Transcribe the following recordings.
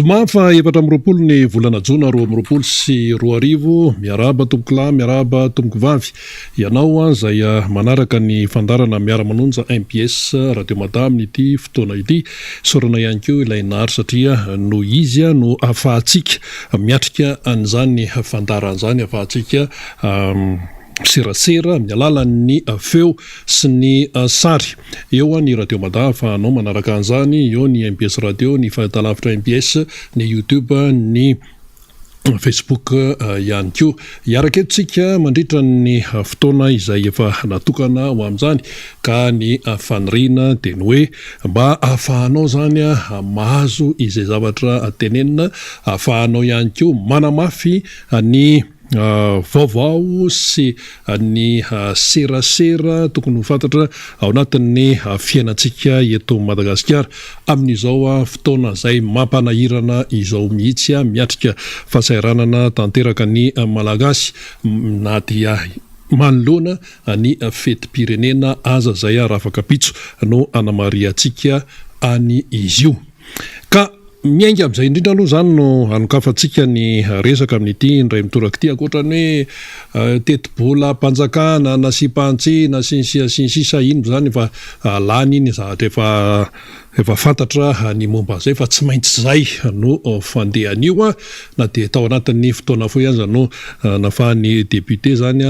Zoma faha 24 ny volana jona 2022, miarahaba tompokolahy, miarahaba tompokovavy, ianao izay manaraka ny fandaharana Miara-manonja MPS Radio Mada amin'ity fotoana ity. Isaorana ihany koa ilay Nary satria noho izy no ahafahantsika miatrika an'izany fandaharana izany, ahafahantsika miserasera amin'ny alalan'ny feo sy ny sary. Eo ny Radio Mada ahafahanao manaraka an'izany, eo ny mbs Radio, ny fahitalavitra mbs, ny YouTube, ny Facebook ihany koa. Hiaraka eto isika mandritra ny fotoana izay efa natokana ho amin'izany ka ny faniriana dia ny hoe mba ahafahanao izany mahazo izay zavatra tenenina, ahafahanao ihany koa manamafy ny vaovao sy ny serasera tokony ho fantatra ao anatin'ny fiainantsika eto Madagasikara amin'izao fotoana izay mampanahirana izao mihitsy, miatrika fahasahiranana tanteraka ny Malagasy na dia manoloana ny fetim-pirenena aza izay rafakapitso no anamarihantsika any izy io. Ka miainga amin'izay indrindra aloha izany no hanokafantsika ny resaka amin'ity indray mitoraka ity, ankoatra ny hoe tetibolam-panjakana nasiam-pahantsiana sy ny sisa sy ny sisa, iny moa izany efa lany iny zavatra efa efa fantatra ny momba an'izay fa tsy maintsy izay no fandehan'io na dia tao anatin'ny fotoana fohy aza no nafahan'ny député izany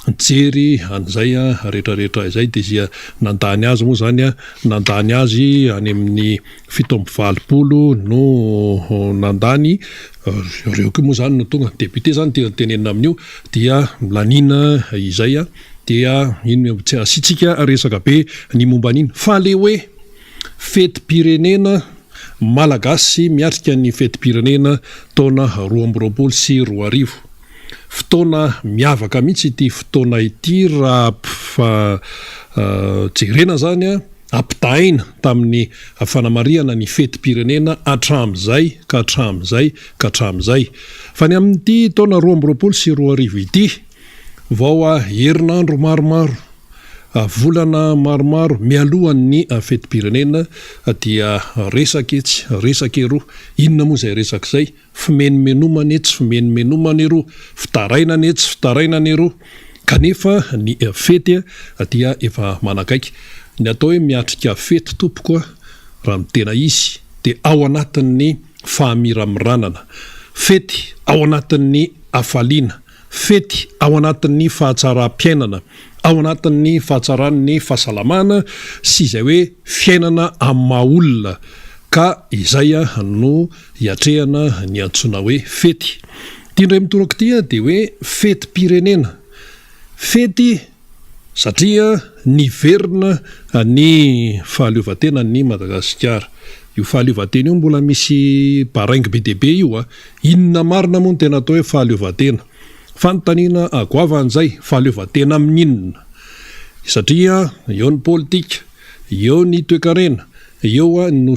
nijery an'izay rehetrarehetra izay dia izay nandany azy moa izany nandany azy any amin'ny 87 no nandany ireo koa moa izany no tonga député izany no tenenina amin'io dia laniana izay dia iny tsy asiantsika resaka be ny momba an'iny fa le hoe fetim-pirenena malagasy miatrika ny fetim-pirenena taona 2022. Fotoana miavaka mihitsy ity fotoana ity raha jerena izany, ampitahaina tamin'ny fanamarihana ny fetim-pirenena hatramin'izay ka hatramin'izay ka hatramin'izay. Fa ny amin'ity taona 2022 ity, vao herinandro maromaro, volana maromaro mialohan'ny fetim-pirenena dia resaka etsy, resaka eroa. Inona moa izay resaka izay? Fimenomenomana etsy, fimenomenomana eroa, fitarainana etsy, fitarainana eroa. Kanefa ny fety dia efa manakaiky. Ny atao hoe miatrika fety tompoko a, raha ny tena izy dia ao anatin'ny fahamiramiranana. Fety ao anatin'ny hafaliana. Fety ao anatin'ny fahatsaram-piainana, ao anatin'ny fahatsaran'ny fahasalamana sy izay hoe fiainana amin'ny maha olona ka izay no hiatrehana ny antsoina hoe fety. Ity indray mitoraka ity dia hoe fetim-pirenena. Fety satria niverina ny fahaleovantenan'i Madagasikara. Io fahaleovantena io mbola misy baraingo be dia be io a! Inona marina moa no tena atao hoe fahaleovantena? Fanontaniana goavana izay, fahaleovantena amin'ny inona? Satria eo ny politika, eo ny toekarena, eo ny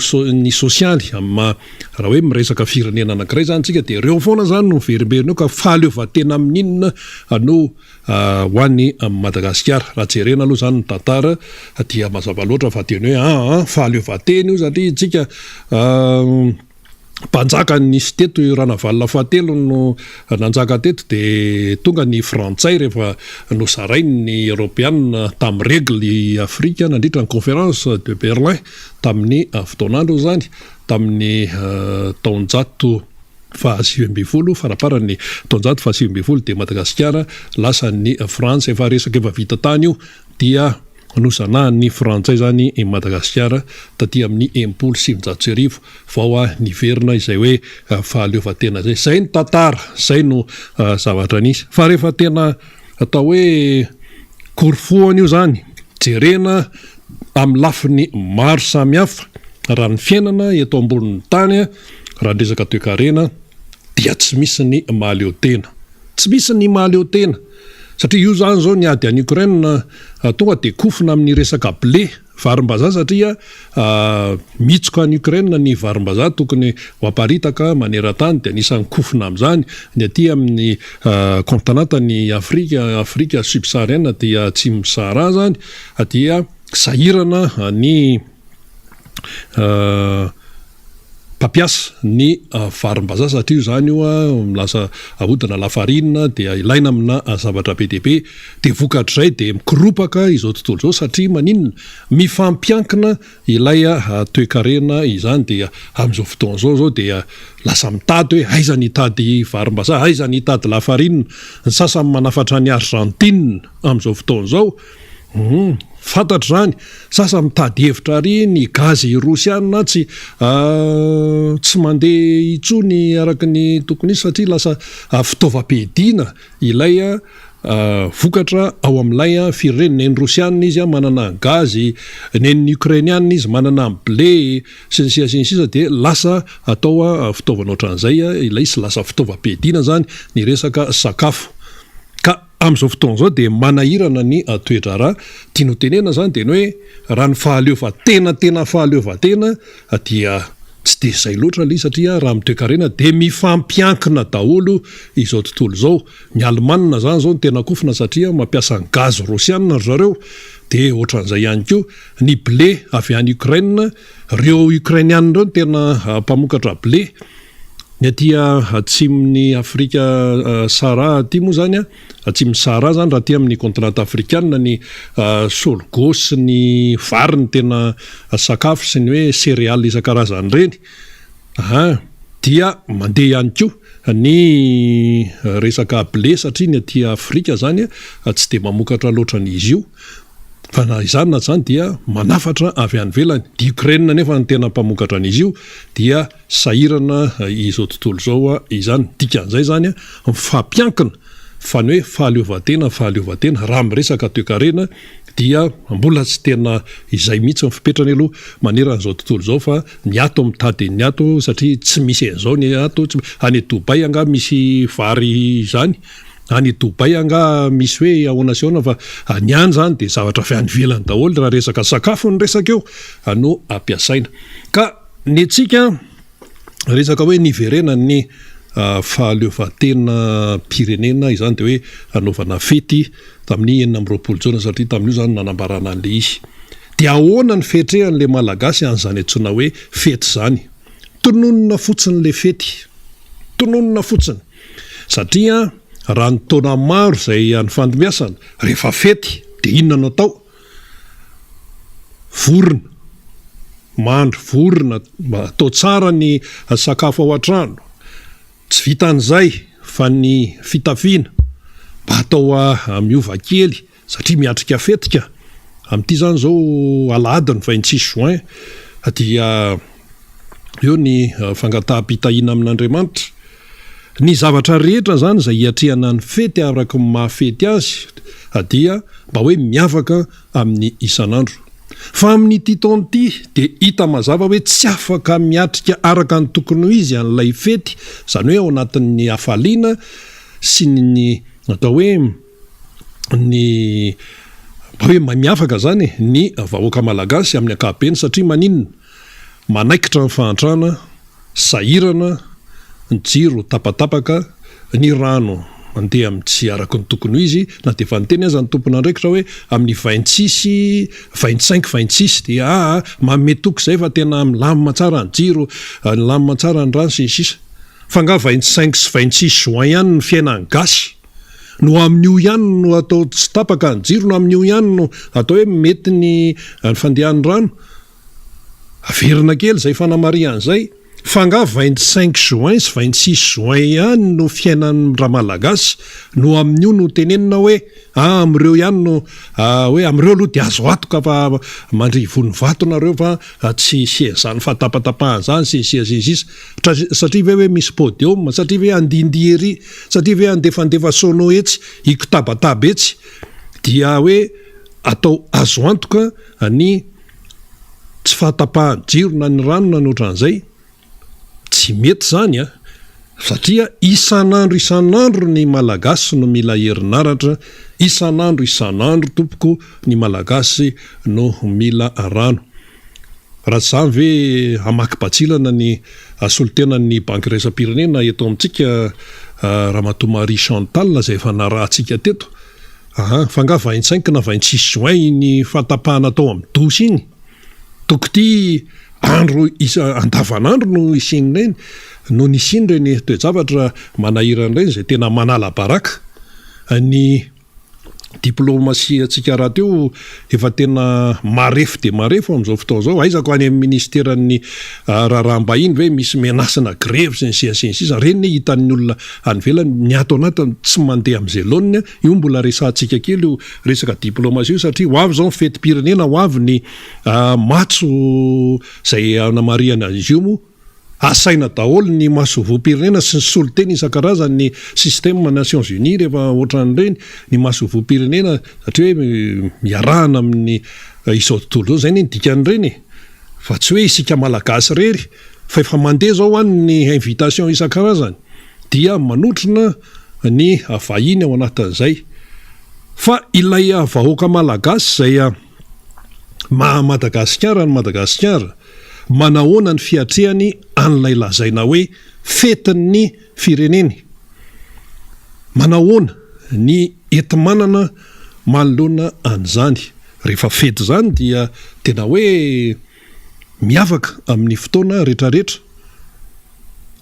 sosialy, amin'ny maha raha hoe miresaka firenena anankiray izany isika dia ireo foana izany no miverimberina eo ka fahaleovantena amin'ny inona no ho an'i Madagasikara. Raha jerena aloha izany ny tantara dia mazava loatra fa dia ny hoe aa fahaleovantena io satria isika mpanjaka nisy teto i Ranavalona fahatelo no nanjaka teto dia tonga ny frantsay rehefa nozarain'ny eoropeanina tamin'ny regle i Afrika nandritra ny conférence de Berlin tamin'ny fotoan'androny izany tamin'ny taonjato faha-19, faramparan'ny taonjato faha-19 dia Madagasikara lasan'ny Frantsa, efa resaka efa vita tany io dia nozanahan'ny Frantsay izany i Madagasikara taty amin'ny 1960 vao niverina izay hoe fahaleovantena izay. Izay ny tantara, izay no zavatra nisy. Fa rehefa tena atao hoe korofohana io izany, jerena amin'ny lafiny maro samihafa, raha ny fiainana eto ambonin'ny tany, Raha ny resaka toekarena dia tsy misy ny mahaleo tena. Tsy misy ny mahaleo tena. Satria io izany izao ny ady any Ukraine tonga dia kofona amin'ny resaka blé, varim-bazaha satria mitsoka any Ukraine ny varim-bazaha tokony ho aparitaka maneran-tany dia anisan'ny kofona amin'izany ny aty amin'ny kontinantan'i Afrika, Afrika subsaharienne aty atsimon'i Sahara izany dia sahirana ny. mpampiasa ny varim-bazaha satria io izany io lasa ahodina lafarinina dia ilaina amina zavatra be dia be. Dia vokatr'izay dia mikoropaka izao tontolo izao satria maninona? Mifampiankina ilay toekarena izany dia amin'izao fotoana izao izao dia lasa mitady hoe aiza ny hitady varim-bazaha, aiza ny hitady lafarinina, ny sasany manafatra any Argentine amin'izao fotoana izao, hum fantatro izany, sasany mitady hevitra ary ny gazy rosiana tsy tsy mandeha intsony araka ny tokony hisy satria lasa fitaovam-piadiana ilay vokatra ao amin'ilay firenena. Nen'ny Rosiana izy manana ny gazy, nen'ny Ukrainiana izy manana ny blé, sy ny sisa sy ny sisa dia lasa atao fitaovana ohatran'izay ilay izy, lasa fitaovam-piadiana izany ny resaka sakafo. Ka amin'izao fotoana izao dia manahirana ny toe-draharaha. Tiana ho tenenina izany dia ny hoe raha ny fahaleovantena tena fahaleovantena dia tsy dia izay loatra ilay izy satria raha amin'ny toekarena dia mifampiankina daholo izao tontolo izao. Ny Alemana izany izao no tena kofona satria mampiasa ny gaz rosiana ry zareo dia ohatran'izay ihany koa ny blé avy any Ukraine, ireo Ukrainiana ireo no tena mpamokatra blé. Ny aty atsimon'i Afrika Sahara aty moa izany an, atsimon'i Sahara izany raha aty amin'ny continent afrikana ny sorgho sy ny vary no tena sakafo sy ny hoe céréales isan-karazany ireny an, dia mandeha ihany koa ny resaka blé satria ny aty Afrika izany tsy dia mamokatra loatra an'izy io fa na izany na tsy izany dia manafatra avy any ivelany, dia Ukraine anefa no tena mpamokatra an'izy io dia Sahirana izao tontolo izao izany, dikan'izay izany mifampiankina fa ny hoe fahaleovantena fahaleovantena raha miresaka toekarena dia mbola tsy tena izay mihitsy ny fipetrany aloha manerana izao tontolo izao fa ny ato mitady ny ato satria tsy misy an'izao ny ato, any Dubaï angaha misy vary izany? Any Dubaï angaha misy hoe ahoana sy ahoana fa ny any izany dia zavatra avy any ivelany daholo raha resaka sakafo ny resaka eo no ampiasaina ka. Ny antsika, resaka hoe niverenan'ny fahaleovantenam-pirenena izany dia hoe hanaovana fety tamin'ny 26 jona satria tamin'io izany nanambarana an'ilay izy. Dia ahoana ny fiatrehan'ilay Malagasy an'izany antsoina hoe fety izany? Tononina fotsiny ilay fety. Tononina fotsiny. Satria raha ny taona maro izay nifandimbiasana, rehefa fety dia inona no atao? Vorona. Mandry vorona, mba atao tsara ny sakafo ao an-trano. Tsy vitan'izay fa ny fitafiana mba atao miova kely satria miatrika fety ka. Amin'ity izany izao alahady ny 26 juin dia eo ny fangataham-pitahiana amin'Andriamanitra. Ny zavatra rehetra izany izay hiatrehana ny fety araka ny maha fety azy dia mba hoe miavaka amin'ny isan'andro. Fa amin'ity taona ity dia hita mazava hoe tsy afaka miatrika araka ny tokony ho izy an'ilay fety, izany hoe ao anatin'ny hafaliana sy ny atao hoe ny mba hoe miavaka izany e, ny vahoaka malagasy amin'ny ankapobeny satria maninona? Manaikitra ny fahantrana, sahirana, ny jiro tapatapaka, ny rano mandeha amin'ny tsy araka ny tokony ho izy, na dia efa niteny aza ny tompon'andraikitra hoe amin'ny vingt-six, vingt-cinq, vingt-six dia aa manome toky izay fa tena milamina tsara ny jiro, milamina tsara ny rano sy ny sisa Fa angaha vingt-cinq sy vingt-six juin ihany ny fiainan'ny gasy? No amin'io ihany no atao tsy tapaka ny jiro, no amin'io ihany no atao hoe mety ny fandehan'ny rano? Averina kely izay fanamarihana izay, fa angaha 25 juin sy 26 juin ihany no fiainan'ny Ramalagasy no amin'io no tenenina hoe ah amin'ireo ihany no hoe amin'ireo aloha dia azo antoka fa mandria vonivato nareo fa tsy hisy an'izany fahatapatapahana izany sy ny sisa sy ny sisa satria ve hoe misy podium, satria ve handihindihy ery, satria ve handefandefa sono etsy, hikotabataba etsy dia hoe atao azo antoka ny tsy fahatapahan'ny jiro na ny rano na ny ohatran'izay, tsy mety izany an! Satria isan'andro isan'andro ny Malagasy no mila herinaratra, isan'andro isan'andro tompoko ny Malagasy no mila rano. Raha tsy izany ve hamaky batsilana ny solontenan'ny Banky Iraisam-pirenena eto amintsika Ramatoa Marie Chantal izay efa narahantsika teto? Aha, fa nga 25 na 26 juin iny fahatapahana tao amin'ny douche iny? Toko ty. Andro isa andavanandro no isian'ireny, no nisian'ireny toe-javatra manahirana ireny izay tena manala baraka ny diplaomasiantsika rahateo efa tena marefo dia marefo amin'izao fotoana izao. Aiza ko any amin'ny ministeran'ny raharaham-bahiny ve misy menace-na grevy sy ny sisa sy ny sisa. Ireny anie hitan'ny olona any ivelany, ny ato anatiny tsy mandeha amin'izay laoniny. Io mbola resahantsika kely io resaka diplaomasia io satria ho avy izao ny fetim-pirenena, ho avy ny Matso izay hanamarihana izy io moa, asaina daholo ny masoivohom-pirenena sy ny solontena isan-karazany ny système Nations Unies rehefa ohatran'ireny, ny masoivohom-pirenena satria hoe iarahana amin'ny izao tontolo izao, izay anie ny dikan'ireny e! Fa tsy hoe isika Malagasy irery fa efa mandeha izao any ny invitation isan-karazany dia manotrona ny vahiny ao anatin'izay. Fa ilay vahoaka Malagasy izay maha Madagasikara an'i Madagasikara, manahoana ny fiatrehany an'ilay lazaina hoe fetin'ny fireneny? Manahoana ny enti-manana manoloana an'izany? Rehefa fety izany dia tena hoe miavaka amin'ny fotoana retraretra.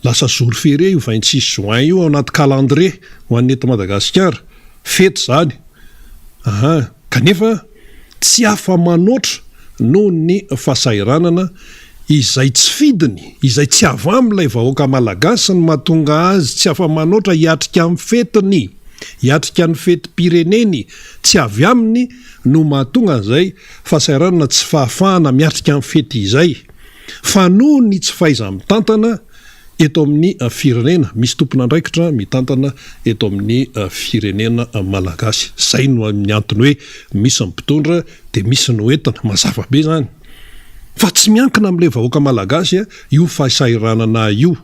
Lasa jour ferié io 26 juin io ao anaty calendrier ho an'ny eto Madagasikara. Fety izany. Aha. Kanefa tsy afa-manoatra noho ny fahasahiranana izay tsy fidiny, izay tsy avy amin'ilay vahoaka malagasy no mahatonga azy tsy afa-manoatra hiatrika ny fetiny, hiatrika ny fetim-pireneny, tsy avy aminy no mahatonga an'izay fahasahiranana tsy fahafahana miatrika ny fety izay. Fa noho ny tsy fahaiza-mitantana eto amin'ny firenena, misy tompon'andraikitra mitantana eto amin'ny firenena malagasy. Izay no ny antony hoe misy ny mpitondra dia misy ny hoentina. Mazava be izany. Fa tsy miankina amin'ilay vahoaka malagasy io fahasahiranana io.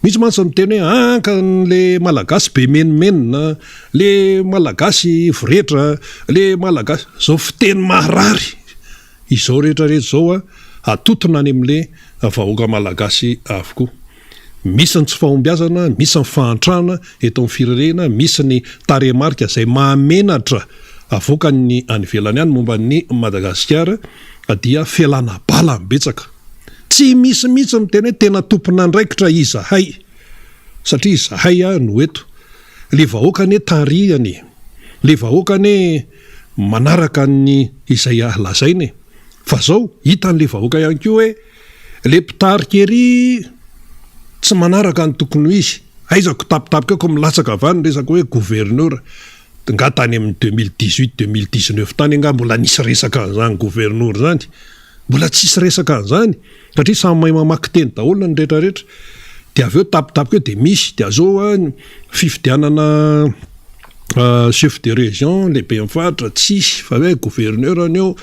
Misy mantsy ny miteny hoe ah ka le malagasy be menomenona, le malagasy voretra, le malagasy. Izao fiteny maharary Izao rehetra rehetra izao atotona any amin'le vahoaka malagasy avokoa. Misy ny tsy fahombiazana, misy ny fahantrana eto amin'ny firerena, misy ny tarehimarika izay mahamenatra avoakan'ny any ivelany any momba an'i Madagasikara dia fialana bala ny betsaka. Tsy misy mihitsy miteny hoe tena tompon'andraikitra izahay satria izahay no eto. Le vahoaka anie tarihany e! Le vahoaka anie manaraka ny izay lazaina e! Fa zao, hitan'le vahoaka ihany koa hoe le mpitarika ery tsy manaraka ny tokony ho izy. Aiza kotapitapika eo ko milatsaka avy any ny resaka hoe gouverneur. Nga tany amin'ny 2018, 2019 tany angaha mbola nisy resaka an'izany gouverneur zany? Mbola tsisy resaka an'izany satria samy mahay mamaky teny daholo ny rehetra rehetra. Dia avy eo tapitapika eo dia misy, dia azao an fifidianana chef de région, lehiben'ny faritra, tsisy fa hoe gouverneur ny eo.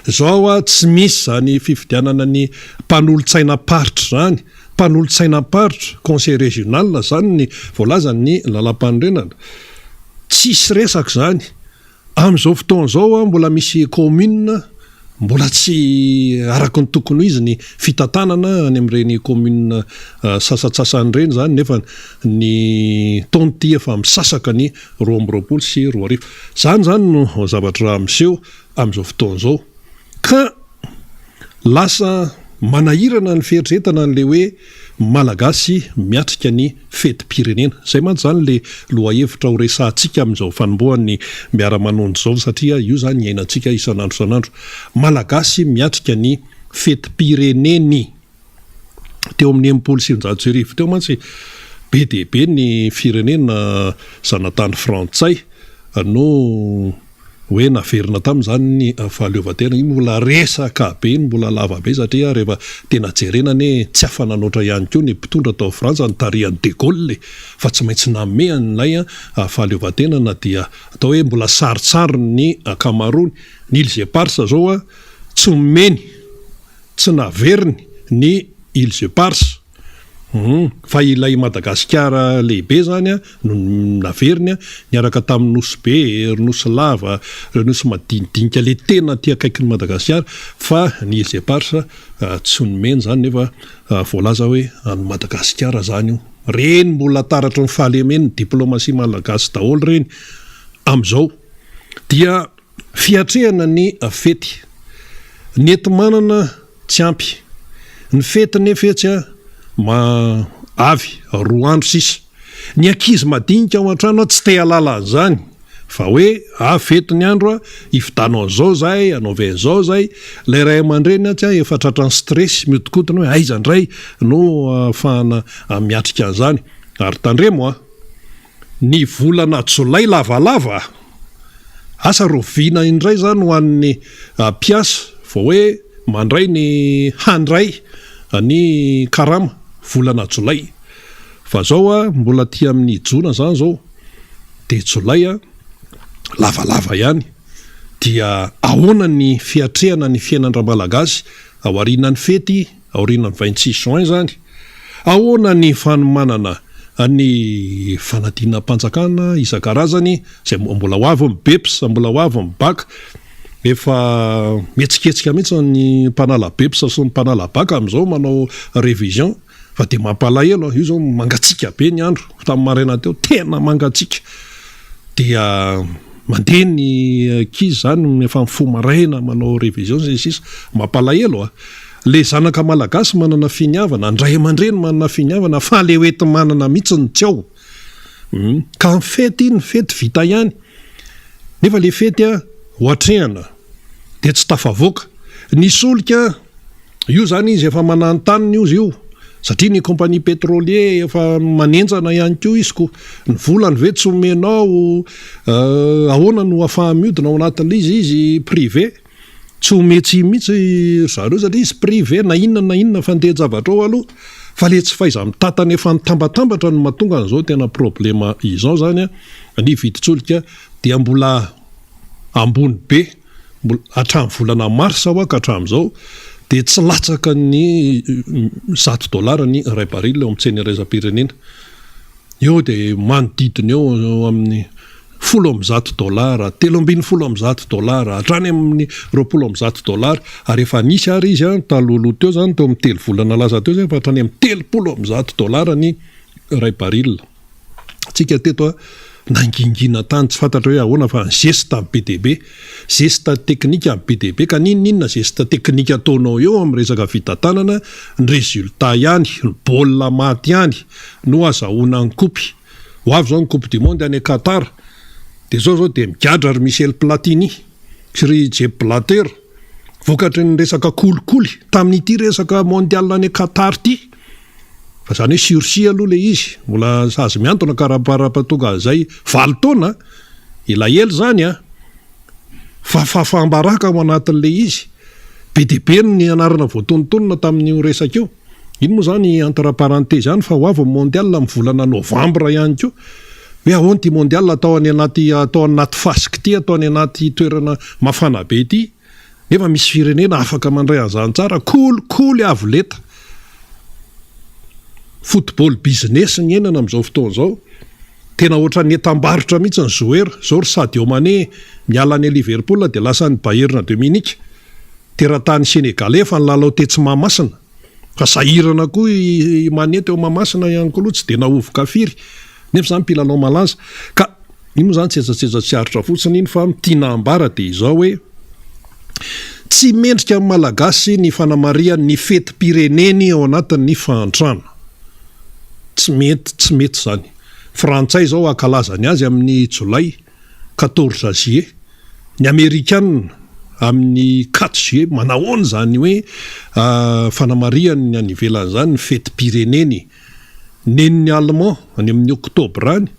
Zao an tsy misy izany fifidianana ny mpanolotsainam-paritra izany. Mpanolotsainam-paritra, conseil régional izany ny voalazan'ny lalampanorenana. Tsisy resaka izany. Amin'izao fotoana izao mbola misy commune mbola tsy araka ny tokony ho izy ny fitantanana any amin'ireny commune sasantsasany ireny izany nefa ny taona ity efa misasaka ny 2022. Izany izany no zavatra miseho amin'izao fotoana izao ka Lasa manahirana ny fieritreretana an'ilay hoe Malagasy miatrika ny fetim-pirenena. Izay mantsy izany ilay lohahevitra ho resahantsika amin'izao fanombohan'ny Miara-manonja izao satria io izany iainantsika isan'andro isan'andro. Malagasy miatrika ny fetim-pireneny. Teo amin'ny 1960 teo mantsy be dia be ny firenena zanatany frantsay no hoe naverina taminy izany ny fahaleovantena, iny mbola resaka be iny, mbola lava be satria rehefa tena jerena anie tsy afa-nanoatra ihany koa ny mpitondra tao Frantsa notarihan'i De Gaulle e, fa tsy maintsy nanome an'ilay fahaleovantena na dia atao hoe mbola sarotsarony ny ankamaroany, ny Îles Éparses zao tsy nomeny, tsy naveriny ny Îles Éparses. Humm fa ilay Madagasikara lehibe zany no naveriny niaraka tamin'ny Nosy be, ry Nosy lava, ireo nosy madinidinika le tena aty akaikin'i Madagasikara fa ny Îles Éparses tsy nomeny zany nefa voalaza hoe an'i Madagasikara zany io. Reny mbola taratry ny fahalemen'ny diplomatie malagasy daholo reny amin'izao dia fiatrehana ny fety. Ny enti-manana tsy ampy. Ny fety nefa etsy a, ma avy, roa andro sisa. Ny ankizy madinika ao an-trano tsy te halala an'izany fa hoe ah fety ny andro a, hividano an'izao zahay, hanaovy an'izao zahay. Ilay ray aman-dreny atsy a efa tratran'ny stress, mihodinkodina hoe aiza indray no ahafahana miatrika an'izany. Ary tandremo a! Ny volana jolay lavalava, asa rahoviana indray izany ho an'ny mpiasa vao hoe mandray ny handray ny karama volana jolay. Fa zao a mbola aty amin'ny jona zany zao dia jolay a lavalava ihany dia ahoana ny fiatrehana ny fiainan-dRamalagasy aorianan'ny fety Aorianan'ny 26 juin izany, ahoana ny fanomanana ny fanadinam-panjakana isan-karazany izay mbola ho avy ny Beps, mbola ho avy ny Bac. Efa mihetsiketsika mihitsy ny mpanala Beps sy ny mpanala Bac amin'izao manao révision fa dia mampalahelo an! Io izao mangatsiaka be ny andro tamin'ny maraina teo, tena mangatsiaka. Dia mandeha ny ankizy izany efa mifoha maraina manao révision sy ny sisa. Mampalahelo an! Le zanaka malagasy manana finiavana, ny ray aman-dreny manana finiavana fa le hoenti-manana mihitsy no tsy ao. Hum, ka ny fety iny fety vita ihany. Nefa le fety a, ho atrehana dia tsy tafavoaka. Ny solika, io zany izy efa mananontanona io izy io, satria ny compagnie pétrolier efa manenjana ihany koa izy ko ny volany ve tsy omenao, ahoana no ahafaha-miodina ao anatin'ilay izy, izy privé. Tsy ometsy mihitsy ry zareo satria izy privé na inona na inona fandehan-javatra ao aloha fa le tsy fahaiza-mitantana efa nitambatambatra no mahatonga an'izao tena problema izao zany an, ny vidin-tsolika dia mbola ambony be mbola hatramin'ny volana mars hoa ka hatramin'izao dia tsy latsaka ny 100 dollars ny iray baril eo amin'ny tsena iraisam-pirenena. Eo dia manodidina eo amin'ny 110 dolara, 113 dolara, hatrany amin'ny 120 dolara, ary efa nisy ary izy an, talohaloha teo izany, teo amin'ny telo volana lasa teo izay, efa hatrany amin'ny 130 dolara ny iray baril. Tsika teto an, nangingina tany, tsy fantatra hoe ahoana fa ny zesta be dia be. Zesta teknika be dia be, ka n'inon'inona zesta teknika ataonao eo amin'ny resaka fitantanana, ny résultat ihany, ny baolina maty ihany no azahoana ny kopy. Ho avy izao ny coupe du monde any Qatar, dia izao izao dia migadra ry Michel Platini sy ry Jep Blatter vokatry ny resaka kolikoly tamin'ity resaka mondial any Qatar ity. Fa izany hoe sursis aloha ilay izy, mbola sazy mihantona ka raha tonga an'izay valo taona, elaela izany an! Fa fahafaham-baraka ao anatin'ilay izy. Be dia be ny anarana voatonontonona tamin'io resaka io. Iny moa izany entre parenthèse ihany fa ho avy ny mondial amin'ny volana novambra ihany koa. Hoe ahoana ity mondial atao any anaty atao any anaty fasika ity, atao any anaty toerana mafana be ity. Nefa misy firenena afaka mandray an'izany tsara, kolikoly avo lenta. Football business ny iainana amin'izao fotoana izao. Tena ohatran'ny entam-barotra mihitsy ny joueur. Izao ry Sadio Mané miala any Liverpool dia lasa any Bayern de Munich. Teratany Sénégalais efa nilalao tetsy Mahamasina. Fa sahirana koa i Mané teo Mahamasina ihany koa aloha tsy dia nahovoka firy. Nefa izany mpilalao malaza. Ka iny moa izany tsetsatsetsa tsy aritra fotsiny iny fa ny tiana ambara dia izao hoe tsy mendrika amin'ny Malagasy ny fanamarihany ny fetim-pireneny ao anatin'ny fahantrana. Tsy mety, tsy mety izany. Frantsay izao hankalaza ny azy amin'ny jolay quatorze juillet. Ny Amerikana amin'ny quatre juillet. Manahoana izany hoe fanamarihany ny any ivelany izany ny fetim-pireneny. Nen'ny Allemand any amin'ny oktobra any.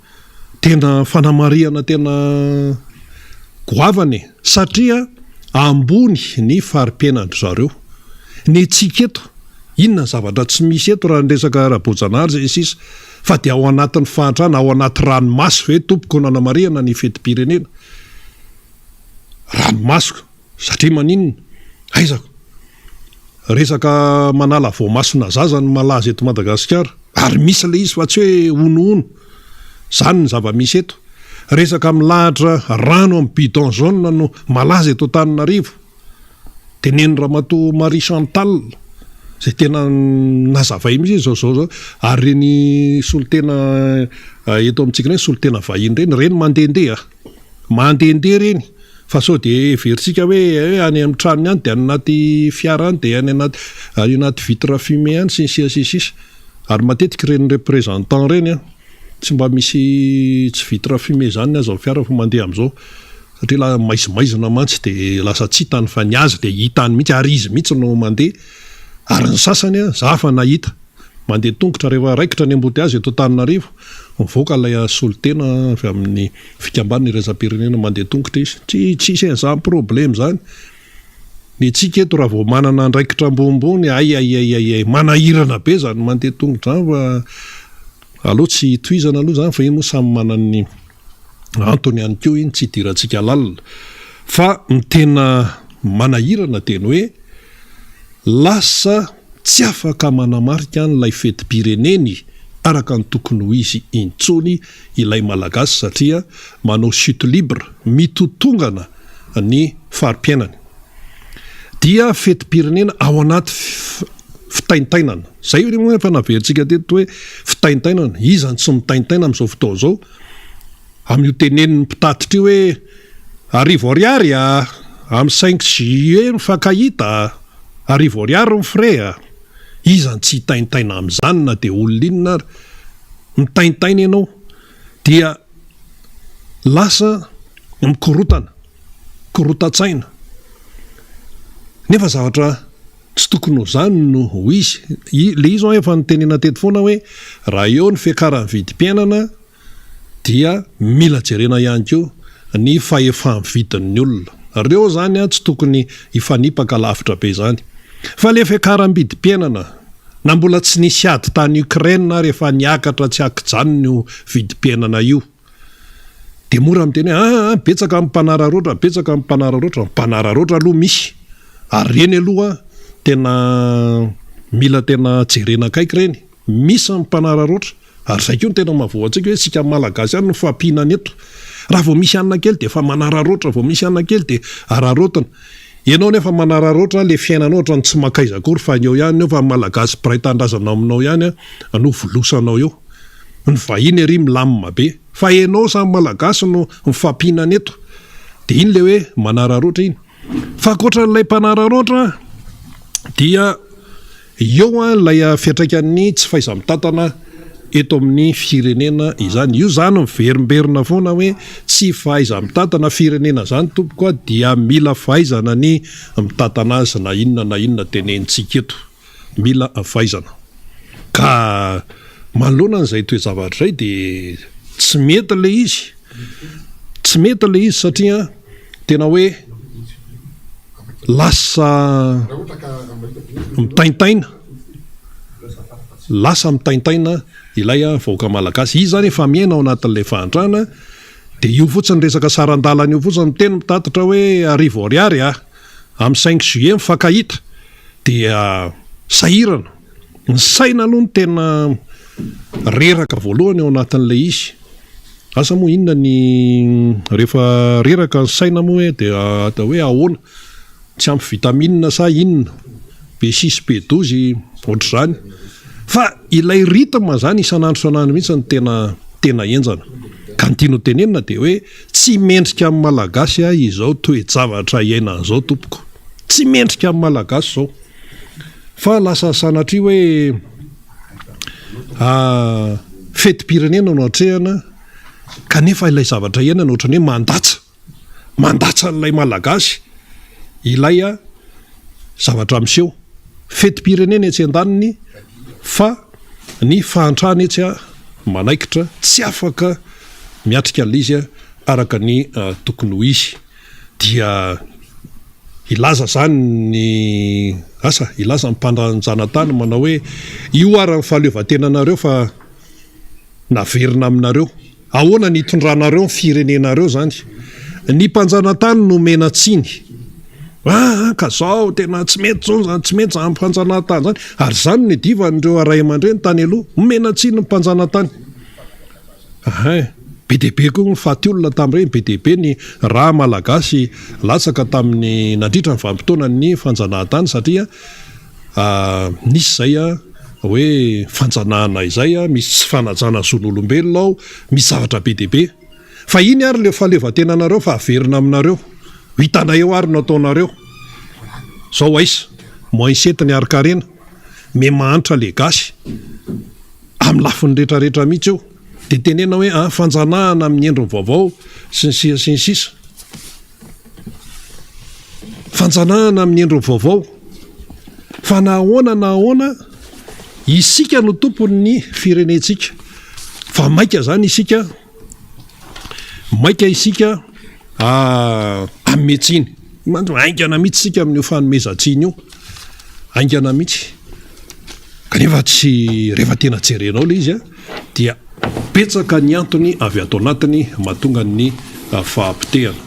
Tena fanamarihana tena goavana e! Satria ambony ny fari-piainan-dry zareo. Ny antsika eto, inona ny zavatra tsy misy eto raha ny resaka ara-boajanahary sy ny sisa Fa dia ao anatin'ny fahantrana, ao anaty ranomaso ve tompoko no anamarihana ny fetim-pirenena? Ranomaso, satria maninona? Aiza? Resaka manala voamasona zaza no malaza eto Madagasikara. Ary misy ilay izy fa tsy hoe honohono. Izany ny zava-misy eto. Resaka milahatra rano amin'ny bidon jaune no malaza eto Antananarivo. Tenenin'i Ramatoa Marie Chantal, izay tena nazavainy mihitsy izao izao izao. Ary ireny solontena eto amintsika ireny, solontena vahiny ireny, ireny mandehandeha. Mandehandeha ireny. Fa sao dia heverintsika hoe any amin'ny tranony any dia any anaty fiara any dia any anaty any anaty vitre fumée any sy ny sisa sy ny sisa. Ary matetika ireny représentant ireny an, tsy mba misy tsy vitre fumée izany ny azy amin'ny fiara fa mandeha amin'izao. Satria la maizimaizina mantsy dia lasa tsy hitany fa ny azy dia hitany mihitsy ary izy mihitsy no mandeha. Ary ny sasany an, za efa nahita. Mandeha tongotra rehefa raikitra ny embouteillage eto Antananarivo, mivoaka ilay solontena avy amin'ny fikambanana iraisam-pirenena mandeha tongotra izy. Tsy tsisy an'izany problème izany. Ny antsika eto raha vao manana andraikitra ambonimbony, hay hay hay hay hay, manahirana be izany mandeha tongotra izany fa aleo tsy hitohizana aloha izany fa iny moa samy manana ny antony ihany koa iny tsy hidirantsika lalina. Fa ny tena manahirana dia ny hoe Lasa tsy afaka manamarika an'ilay fetim-pireneny araka ny tokony ho izy intsony ilay Malagasy satria manao chute libre, mitotongana ny fari-piainany. Dia fetim-pirenena ao anaty fitaintainana. Izay moa efa naverintsika teto hoe fitaintainana. Iza no tsy mitaintaina amin'izao fotoana izao? Amin'io tenenin'ny mpitatitra io hoe arivo ariary a! Amin'ny cinq juillet mifankahita a! Arivo ariary ny frais a! Iza no tsy hitaintaina amin'izany na dia olona inona ary? Mitaintaina ianao dia lasa mikorotana, korotan-tsaina. Nefa zavatra tsy tokony ho izany no ho izy. Ilay izy ho'a efa notenena teto foana hoe raha eo ny fiakaran'ny vidim-piainana, dia mila jerena ihany koa ny fahefa-mividin'ny olona. Reo zany tsy tokony hifanipaka lavitra be zany. Fa le fiakaram-bidim-piainana, na mbola tsy nisy ady tany Ukraine ary efa niakatra tsy ankijanona io vidim-piainana io. Dia mora miteny hoe aa betsaka ny mpanararaotra, betsaka ny mpanararaotra. Mpanararaotra aloha misy, ary reny aloha tena mila tena jerena akaiky reny. Misy ny mpanararaotra. Ary izay koa no tena mahavoa antsika hoe isika Malagasy ihany no fampihinana eto. Raha vao misy hanina kely dia efa manararaotra, vao misy hanina kely dia araraotina. Ianao nefa manararaotra ilay fiainanao ohatran'ny tsy mankaiza akory fa eo ihany eo fa ny Malagasy mpiray tanindrazana aminao ihany no volosanao eo. Ny vahiny ery milamina be fa ianao samy Malagasy no mifampihinana eto. Dia iny ilay hoe manararaotra iny. Fa ankoatran'ilay mpanararaotra dia eo ilay fiantraikan'ny tsy fahaiza-mitantana eto amin'ny firenena izany. Io izany miverimberina foana hoe tsy fahaiza-mitantana firenena izany tompoko a, dia mila fahaizana ny mitantana azy na inona na inona tenenintsika eto. Mila fahaizana. Ka manoloana an'izay toe-javatra izay dia tsy mety ilay izy. Tsy mety ilay izy satria tena hoe lasa mitaintaina, lasa mitaintaina ilay vahoaka malagasy. Izy izany efa miaina ao anatin'ilay fahantrana dia io fotsiny resaka saran-dalana io fotsiny miteny mitatitra hoe arivo ariary a, amin'ny cinq juillet mifankahita dia sahirana. Ny saina aloha no tena reraka voalohany ao anatin'ilay izy. Asa moa inona ny rehefa reraka ny saina moa hoe dia atao hoe ahoana? Tsy ampy vitamine sa inona? B6, B12 ohatr'izany. Fa ilay rythme zany isan'andro isan'andro mihitsy no tena tena henjana. Ka ny tiana ho tenenina dia hoe tsy mendrika amin'ny Malagasy izao toe-javatra iainana izao tompoko. Tsy mendrika amin'ny Malagasy izao. Fa lasa sanatria hoe Fetim-pirenena no atrehana kanefa ilay zavatra iainana ohatran'ny hoe mandatsa, mandatsa an'ilay Malagasy ilay zavatra miseho. Fetim-pirenena etsy andaniny fa ny fahantrana etsy manaikitra, tsy afaka miatrika an'ilay izy araka ny tokony ho izy. Dia hilaza izany ny, asa, hilaza ny mpanjanatany manao hoe, io ara ny fahaleovantenanareo fa naverina aminareo. Ahoana ny hitondranareo ny firenenareo izany? Ny mpanjanatany no omena tsiny. Ah, ka zao tena tsy mety zao izany, tsy mety izany mpanjanatany izany. Ary izany no nidivan'ireo ray aman-dreny tany aloha. Omena tsiny ny mpanjanatany. Hein! Be dia be koa ny faty olona tamin'ireny, be dia be ny rà malagasy latsaka tamin'ny nandritra ny vanim-potoanan'ny fanjanahantany satria nisy izay hoe fanjanahana izay, misy tsy fanajana zon'olombelona ao, misy zavatra be dia be. Fa iny ary ilay fahaleovantenanareo fa averina aminareo. Ho hitanay eo ary no ataonareo. Zao aiza? Moins sept ny harin-karena. Miha mahantra le gasy. Amin'ny lafiny rehetra rehetra mihitsy io. Dia tenenina hoe an, fanjanahana amin'ny endriny vaovao sy ny sisa sy ny sisa. Fanjanahana amin'ny endriny vaovao. Fa na ahoana na ahoana, isika no tompon'ny firenentsika. Fa maika izany isika, maika isika hanome tsiny. Haingana mihitsy isika amin'io fanomezan-tsiny io. Haingana mihitsy. Kanefa tsy, rehefa tena jerenao ilay izy dia betsaka ny antony avy ato anatiny mahatonga ny fahapotehana.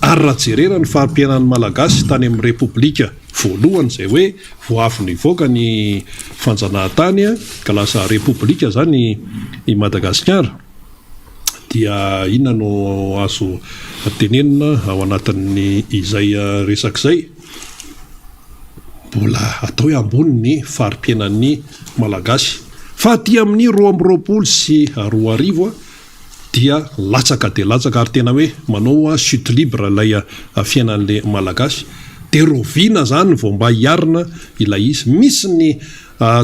Ary raha jerena ny fari-piainan'ny Malagasy tany amin'ny Repoblika voalohany izay hoe vao avy nivoaka ny fanjanahantany ka lasa Repoblika izany i Madagasikara dia inona no azo tenenina ao anatin'ny izay resaka izay? Mbola atao hoe ambony ny fari-piainan'ny Malagasy fa aty amin'ny 2022 dia latsaka dia latsaka ary tena hoe manao chute libre ilay fiainan'ilay Malagasy. Dia rahoviana izany vao mba hiarina ilay izy? Misy ny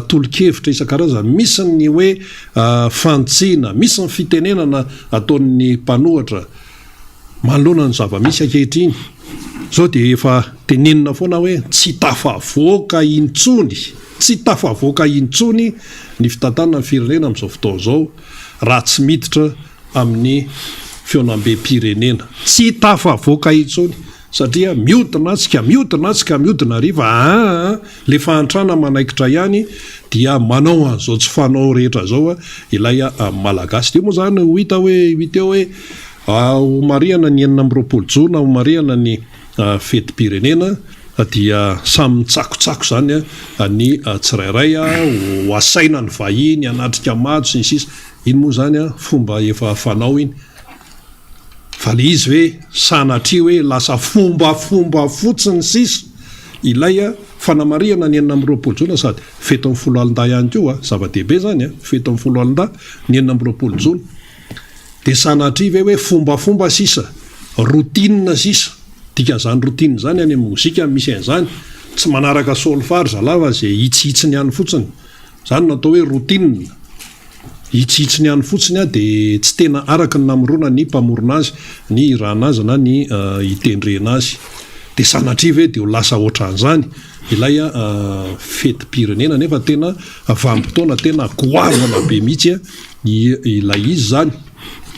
tolo-kevitra isan-karazany, misy ny hoe fantsina, misy ny fitenenana ataon'ny mpanohatra. Manoloana ny zava-misy ankehitriny izao dia efa tenenina foana hoe tsy tafavoaka intsony, tsy tafavoaka intsony ny fitantanana ny firenena amin'izao fotoana izao raha tsy miditra amin'ny fihaonambem-pirenena. Tsy tafavoaka intsony satria mihodina atsy ka mihodina atsy ka mihodina ary fa aa le fahantrana manaikitra ihany dia manao an'izao tsy fanao rehetra izao ilay Malagasy. Dia moa izany ho hita hoe ho hita eo hoe Ho marihana ny 26 jona, ho marihana ny fetim-pirenena dia samy mitsakotsako izany ny tsirairay, ho asaina ny vahiny hanatrika matso sy ny sisa Iny moa izany fomba efa fanao iny. Fa ilay izy ve sanatria hoe lasa fombafomba fotsiny sisa ilay fanamarihana ny 26 jona sady fetin'ny foloalindahy ihany koa, zava-dehibe izany, fetin'ny foloalindahy ny 26 jona. Dia sanatria ve hoe fombafomba sisa, routine sisa, dikan'izany routine izany any amin'ny mozika no misy an'izany, tsy manaraka solfa ry zalahy fa izay hitsihitsiny any fotsiny, izany no atao hoe routine, hitsihitsiny any fotsiny dia tsy tena araka ny namorona ny mpamorona azy, ny hirana azy na ny hitendrena azy. Dia sanatria ve dia ho lasa ohatran'izany ilay fetim-pirenena nefa tena vanim-potoana tena goavana be mihitsy ilay izy izany.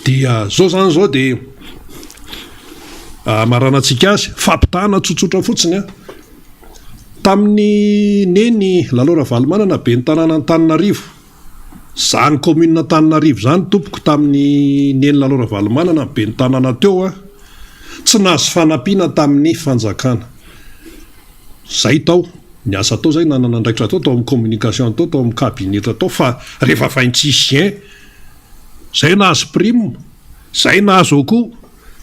Dia zao izany izao dia hamaranantsika azy, fampitahana tsotsotra fotsiny an. Tamin'ny Neny Lalao Ravalomanana ben'ny tanàn'Antananarivo, izany commune Antananarivo izany tompoko tamin'ny Neny Lalao Ravalomanana ben'ny tanàna teo an, tsy nahazo fanampiana tamin'ny fanjakana. Zay tao. Niasa tao zay, nanana andraikitra tao, tao amin'ny communication tao, tao amin'ny cabinet tao fa rehefa 26 juin zay nahazo prime, zay nahazo akoho,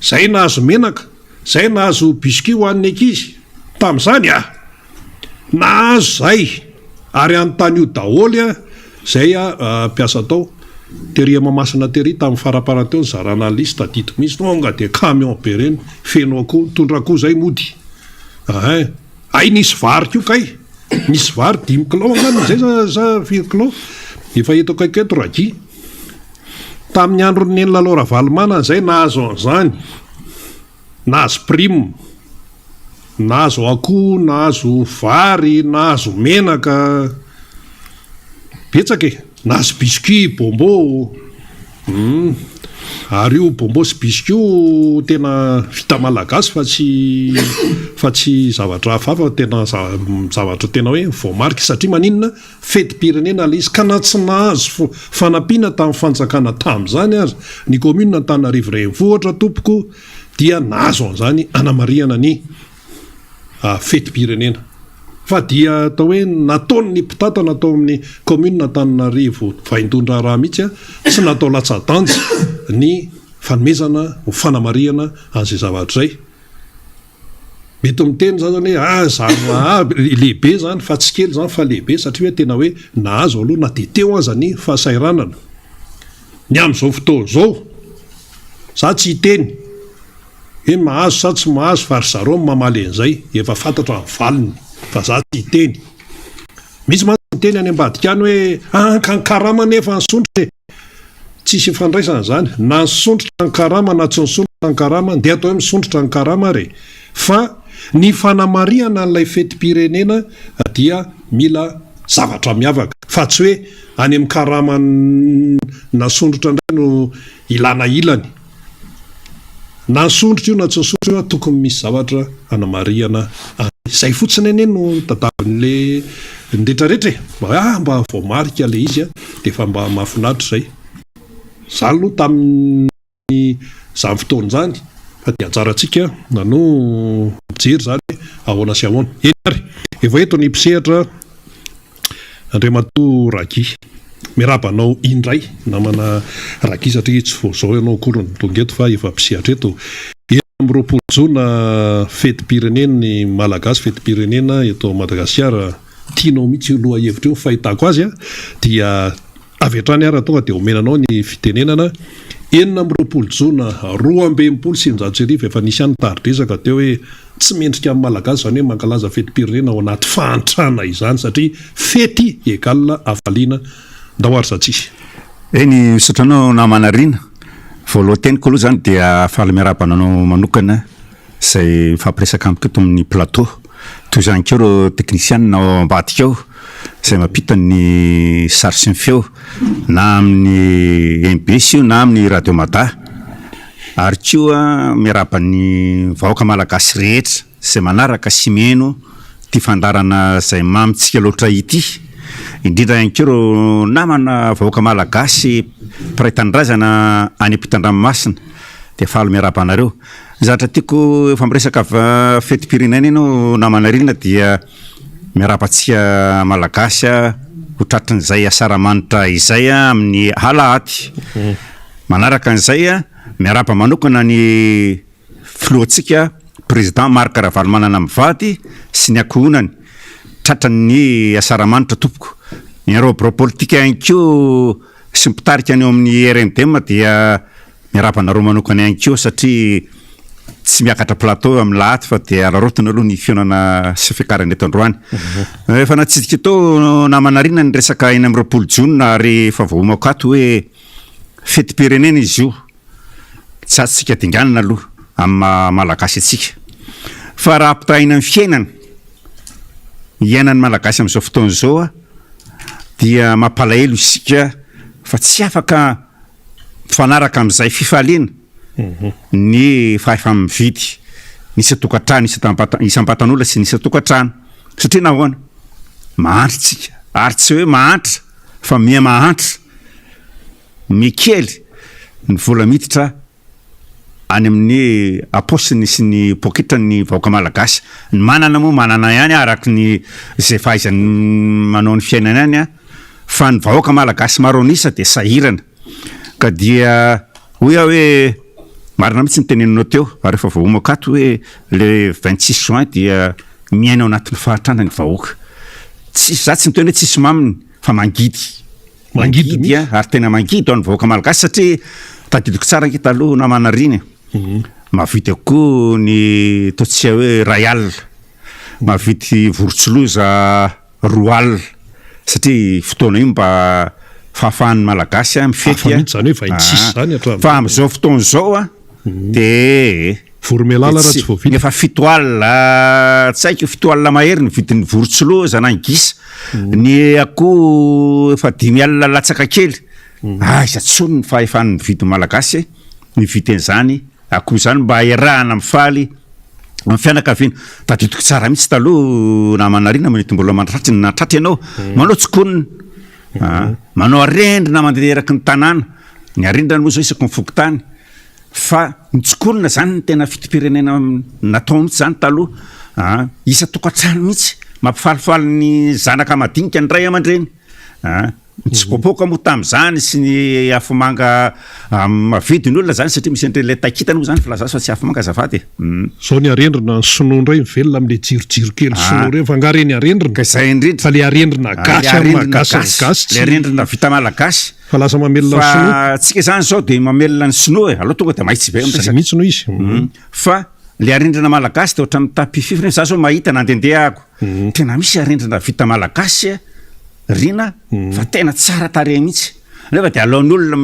zay nahazo menaka, zay nahazo biscuit ho an'ny ankizy tamin'izany ah! Nahazo zay ary anontanio daholo ah zay ah mpiasa tao tery Mahamasina tery tamin'ny faraparany teo nizarana ny liste tadidiko mihitsy tonga dia camion be reny feno akoho nitondra akoho zay mody ahin. Hay nisy vary koa kay! Nisy vary dimy kilao angamba izay sa sa firy kilao? Efa eto akaiky eto Ragi. Tamin'ny andron'i Neny Lalao Ravalomanana izay nahazo an'izany. Nahazo prime. Nahazo akoho, nahazo vary, nahazo menaka. Betsaka e! Nahazo biscuit, bonbon. Humm. Ary io bonbon sy biscuit io tena vita malagasy fa tsy fa tsy zavatra hafahafa fa tena zavatra tena hoe voamarika satria maninona? Fetim-pirenena ilay izy ka na tsy nahazo fanampiana tamin'ny fanjakana tamin'izany aza ny commune Antananarivo renivohitra tompoko dia nahazo an'izany hanamarihana ny fetim-pirenena fa dia atao hoe nataon'ny mpitantana tao amin'ny commune Antananarivo vaindohan-draharaha mihitsy tsy natao latsa-danja ny fanomezana ho fanamarihana an'izay zavatra izay. Mety miteny za zany hoe ah zara lehibe zany fa tsy kely zany fa lehibe satria hoe tena hoe nahazo aloha na dia teo aza ny fahasahiranana. Ny amin'izao fotoana izao za tsy hiteny. Hoe mahazo sa tsy mahazo fa ry zareo no mamaly an'izay, efa fantatra ny valiny fa za tsy hiteny. Misy mantsy miteny any ambadika any hoe an ka ny karama anefa nisondrotra e! Tsisy ifandraisana izany, na nisondrotra ny karama na tsy nisondrotra ny karama, ndeha atao hoe misondrotra ny karama ary e! Fa ny fanamarihana an'ilay fetim-pirenena dia mila zavatra miavaka fa tsy hoe any amin'ny karama nasondrotra indray no ilana ilany. Na nisondrotra io na tsy nisondrotra io tokony misy zavatra anamarihana an'izay fotsiny anie no tadavin'le ny retraretra e! Mba hoe ah mba voamarika le izy dia efa mba mahafinaritra izay. Za aloha tamin'ny izany fotoana izany fa dia anjarantsika no mijery izany hoe ahoana sy ahoana. Eny ary, efa eto ny mpisehatra Andriamatoa Raggy. Miarahaba anao indray namana Raggy satria tsy vao izao ianao akory no tonga eto fa efa mpisehatra eto. 26 jona fetim-pirenen'ny Malagasy, fetim-pirenena eto Madagasikara. Tianao mihitsy io lohahevitra io ny fahitako azy dia avy hatrany ary tonga dia omena anao ny fitenenana. 26 jona 1962 efa nisy ihany ny tari-dresaka teo hoe Tsy mendrika amin'ny Malagasy izany hoe mankalaza fetim-pirenena ao anaty fahantrana izany satria fety egal hafaliana. Ndao ary za tsisy. Eny, misaotra anao namana Rina. Voalohan-teniko aloha izany dia faly miarahaba anao manokana izay mifampiresaka amiko eto amin'ny plateau. Toy izany koa ireo teknisianina ao ambadika ao izay mampita ny sary sy ny feo na amin'ny mbs io na amin'ny radio mada. Ary koa miarahaba ny vahoaka malagasy rehetra izay manaraka sy mihaino ity fandaharana izay mamintsika loatra ity, indrindra ihany koa ireo namana vahoaka malagasy mpiray tanindrazana any ampitan-dranomasina dia faly miarahaba anareo. Ny zavatra tiako efa miresaka fetim-pirenena ianao namana Rina dia miarahaba antsika malagasy ho tratrin'izay asaramanitra izay amin'ny alahady. Manaraka an'izay, miarahaba manokana ny filohantsika Président Marc Ravalomanana mivady sy ny ankohonany tratran'ny asaramanitra tompoko. Ny ireo birao politika ihany koa sy ny mpitarika ny eo amin'ny RMDM dia miarahaba anareo manokana ihany koa satria tsy miakatra plateau amin'ny lahady fa dia araraotina aloha ny fihaonana sy fiakarana eto androany. Efa natsidika teo namana Rina ny resaka 26 jona ary efa voaomako ato hoe Fetim-pirenena izy io, tsy azontsika dinganina aloha amin'ny maha Malagasy antsika. Fa raha ampitahaina amin'ny fiainana iainan'ny Malagasy amin'izao fotoana izao dia mampalahelo isika fa tsy afaka mifanaraka amin'izay fifaliana ny fahefa-mividy ny isan-tokantrano, isam-batan'olona sy ny isan-tokantrano. Satria nahoana? Mahantra isika, ary tsy hoe mahantra fa miha mahantra. Mikely ny vola miditra any amin'ny paosiny sy ny poketran'ny vahoaka malagasy. Ny manana moa manana ihany araka ny izay fahaizany manao ny fiainany ihany fa ny vahoaka malagasy maro an'isa dia sahirana. Ka dia hoy aho hoe marina mihitsy ny teneninao teo ary efa voaomako ato hoe le 26 juin dia miaina ao anatin'ny fahantrana ny vahoaka. Tsisy, za tsy miteny hoe tsisy maminy fa mangidy. Mangidy mihitsy. Ary tena mangidy ho an'ny vahoaka malagasy satria tadidiko tsara ange taloha namana Rina e. Mahavidy akoho ny ataontsika hoe iray alina, mahavidy vorontsiloza 2 alina satria fotoana io mba fahafahan'ny malagasy mifety. Hafa mihitsy izany hoe 26 izany hatramin'izao. Fa amin'izao fotoana izao an, dia Voromailala raha tsy voavidy. Efa 7 alina, tsy haiko, 7 alina mahery ny vidin'ny vorontsiloza na ny gisa. Ny akoho efa 5 alina latsaka kely. Aiza intsony ny fahefan'ny mividy malagasy mividy an'izany akoho izany mba iarahana mifaly amin'ny fianakaviana. Tadidiko tsara mihitsy taloha namana Rina mety mbola mahatratra nahatratra ianao, manao tsikonina, manao arendrina mandeha eraky ny tanàna. Ny arendrina moa izao isaky ny fokontany. Fa ny tsikonina zany no tena fitim-pirenena natao mihitsy zany taloha a, isan-tokantrano mihitsy, mampifalifaly ny zanaka madinika ny ray aman-dreny a, ny tsipoapoaka moa tamin'izany sy ny afomanga mavidy ny olona zany satria misy an'ireny ilay taikitana moa zany filaza azy fa tsy afomanga azafady e. Zao ny arendrina, ny sinoa indray mivelona amin'ilay jirojiro kely sinoa ireny fa angaha ireny arendrina? Ka izay indrindra. Fa ilay arendrina gasy amin'ny maha gasy ny gasy tsy. Ilay arendrina vita malagasy. Fa lasa mamelona ny sinoa. Fa tsika zany zao de mamelona ny sinoa e, aleo tonga de mahitsy be Zay mihitsy no izy. Fa le arendrina malagasy de ohatran'ny mitapy fifiny, za zao mahita nandehandeha ako, tena misy arendrina vita malagasy a, Rina fa tena tsara tarehy mihitsy, nefa de aleon'ny olona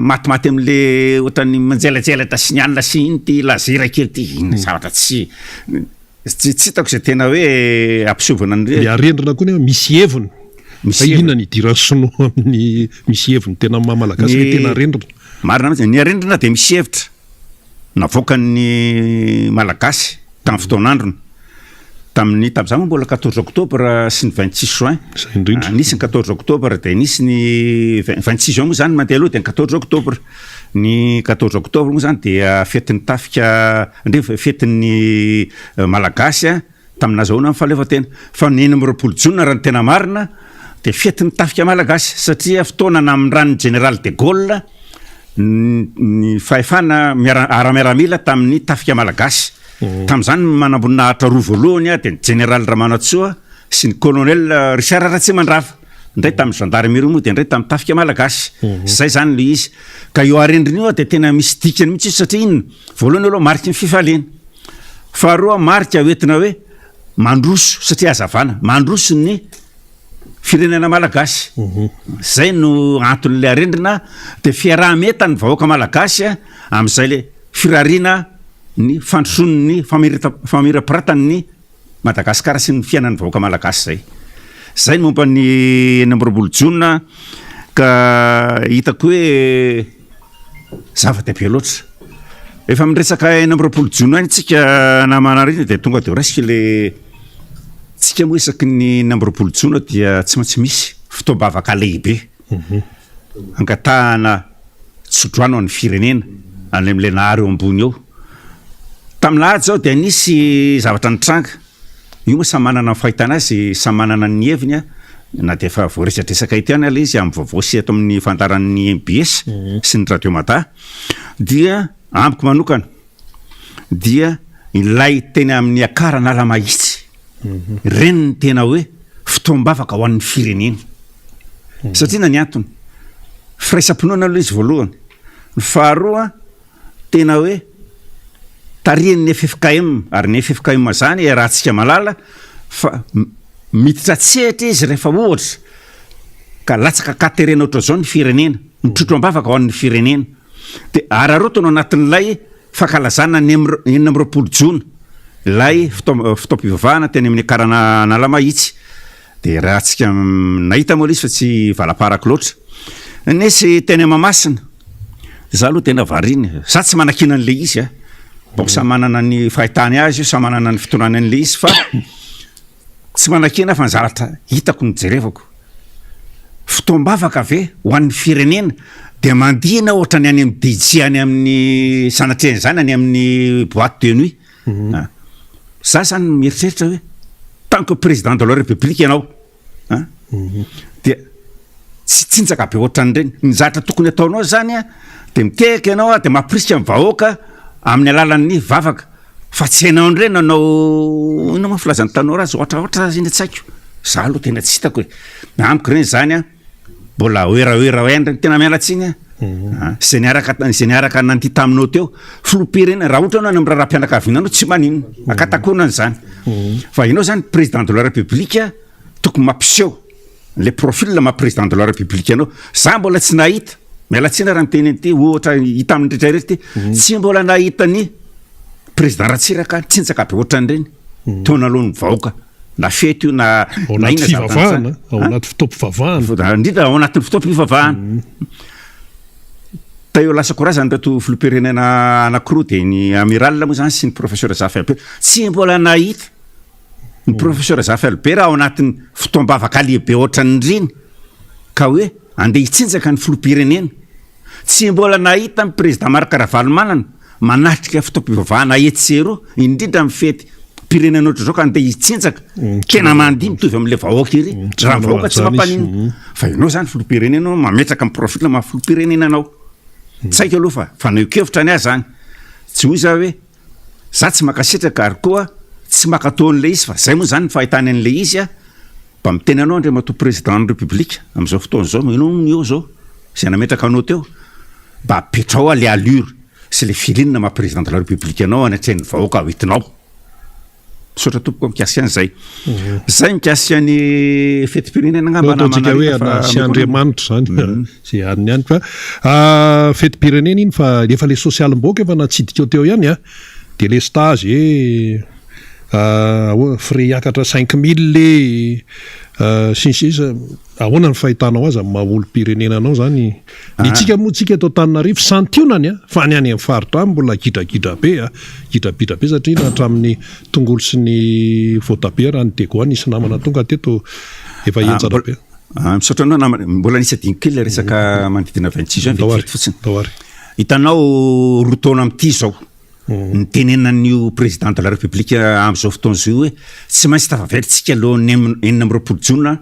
matimaty am'le ohatran'ny manjelajelatra sy ny anona sy iny ty laser kely ty, inona zavatra tsy tsy tsy hitako zay tena hoe ampisehovana an'ireny. Le arendrina koa nefa misy heviny, Misy fa heviny. inona ny idiran'ny sinoa amin'ny misy heviny tena maha malagasy le Ny tena arendrina. Marina mihitsy, ny arendrina dia misy hevitra navoakan'ny malagasy tamin'ny fotoan'androny. Tamin'ny, tamin'izany moa mbola quatorze octobre sy ny 26 juin. Izay indrindra. Ah, nisy ny quatorze octobre dia nisy ny 26 juin moa izany mandeha aloha dia ny quatorze octobre. Ny quatorze octobre moa izany dia fetin'ny tafika, ndre fetin'ny Malagasy tamin'ny nazahoana ny fahaleovantena. Fa ny 26 jona raha ny tena marina dia fetin'ny tafika malagasy satria fotoana namindran'ny Général de Gaulle ny fahefana ara-miaramila tamin'ny tafika malagasy. Tamin'izany ny manamboninahitra roa voalohany dia ny Jeneraly Ramanantsoa sy ny Colonel Richard Ratsimandrava. Indray tamin'ny gendarmerie moa dia indray tamin'ny tafika malagasy. Izay izany ilay izy. Ka io arendrina io dia tena misy dikany mihitsy izy satria inona? Voalohany aloha mariky ny fifaliana. Faharoa marika hoentina hoe mandroso satria hazavana. Mandroso ny firenena malagasy. Izay no anton'ilay arendrina dia fiaraha-mientan'ny vahoaka malagasy amin'izay ilay firariana ny fandrosoan'ny famirapiratan'ny Madagasikara sy ny fiainan'ny vahoaka malagasy izay. Izay ny momba ny 26 jona ka hitako hoe zava-dehibe loatra. Efa miresaka 26 jona any tsika namana reny dia tonga dia raisiko le tsika moa isaky ny 26 jona dia tsy maintsy misy fotoam-bavaka lehibe. Angatahana tsodrano an'ny firenena any amin'ilay Nahary eo ambony eo. Tamin'ny lahady izao dia nisy zavatra nitranga. Io moa samy manana ny fahitana azy, samy manana ny heviny, na dia efa voaresadresaka eto ihany ilay izy amin'ny vaovao sy eto amin'ny fandaharan'ny mbs sy ny Radio Mada. Dia amiko manokana dia ilay teny amin'ny Akarana Analamahitsy, ireny no tena hoe fotoam-bavaka ho an'ny firenena. Satria inona ny antony? Firaisam-pinoana aloha izy voalohany. Ny faharoa, tena hoe tarihin'ny ffkm, ary ny ffkm izany iarahantsika mahalala fa miditra an-tsehatra izy rehefa ohatra ka latsaka an-katerena ohatran'izao ny firenena, mitrotro am-bavaka ho an'ny firenena. Dia araraotiny ao anatin'ilay fankalazana ny 26 jona, ilay fotoam-pivavahana teny amin'ny Akarana Analamahitsy. Dia raha tsika nahita moa ilay izy fa tsy valaparako loatra. Nisy teny Mahamasina, za aloha tena variana, za tsy manakiana an'ilay izy a, bon samy manana ny fahitany azy io, samy manana ny fitondrany an'ilay izy fa tsy manakiana fa ny zavatra hitako no jerevako. Fotoam-bavaka ve ho an'ny firenena dia mandihy ianao ohatran'ny any amin'ny DJ any amin'ny sanatria an'izany any amin'ny boite de nuit. Za zany mieritreritra hoe tant que président de la république ianao an, dia tsy tsinjaka be ohatran'ireny, ny zavatra tokony ataonao zany an, de mitehaka ianao an, de mampirisika ny vahoaka amin'ny alalan'ny vavaka, fa tsy ianao indray no hanao inona moa filazan'ny tanora azy, ohatraohatra azy iny tsy haiko, za aloha tena tsy hitako e, amiko ireny zany an. Mbola oeraoera ihany reny, tena miala tsiny a. Izay niaraka izay niaraka nandihy taminao teo, filoham-pirenena, raha ohatra ianao any amin'ny raharaham-pianakaviana anao tsy maninona, akatakonana izany. Fa ianao izany président de la république tokony mampiseho le profil maha président de la république anao. Za mbola tsy nahita, miala tsiny raha miteny an'ity ohatra hita amin'ny rehetra rehetra ity, tsy mbola nahita ny président Ratsiraka nitsinjaka be ohatran'ireny teo analohan'ny vahoaka. Na fety io na Ao na anaty inona zavatra fivavahana, nitranga. ao anaty fotoam-pivavahana. Indrindra ao anatin'ny fotoam-pivavahana. Teo lasa korazany ireto filoham-pirenena anankiroa dia ny amiral moa izany sy ny professeur Zafy Albert. Tsy mbola nahita ny professeur Zafy Albert ao anatin'ny fotoam-bavaka lehibe ohatran'ireny ka hoe andeha hitsinjaka ny filoham-pirenena. Tsy mbola nahita ny président Marc Ravalomanana manatrika fotoam-pivavahana etsy sy eroa, indrindra amin'ny fety pirenena ohatr'izao ka andeha hitsinjaka, tena mandihy mitovy amin'ilay vahoaka ery, raha ny vahoaka tsy mampaninona. Fa ianao izany filoham-pirenena anao mametraka ny profil maha filoham-pirenena anao. Tsy haiko aloha fa fanehoan-kevitra ny ahy izany. Tsy hoy za hoe za tsy mankasitraka ary koa tsy mankatò an'ilay izy fa izay moa izany ny fahitany an'ilay izy a. Mba miteny anao Andriamatoa Président ny République amin'izao fotoana izao, ianao no eo izao, izay nametraka anao teo, mba apetrao le allure sy le feeling maha Président de la République anao any an-tsain'ny vahoaka hoentinao. Misaotra tompoko mikasika an'izay. Zay mikasika ny fetim-pirenena angamba Ataontsika hoe namana sy Andriamanitra zany zay aniny ihany fa fetim-pirenena iny fa efa le sosialim-bahoaka efa natsidika teo ihany a, délestage e, ahoana frais hiakatra 5000 e, sy ny sisa. Ahoana ny fahitanao azy amin'ny maha olom-pirenena anao zany? Ny tsika moa tsika eto Antananarivo santionany a, fa ny any amin'ny faritra any mbola gidragidra be a, gidrabidra be satria na hatramin'ny tongolo sy ny voatabia raha ny Diego nisy namana tonga teto efa henjana be. Misaotra anao namana, mbola nisy adino kely ilay resaka manodidina 26 juin vetivety fotsiny. Ndao ary. Hitanao roa taona amin'ity izao. Nitenenan'io président de la république amin'izao fotoana izao hoe tsy maintsy tafaveritsika alohan'ny 26 jona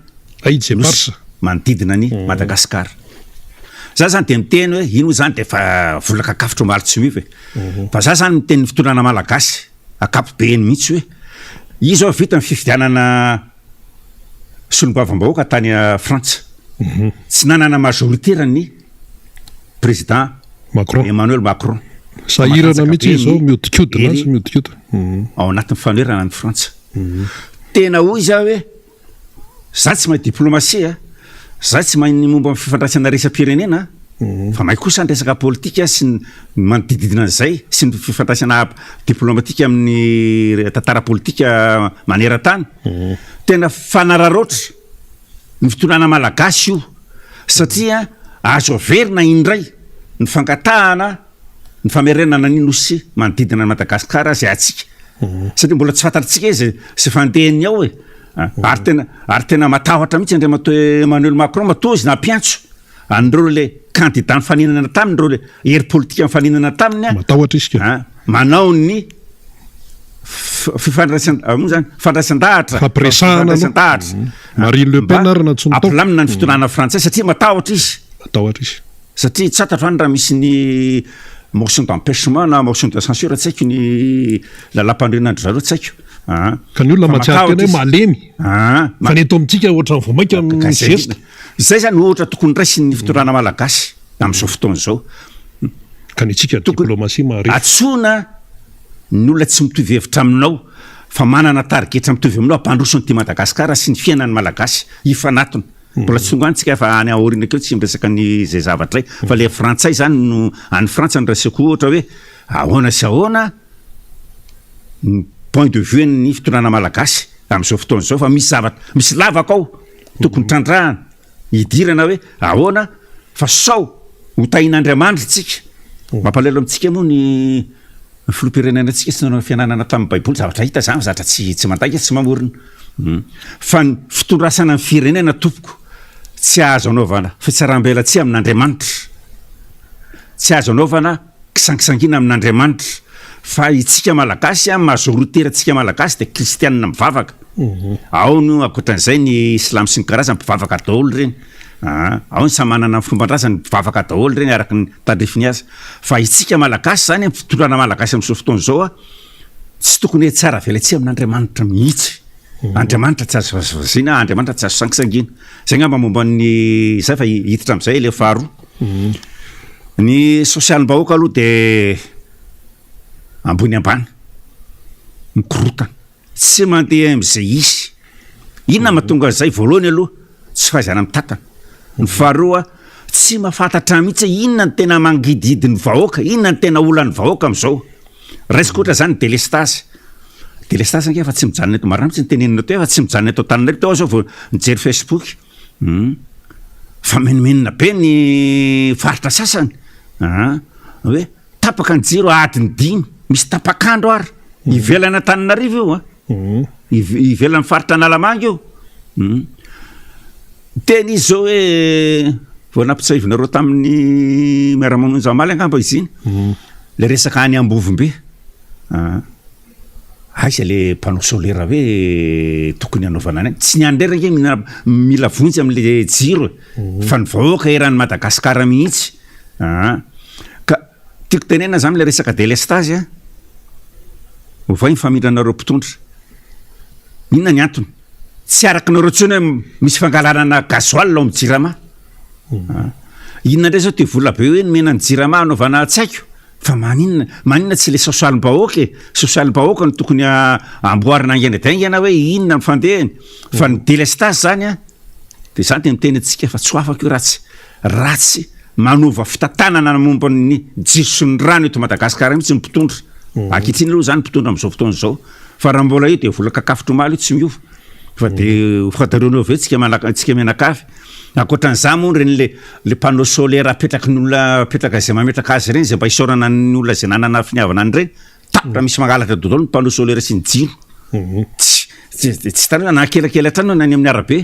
nosy manodidina an'i Madagascar. Za zany dia miteny hoe iny moa zany dia efa vola kakafotra omaly tsy miova e. Fa za zany miteny ny fitondrana malagasy ankapobeny mihitsy hoe io zao vita ny fifidianana solombavambahoaka tany Frantsa. Tsy nanana majorité ny président Macron. Emmanuel Macron. Sahirana mihitsy izy zao miodikodina sy miodikodina. Ao anatin'ny fanoherana any Frantsa. Tena hoy za hoe za tsy mahay diplomatie a, za tsy mahay ny momba ny fifandraisana iraisam-pirenena fa mahay kosa ny resaka politika sy ny manodididina an'izay sy ny fifandraisana diplomatika amin'ny tantara politika maneran-tany. Tena fanararaotra ny fitondrana malagasy io satria azo averina indray ny fangatahana ny famerenana ny nosy manodidina an'i Madagasikara izay antsika satria mbola tsy fantatsika izy izay fandehany ao e. Ary tena ary tena matahotra mihitsy Andriamatoa Emmanuel Macron matoa izy nampiantso an'ireo le candidat nifaninana taminy ireo le hery politika nifaninana taminy a. Matahotra izy ka. Manao ny fifandraisan moa zany fandraisan-dahatra Fampiresahana aloha. fandraisan-dahatra Marine Le Pen ary nantsoiny tao. Hampilamina ny fitondrana frantsay satria matahotra izy. Matahotra izy. Satria tsy fantatro any raha misy ny motion d'empêchement na motion de censure tsy haiko ny lalàmpanorenan-dry zareo tsy haiko. Aa. Ka ny olona Fa mahatsiaro tena matahotra hoe izy. malemy. Aa. Fa ny eto amintsika ohatran'ny vao mainka Ka izay mizesta. Izay zany ohatra tokony raisin'ny fitondrana malagasy amin'izao fotoana izao. Ka ny antsika Tokony diplomatie maharefo. antsoina ny olona tsy mitovy hevitra aminao fa manana tarigetra mitovy aminao hampandroso an'ity Madagasikara sy ny fiainan'ny Malagasy hifanatona. Mbola tsy tonga any tsika fa any aoriana kely tsy miresaka ny izay zavatra izay fa le frantsay zany no any Frantsa no raisiko ohatra hoe ahoana sy ahoana ny point de vue ny fitondrana malagasy amin'izao fotoana izao fa misy zavatra misy lavaka ao tokony trandrahana hidirana hoe ahoana fa sao ho tahin'Andriamanitra tsika. Mampalahelo amintsika moa ny Ny filoham-pirenena antsika tsy nanao fianarana tamin'ny baiboly, zavatra hita zany fa zavatra tsy tsy mandainga tsy mamorona. Fa ny fitondrasana ny firenena tompoko tsy azo anaovana fitsaram-belatsihy amin'Andriamanitra, tsy azo anaovana kisangisangiana amin'Andriamanitra, fa itsika malagasy an, majoritaire tsika malagasy dia kristianina mivavaka, ao no ankoatran'izay ny silamo sy ny karazany mpivavaka daholo ireny, aa ao ny samy manana ny fomban-drazany mpivavaka daholo ireny araka ny tandrifiny azy. Fa isika Malagasy izany, ny fitondrana Malagasy amin'izao fotoana izao a, tsy tokony hoe tsara velatsihy amin'Andriamanitra mihitsy. Andriamanitra tsy azo vazivaziana, Andriamanitra tsy azo sangisangiana. Izay angamba momba ny izay fa hiditra amin'izay ilay faharoa. Ny sosialim-bahoaka aloha dia ambony ambany, mikorotana. Tsy mandeha amin'izay hisy. Inona mahatonga an'izay? Voalohany aloha, tsy fahaizana mitantana. Ny faharoa, tsy mahafantatra mihitsy hoe inona no tena mangidihidy ny vahoaka, inona no tena olan'ny vahoaka amin'izao. Raisiko ohatra izany ny delestazy. Delestazy ange efa tsy mijanona eto marina mihitsy ny tenenina teo, efa tsy mijanona eto Antananarivo teo aho izao vao nijery Facebook. Hum. Fa menomenona be ny faritra sasany. Aa. Hoe Tapaka ny jiro adiny dimy, misy tapak'andro ary, ivelan'Antananarivo io an, ivelan'ny faritra Analamanga io. Teny izy zao hoe vao nampitsiahivinareo tamin'ny miara-mamonjy omaly angamba izy iny, le resaka any Ambovombe, aiza le panneau solaire hoe tokony hanaovana any, tsy ny any irery ange mila mila vonjy am'le jiro e, fa ny vahoaka eran'i Madagasikara mihitsy. Aa. Ka tiako tenenina zany le resaka délestage a, ovay ny famindranareo mpitondra. Inona ny antony? Tsy araka nareo intsony hoe misy fangalarana gasoil ao amin'ny jirama. Inona indray zao ty vola be hoe nomena ny jirama hanaovana tsy haiko fa maninona maninona tsy le sosialim-bahoaka e? Sosialim-bahoaka no tokony amboarina haingana dia haingana hoe inona ny fandehany fa ny delestazy zany an de zany de miteny antsika fa tsy ho afaka io raha tsy raha tsy manova fitantanana momba ny jiro sy ny rano eto Madagasikara mihitsy ny mpitondra. Ankehitriny aloha zany mpitondra amin'izao fotoana izao fa raha mbola io de vola kakafotra omaly io tsy miova fa de ho fantatrareo avy eo tsika malaka tsika mianakavy. Ankoatran'izany moa ireny le le panneau solaire apetraky ny olona apetraka izay mametraka azy ireny izay mba isaorana ny olona izay nanana finiavana an'ireny, tapitra misy mangalatra daholo ny panneau solaire sy ny jiro. Tsy tsy tsy hitanao na kelikely hatrany na any amin'ny arabe.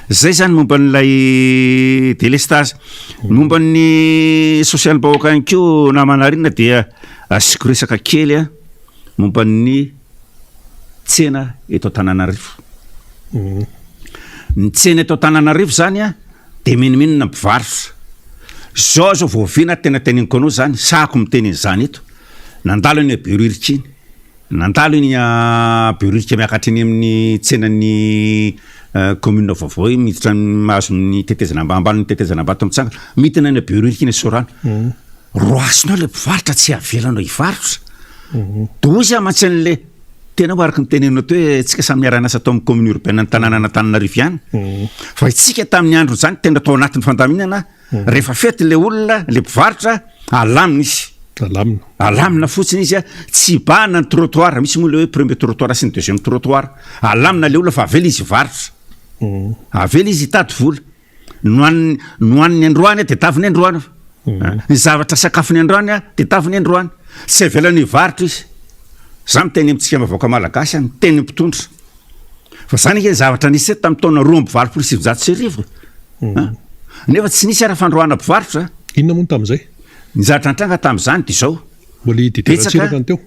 Zay zany momba an'ilay délestage. Momba ny sosialim-bahoaka ihany koa namana Rina dia asiako resaka kely a momba ny tsena eto Antananarivo. Ny tsena eto Antananarivo zany a de menomenona mpivarotra. Zao zao vao oviana tena teneniko anao zany, sahako miteny an'izany eto, nandalo iny Behoririka iny, nandalo iny Behoririka miakatra iny amin'ny tsenan'ny commune vaovao iny, miditra ny mahazo ny tetezana ambanimbany ny tetezana Ambatomitsangana, midina iny Behoririka iny Soarano. Roasinao le mpivarotra tsy avelanao hivarotra. Doza mantsy an'le tena hoe araka ny teneninao teo hoe tsika samy niara-niasa tao amin'ny commune urbaine ny tanànan'Antananarivo ihany. Fa isika tamin'ny andro izany tena tao anatin'ny fandaminana, rehefa fety le olona, le mpivarotra, alamina izy. Alamina. Alamina fotsiny izy, tsy hibahana ny trottoir, misy moa le hoe premier trottoir sy ny deuxième trottoir. Alamina le olona fa avela izy hivarotra. Avela izy hitady vola. Nohaniny nohaniny androany dia taviny androany. Ny zavatra sakafony androany dia taviny androany. Tsy avelany hivarotra izy. Za miteny amintsika vahoaka malagasy, miteny mpitondra. Fa zany ange ny zavatra nisy teto tamin'ny taona 1982 e. Nefa tsy nisy ara fandroahana mpivarotra. Inona moa ny tamin'izay? Ny zavatra nitranga tamin'izany dia izao. Mbola i Didier Ratsiraka no teo.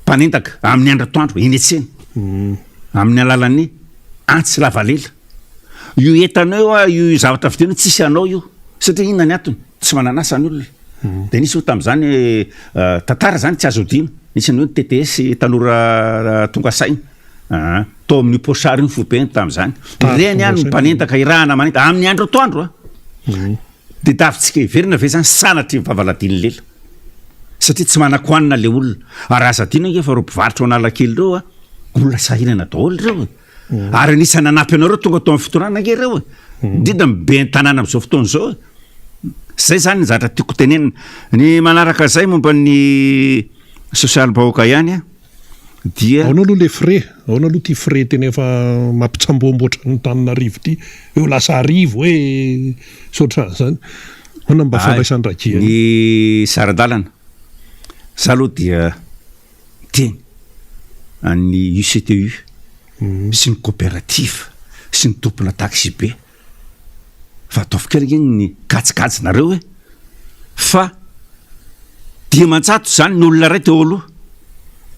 Mpanendaka amin'ny andro atoandro eny an-tsena amin'ny alalan'ny antsy lava lela. Io entana io, io zavatra vidiana io tsisy anao io satria inona ny antony? Tsy manana asa ny olona. Dia nisy moa tamin'izany tantara izany tsy azo odiana, nisy ny hoe TTS tanora tonga saina tao amin'io Pochard io ny foibeny tamin'izany. Ireny ihany ny mpanendaka irahana manendaka amin'ny andro atoandro an! Tadiavintsika heverina ve zany sanatria ny vavaladin'ny lela? Satria tsy manan-kohanina le olona. Ary aza adino ange fa ireo mpivarotra ao Analakely ireo a, olona sahirana daholo ireo e. Ary anisan'ny nanampy anareo tonga tao amin'ny fitondrana ange ireo e. Indrindra ny ben'ny tanàna amin'izao fotoana izao e. Zay zany ny zavatra tiako tenenina. Ny manaraka izay momba ny sosialim-bahoaka ihany a. dia. Ahoana aloha le frais? Ahoana aloha ity frais tena efa mampitsamboamboatra an'Antananarivo ity? Eo lasa arivo hoe sy ohatran'izany. Ahoana mba fandraisan'i Ragie an'io? Ny saran-dalana, za aloha dia miteny an'ny UCTU sy ny coopérative sy ny tompona taxi-be Fa ataovy kely ange ny kajikajinareo e! Fa 500 izany ny olona iray teo aloha,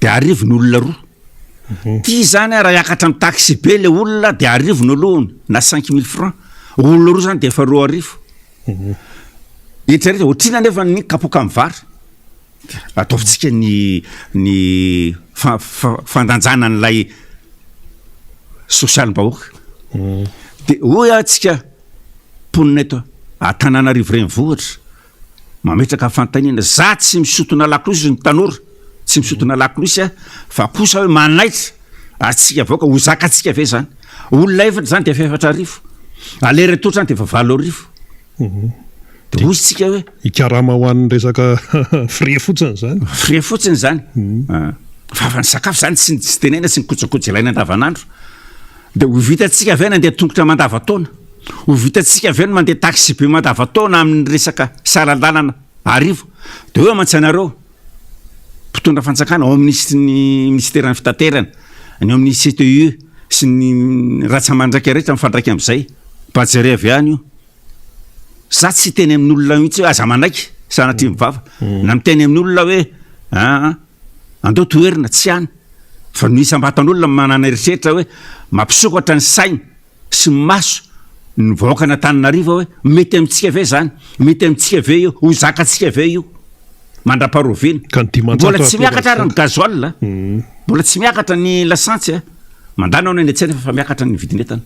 dia arivo ny olona roa. Ty izany raha hiakatra amin'ny taxi be le olona dia arivo no alohany na 5000 francs. Olona roa izany dia efa 2000. Eritrereto, ohatr'inona anefa ny kapoaka amin'ny vary? Ataovintsika ny ny fandanjana an'ilay sosialim-bahoaka. Dia hoy aho tsika mponina eto Antananarivo renivohitra, mametraka fanontaniana, za tsy misotona lakolosy ny tanora, tsy misotona lakolosy aho, fa kosa hoe manaitra antsika vahoaka, ho zakantsika ve zany? Olona efatra zany dia efa 4000, aller retour zany dia efa 8000. Dia hoy isika hoe. Hikarama ho an'ny resaka frais fotsiny izany. Frais fotsiny izany. Fa fa ny sakafo izany tsy tsy tenenina sy ny kojakoja ilaina andavanandro. Dia ho vitantsika ve ny handeha tongotra mandavantaona? Ho vitantsika ve ny mandeha taxi-be mandavantaona amin'ny resaka saran-dalana arivo? Dia hoy mantsy ianareo, mpitondra fanjakana ao amin'ny ny minisiteran'ny fitaterana, ny ao amin'ny CTU sy ny ratsa-mandraika rehetra mifandraika amin'izay. Mba jereo avy any io. Za tsy hiteny amin'ny olona mihitsy hoe aza manaiky sanatria ny vava. Na miteny amin'ny olona hoe aa andao toherina, tsy any. Fa ny isam-batan'olona manana eritreritra hoe mampisokatra ny saina sy ny maso ny vahoakan'Antananarivo hoe mety amintsika ve izany? Mety amintsika ve io? Ho zakantsika ve io? Mandra-paharoviana. Ka ny 500 Mbola tsy miakatra ary ny gasoil. Mbola tsy miakatra ny lasantsy. Mandany aho eny an-tsena fa miakatra ny vidin'entana.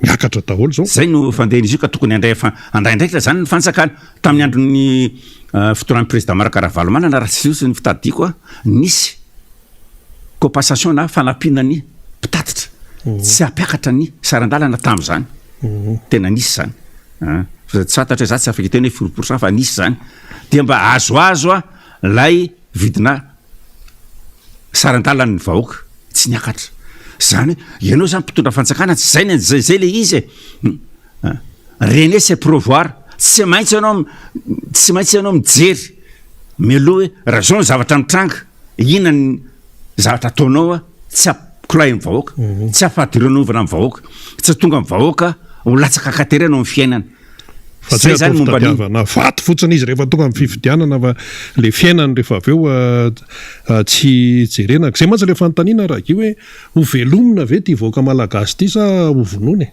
Miakatra daholo izao. Izay no fandehan'izy io ka tokony handray handray andraikitra izany ny fanjakana. Tamin'ny andron'ny fitondran'ny président Marc Ravalomanana raha tsy diso ny fitadidiako a, nisy compensation na fanampiana ny mpitatitra tsy hampiakatra ny saran-dalana tamin'izany. Tena nisy izany. Fa tsy fantatra hoe za tsy afaka hiteny hoe firy pourcent fa nisy izany. Dia mba azoazo ilay vidina saran-dalan'ny vahoaka tsy niakatra. Zany hoe ianao zany mpitondra fanjakana tsy zay ny zay zay le izy e. Rene c'est prévoir, tsy maintsy ianao tsy maintsy ianao mijery mialoha hoe raha zao ny zavatra mitranga, inona ny zavatra ataonao tsy hampikolahy ny vahoaka, tsy hampifadiranovana ny vahoaka, tsy hahatonga ny vahoaka ho latsaka an-katerena ao amin'ny fiainana. Fa tsy hoe atao fitadiavana vato fotsiny izy rehefa tonga amin'ny fifidianana fa le fiainany rehefa avy eo tsy jerena. Zay mantsy le fanontaniana Ragui hoe ho velomina ve ity vahoaka malagasy ity sa ho vonoina e?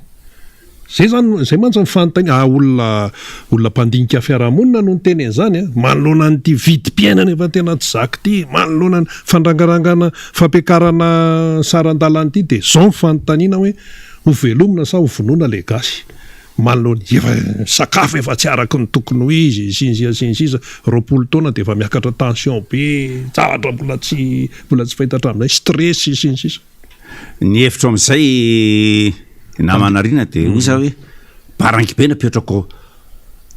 Zay zany, zay mantsy ny fanontaniana, ah olona olona mpandinika fiarahamonina no niteny an'izany an, manoloana an'ity vidim-piainana efa tena tsy zaka ity, manoloana ny fandrangarangana fampiakarana saran-dalana ity dia zao ny fanontaniana hoe ho velomina sa ho vonoina le gasy? Manoloana efa sakafo efa tsy araka ny tokony ho izy sy ny sisa sy ny sisa, 20 taona dia efa miakatra tension be, zavatra mbola tsy mbola tsy fahita hatramin'izay, stress sy ny sisa. Ny hevitro amin'izay namana Rina dia hoy za hoe barangy be napetrako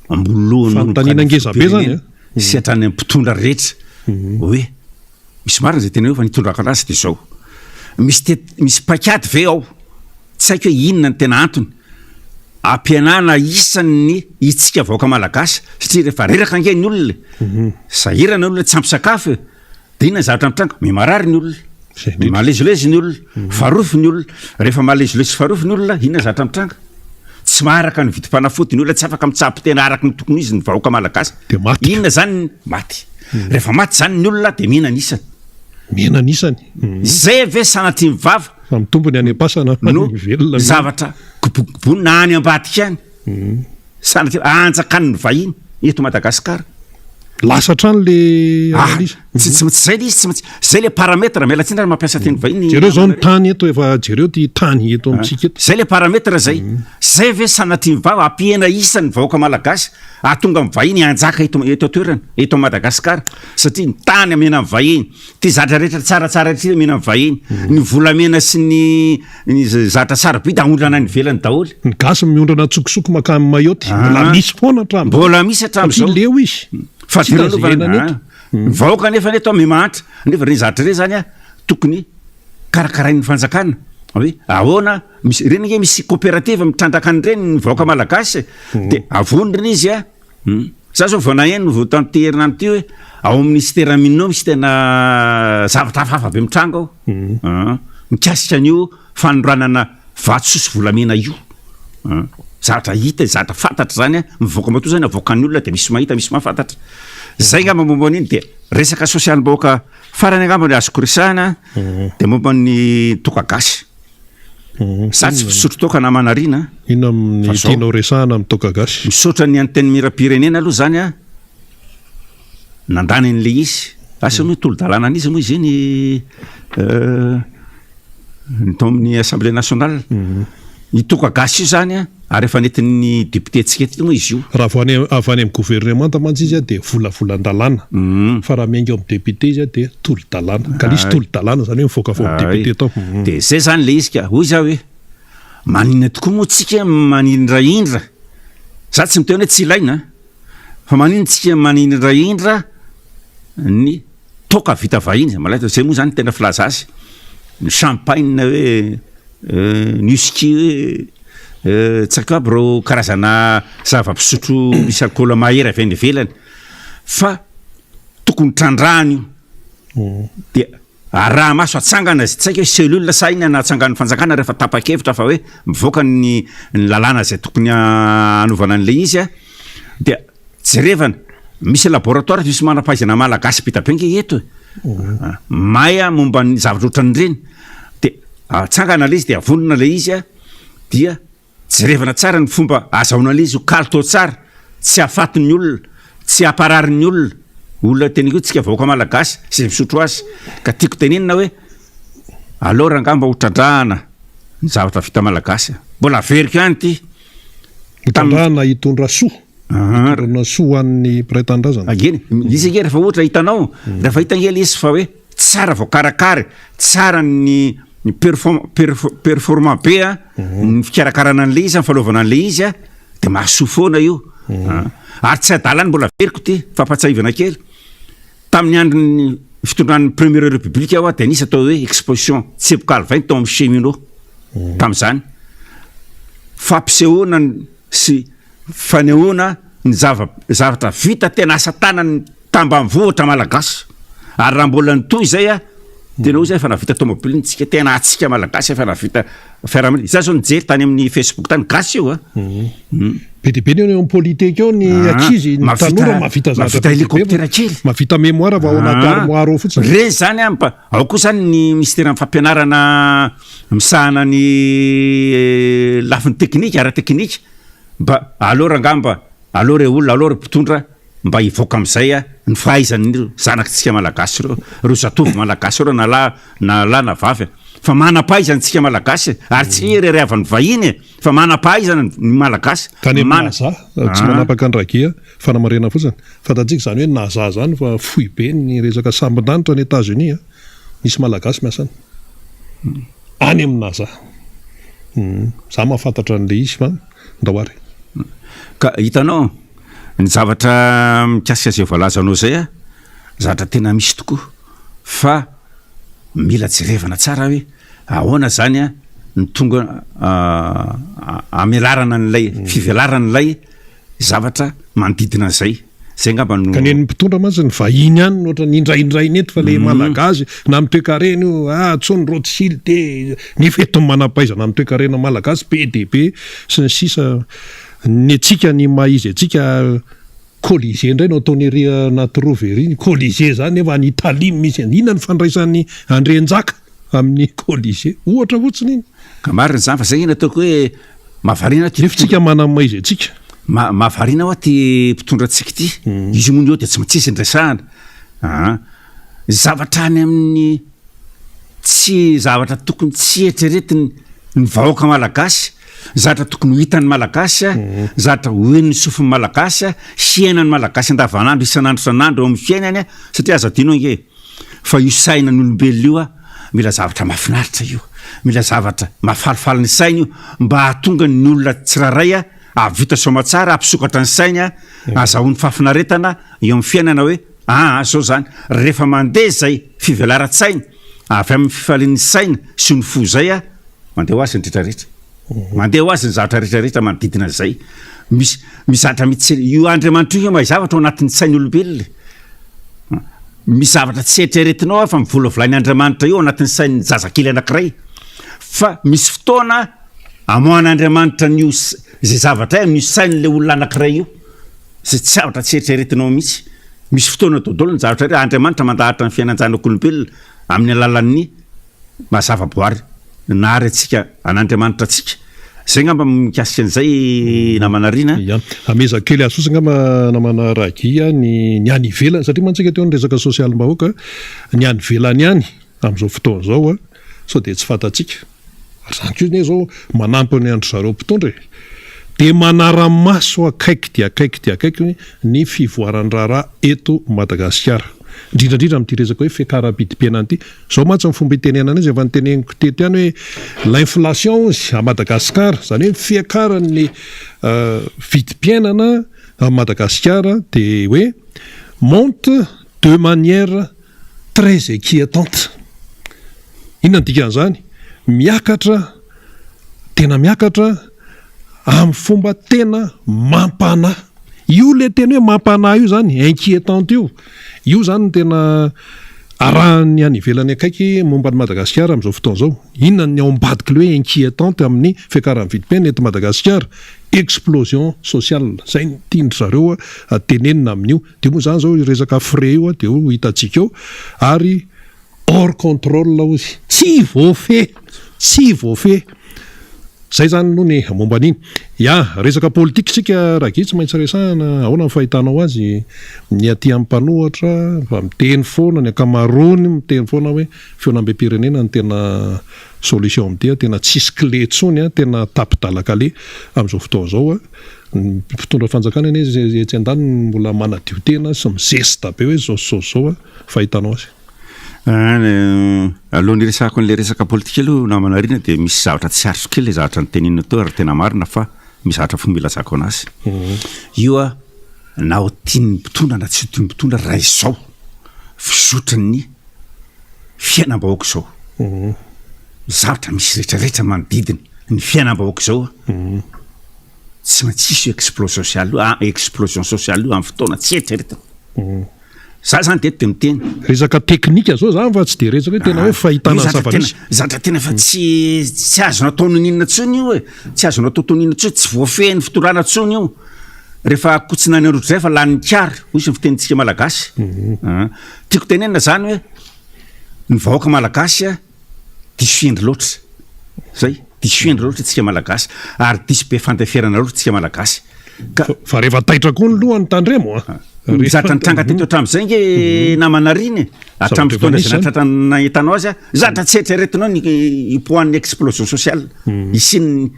ambony lohan'ny Fanontaniana ngeza be zany an! sy hatrany amin'ny mpitondra rehetra hoe misy marina izay tenenao fa ny hitondrako anazy dia izao, misy tet- misy paikady ve ao? Tsy haiko hoe inona no tena antony ampihenana isan'ny itsika vahoaka malagasy satria rehefa reraka ange ny olona e, sahirana ny olona tsy ampy sakafo e, de inona ny zavatra mitranga? Miha-marary ny olona, malezilezy ny olona, farofy ny olona, rehefa malezilezy sy farofy ny olona inona ny zavatra mitranga? Tsy maharaka ny vidim-panafody ny olona, tsy afaka mitsabo tena araka ny tokony ho izy ny vahoaka malagasy, inona zany ny maty? Rehefa maty zany ny olona de mihena ny isany. Mihena ny isany. Zay ve sanatria ny vava? Fa mitombo ny any am-pasana fa no ny velona no. zavatra kobokobonina any ambadika any. Sanatria anjakan'ny vahiny eto Madagasikara. Lasa hatrany le Ah, analyse. tsy tsy tsy zay le izy, tsy maintsy zay le paramètre, miala tsiny raha mampiasa teny vahiny. Jereo zao ny tany eto efa jereo ty tany eto amintsika eto. Zay le paramètre zay. Zay ve sanatria ny vava hampihena isa ny vahoaka malagasy hahatonga ny vahiny hanjaka eto eto an-toerana, eto Madagasikara satria ny tany amena ny vahiny. Ty zatra rehetra tsaratsara ty omena ny vahiny. Ny volamena sy ny ny zatra sarobidy aondrana any ivelany daholo. Ny gasy miondrana an-tsokosoko mankany Mayotte. Mbola misy foana hatramin'izao. Mbola misy hatramin'izao. Satria leo izy. Fa Tsy hita izay iainany eto. Ny vahoaka anefa eto miha-mahantra. Nefa ireny zavatra ireny zany tokony karakarain'ny fanjakana. Hoe ahoana, misy ireny ange misy coopérative mitrandraka an'ireny ny vahoaka malagasy. Dia avonina izy a. Hum. Za zao vao naheno vao tamin'ity herinandro ity hoe ao amin'ny ministera Mino misy tena zavatra hafahafa be mitranga ao. Hum. Mikasika an'io fanoranana vatosoa sy volamena io. Hum. Zavatra hita, zavatra fantatra zany an, mivoaka matoa zany avoakan'ny olona dia misy mahita, misy mahafantatra. Zay angamba momba an'iny dia resaka sosialim-bahoaka farany angamba ny azoko resahana dia momba ny toaka gasy. Za tsy mpisotro toaka namana Rina a. Inona amin'ny tianao resahana amin'ny toaka gasy? Misaotra ny Antenimierampirenena aloha zany a, nandany an'ilay izy. Asa moa tolo-dalàna an'iza moa izy iny ny tao amin'ny Assemblée nationale. Io toaka gasy io zany a, ary efa nentin'ny député-ntsika teto moa izy io. Raha vao any avy any amin'ny governemanta mantsy izy dia volavolan-dalàna, fa raha miainga ao amin'ny député izy dia tolo-dalàna. Ka nisy tolo-dalàna izany hoe mivoaka avy ao amin'ny député tao. Dia izay izany ilay izy ka. Hoy izaho hoe, maninona tokoa moa tsika manindrahindra, za tsy miteny hoe tsy ilaina an, fa maninona tsika manindrahindra ny toaka vita vahiny, malaita, zay moa zany tena filaza azy, ny champagne hoe, ny whisky hoe, tsy haiko aby ireo karazana zava-pisotro misy alikaola mahery avy any ivelany, fa tokony trandrahana io, dia araha-maso atsangana izy, tsy haiko hoe cellule sa inona no atsangan'ny fanjakana rehefa tapa-kevitra fa hoe mivoaka ny ny lalàna izay tokony hanovana an'ilay izy an, dia Jerevana, misy laboratoire misy manam-pahaizana malagasy be dia be ange eto e. Mahay momba ny zavatra ohatran'ireny. Dia atsangana ilay izy dia avonona ilay izy dia jerevana tsara ny fomba azahoana ilay izy ho kalitao tsara, tsy hahafaty ny olona, tsy hamparary ny olona. Olona teneniko hoe tsika vahoaka malagasy izay misotro azy. Ka tiako tenenina hoe. Aleo rangahy mba ho trandrahana ny zavatra vita malagasy a! Mbola averiko ihany ity. Ho trandrahana hitondra soa. Hitondrana soa ho an'ny mpiray tanindrazana. Eny, izy ange rehefa ohatra hitanao, rehefa hita ange ilay izy fa hoe tsara voakarakara, tsara ny ny perform- perf- performant be a, ny fikarakarana an'ilay izy, ny fanaovana an'ilay izy a, dia mahasoa foana io. Ary tsy adalany mbola averiko ity, fampahatsiahivana kely. Tamin'ny andron'ny fitondran'ny Première République aho dia nisy atao hoe exposition tsepoka alvain tao amin'ny Cheminot tamin'izany. Fampisehoana sy fanehoana ny zava zavatra vita tena asa tanan'ny tambanivohitra malagasy. Ary raha mbola nitohy izay a, tena hoy zay efa nahavita tomobile ntsika, tena antsika malagasy efa nahavita fiaramanidina. Za zao nijery tany amin'ny Facebook tany, gasy io a. Be dia be ny eo amin'ny Polytech eo ny ankizy, ny tanora mahavita zavatra be dia be. Mahavita hélicoptère kely. Mahavita mémoire vao ao anaty armoire ao fotsiny. Reny zany a, mba ao koa zany ny minisiteran'ny fampianarana misahana ny lafiny teknika, ara-teknika, mba aleo rangahy mba, aleo re olona, aleo ry mpitondra mba hivoaka amin'izay ny fahaizan'ireo zanakitsika malagasy ireo, ireo zatovo malagasy ireo na lahy na lahy na vavy fa manam-pahaizana isika malagasy e, ary tsy irerehavan'ny vahiny e, fa manam-pahaizana ny malagasy. Tany amin'ny NASA, tsy manapaka ny ragia, fanamarihana fotsiny, fantatsika izany hoe NASA izany fa foibe ny resaka sambon-danitra any Etats-Unis, misy malagasy miasa any, any amin'ny NASA. Za mahafantatra an'ilay izy fa ndao ary. Ka hitanao, Ny zavatra mikasika izay voalazanao izay a, zavatra tena misy tokoa fa mila jerevana tsara hoe ahoana zany a ny tonga hamelarana an'ilay fivelaran'ilay zavatra manodidina an'izay. Zay angamba no. Ka ny an'ny mpitondra mantsy ny vahiny ihany no ohatran'ny indraindraina eto fa le malagasy na amin'ny toekarena io ah tsy ny Rothschild e, nefa eto ny manam-pahaizana amin'ny toekarena malagasy be dia be sy ny sisa. Ny antsika ny maha izy antsika Colisée indray no ataony ery anaty rova ery, ny Colisée zany nefa any Italie no misy an'iny, inona ny fandraisan'i Andrianjaka amin'ny Colisée? Ohatra fotsiny iny. Ka marina izany fa zay nge nataoko hoe mahavariana ty Nefa tsika manana ny maha izy antsika. Ma- mahavariana hoa ty mpitondra antsika ity, izy moa ny eo dia tsy maintsy izy no resahana, aa zavatra any amin'ny tsy zavatra tokony tsy eritreretiny ny vahoaka malagasy Zavatra tokony ho hitan'ny Malagasy, zavatra ho henon'ny sofin'ny Malagasy, hiainan'ny Malagasy andavanandro isan'andro isan'andro eo amin'ny fiainany, satria aza adino ange fa io sainan'ny olombelona io mila zavatra mahafinaritra io, mila zavatra mahafalifaly ny sainy io mba hahatonga ny olona tsirairay hahavita soamatsara, hampisokatra ny sainy, hahazahoany fahafinaretana eo amin'ny fiainana hoe aa zao zany, rehefa mandeha izay fivelaran-tsaina avy amin'ny fifalian'ny saina sy ny fo izay Mandeha ho azy ny rehetra rehetra. Mandeha ho azy ny zavatra rehetra rehetra manodidina an'izay. Misy misy zavatra mihitsy io Andriamanitra io mahay zavatra ao anatin'ny sain'ny olombelona. Misy zavatra tsy eritreretinao fa mivolavolain'Andriamanitra io ao anatin'ny sain'ny zazakely anankiray. Fa misy fotoana amoahan'Andriamanitra an'io izay zavatra amin'io sain'ilay olona anankiray io. Izay tsy zavatra tsy eritreretinao mihitsy. Misy fotoana daholo ny zavatra rehetra. Andriamanitra mandahatra ny fiainan-janak'olombelona amin'ny alalan'ny maha zavaboary nahary antsika an'Andriamanitra antsika. Zay ngamba mikasika an'izay namana Rina. Ya. Hamehezako kely azy fotsiny ngamba namana Ragi a, ny ny any ivelany satria mantsy tsika teo ny resaka sosialim-bahoaka, ny any ivelany any amin'izao fotoana izao a, sao dia tsy fantatsika. Ary izany koa anie izao manampy ny an-dry zareo mpitondra e. Dia manara-maso akaiky dia akaiky dia akaiky ny fivoaran-draharaha eto Madagasikara. Indrindra indrindra amin'ity resaka hoe fiakaram-pidim-piainana ity. Izao mantsy ny fomba itenenana azy, efa noteneniko teto ihany hoe l'inflation hozy à Madagascar, izany hoe ny fiakaran'ny vidim-piainana à Madagasikara dia hoe monte de manière très inquiétante. Inona ny dikan'izany? Miakatra, tena miakatra amin'ny fomba tena mampanahy. Io ilay teny hoe mampanahy io izany, inquiétante io, io izany no tena arahan'ny any ivelany akaiky momba an'i Madagasikara amin'izao fotoana izao. Inona ny ao ambadik'ilay hoe inquiétante amin'ny fiakaran'ny vidim-piainana eto Madagasikara? Explosion sociale. Izay no tian-dry zareo tenenina amin'io. Dia moa izany izao io resaka frais io dia ho hitantsika eo. Ary hors contrôle hozy. Tsy voafehy! Tsy voafehy! Zay zany aloha ny momba an'iny. Ya, resaka politika isika Ragui tsy maintsy resahana, ahoana ny fahitanao azy ny aty amin'ny mpanohatra fa miteny foana ny ankamaroany miteny foana hoe fihaonambem-pirenena no tena solution amin'ity, tena tsisy clé intsony, tena tapi-dalan-kaleha amin'izao fotoana izao. Ny mpitondra fanjakana anie etsy andaniny mbola manadio tena sy mizesta be hoe zao sy zao sy zao, fahitanao azy. Alohan'ny hiresahako an'ilay resaka politika aloha namana Rina dia misy zavatra tsy aritro kely ilay zavatra notenenina teo ary tena marina fa misy zavatra fomba ilazako anazy. Io a na ho tian'ny mpitondra na tsy ho tian'ny mpitondra raha izao fizotran'ny fiainam-bahoaka izao, zavatra misy rehetrarehetra manodidina ny fiainam-bahoaka izao a, tsy maintsy hisy io explosion sociale io, explosion sociale io amin'ny fotoana tsy eritreretina. Za zany teto de miteny. Resaka teknika zao zany fa tsy de resaka hoe tena hoe fahitana ny zava-misy. Zavatra tena efa tsy tsy azo natao noninona tsony io e, tsy azo natao tonina tsony, tsy voafehin'ny fitondrana tsony io. Rehefa kotsina any androtr'izay fa lanin'ny kary, hoy ny fitenintsika malagasy. Tiako tenenina zany hoe ny vahoaka malagasy a diso hendry loatra. Zay, diso hendry loatra tsika malagasy ary diso be fandeferana loatra tsika malagasy. Ka fa rehefa taitra koa ny lohany tandremo a. Ny zavatra nitranga teto hatramin'izay nge namana Rina e, hatramin'ny fotoana izay nahatratra nahitanao azy a, zavatra tsy eritreretinao ny hipoahan'ny explosion sociale, hisian'ny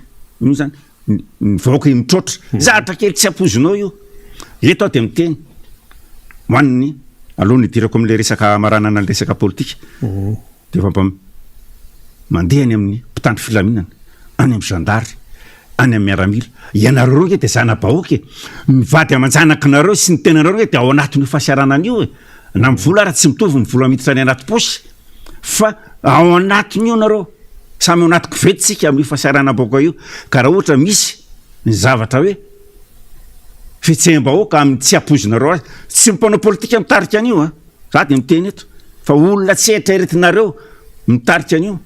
ino zany, ny vahoaka mitroatra, zavatra kely tsy ampoizinao io. Eto aho dia miteny ho an'ny, alohan'ny hidirako amin'ilay resaka hamaranana ny resaka politika, Dia efa mba mandeha any amin'ny mpitandro filaminana, any amin'ny zandary, any amin'ny miaramila. Ianareo ireo nge dia zana-bahoaka e! Ny vady aman-janakinareo sy ny tenanareo nge dia ao anatin'io fahasahiranana io e! Na ny vola ara tsy mitovy ny vola miditra any anaty paosy fa ao anatin'io nareo. Samy ao anaty koveta isika amin'io fahasahiranam-bahoaka io. Ka raha ohatra misy ny zavatra hoe fihetseham-bahoaka amin'ny tsy ampoizinareo azy, tsy ny mpanao politika mitarika an'io an! Za dia miteny eto fa olona tsy eritreretinareo mitarika an'io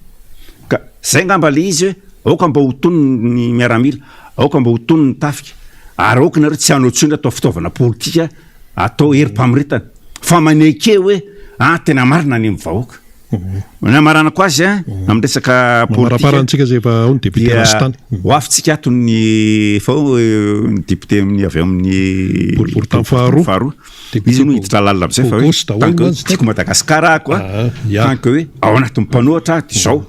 ka zay ngamba le izy hoe aoka mba ho tony ny miaramila, aoka mba ho tony ny tafika ary aoka nareo tsy hanao tsony atao fitaovana politika atao herim-pamoretana fa maneke hoe ah tena marina ny amin'ny vahoaka. Ny hamaranako azy a amin'ny resaka politika Mamaramparantsika zay efa ao ny député dia Rastany. ho avy tsika ato ny efa ao ny député amin'ny avy ao amin'ny Boriborintany faharoa. faharoa. Izy no hiditra lalina amin'izay fa hoe tant que tiako Madagascar ako a, tant que hoe ao anatin'ny mpanohitra aho dia izao.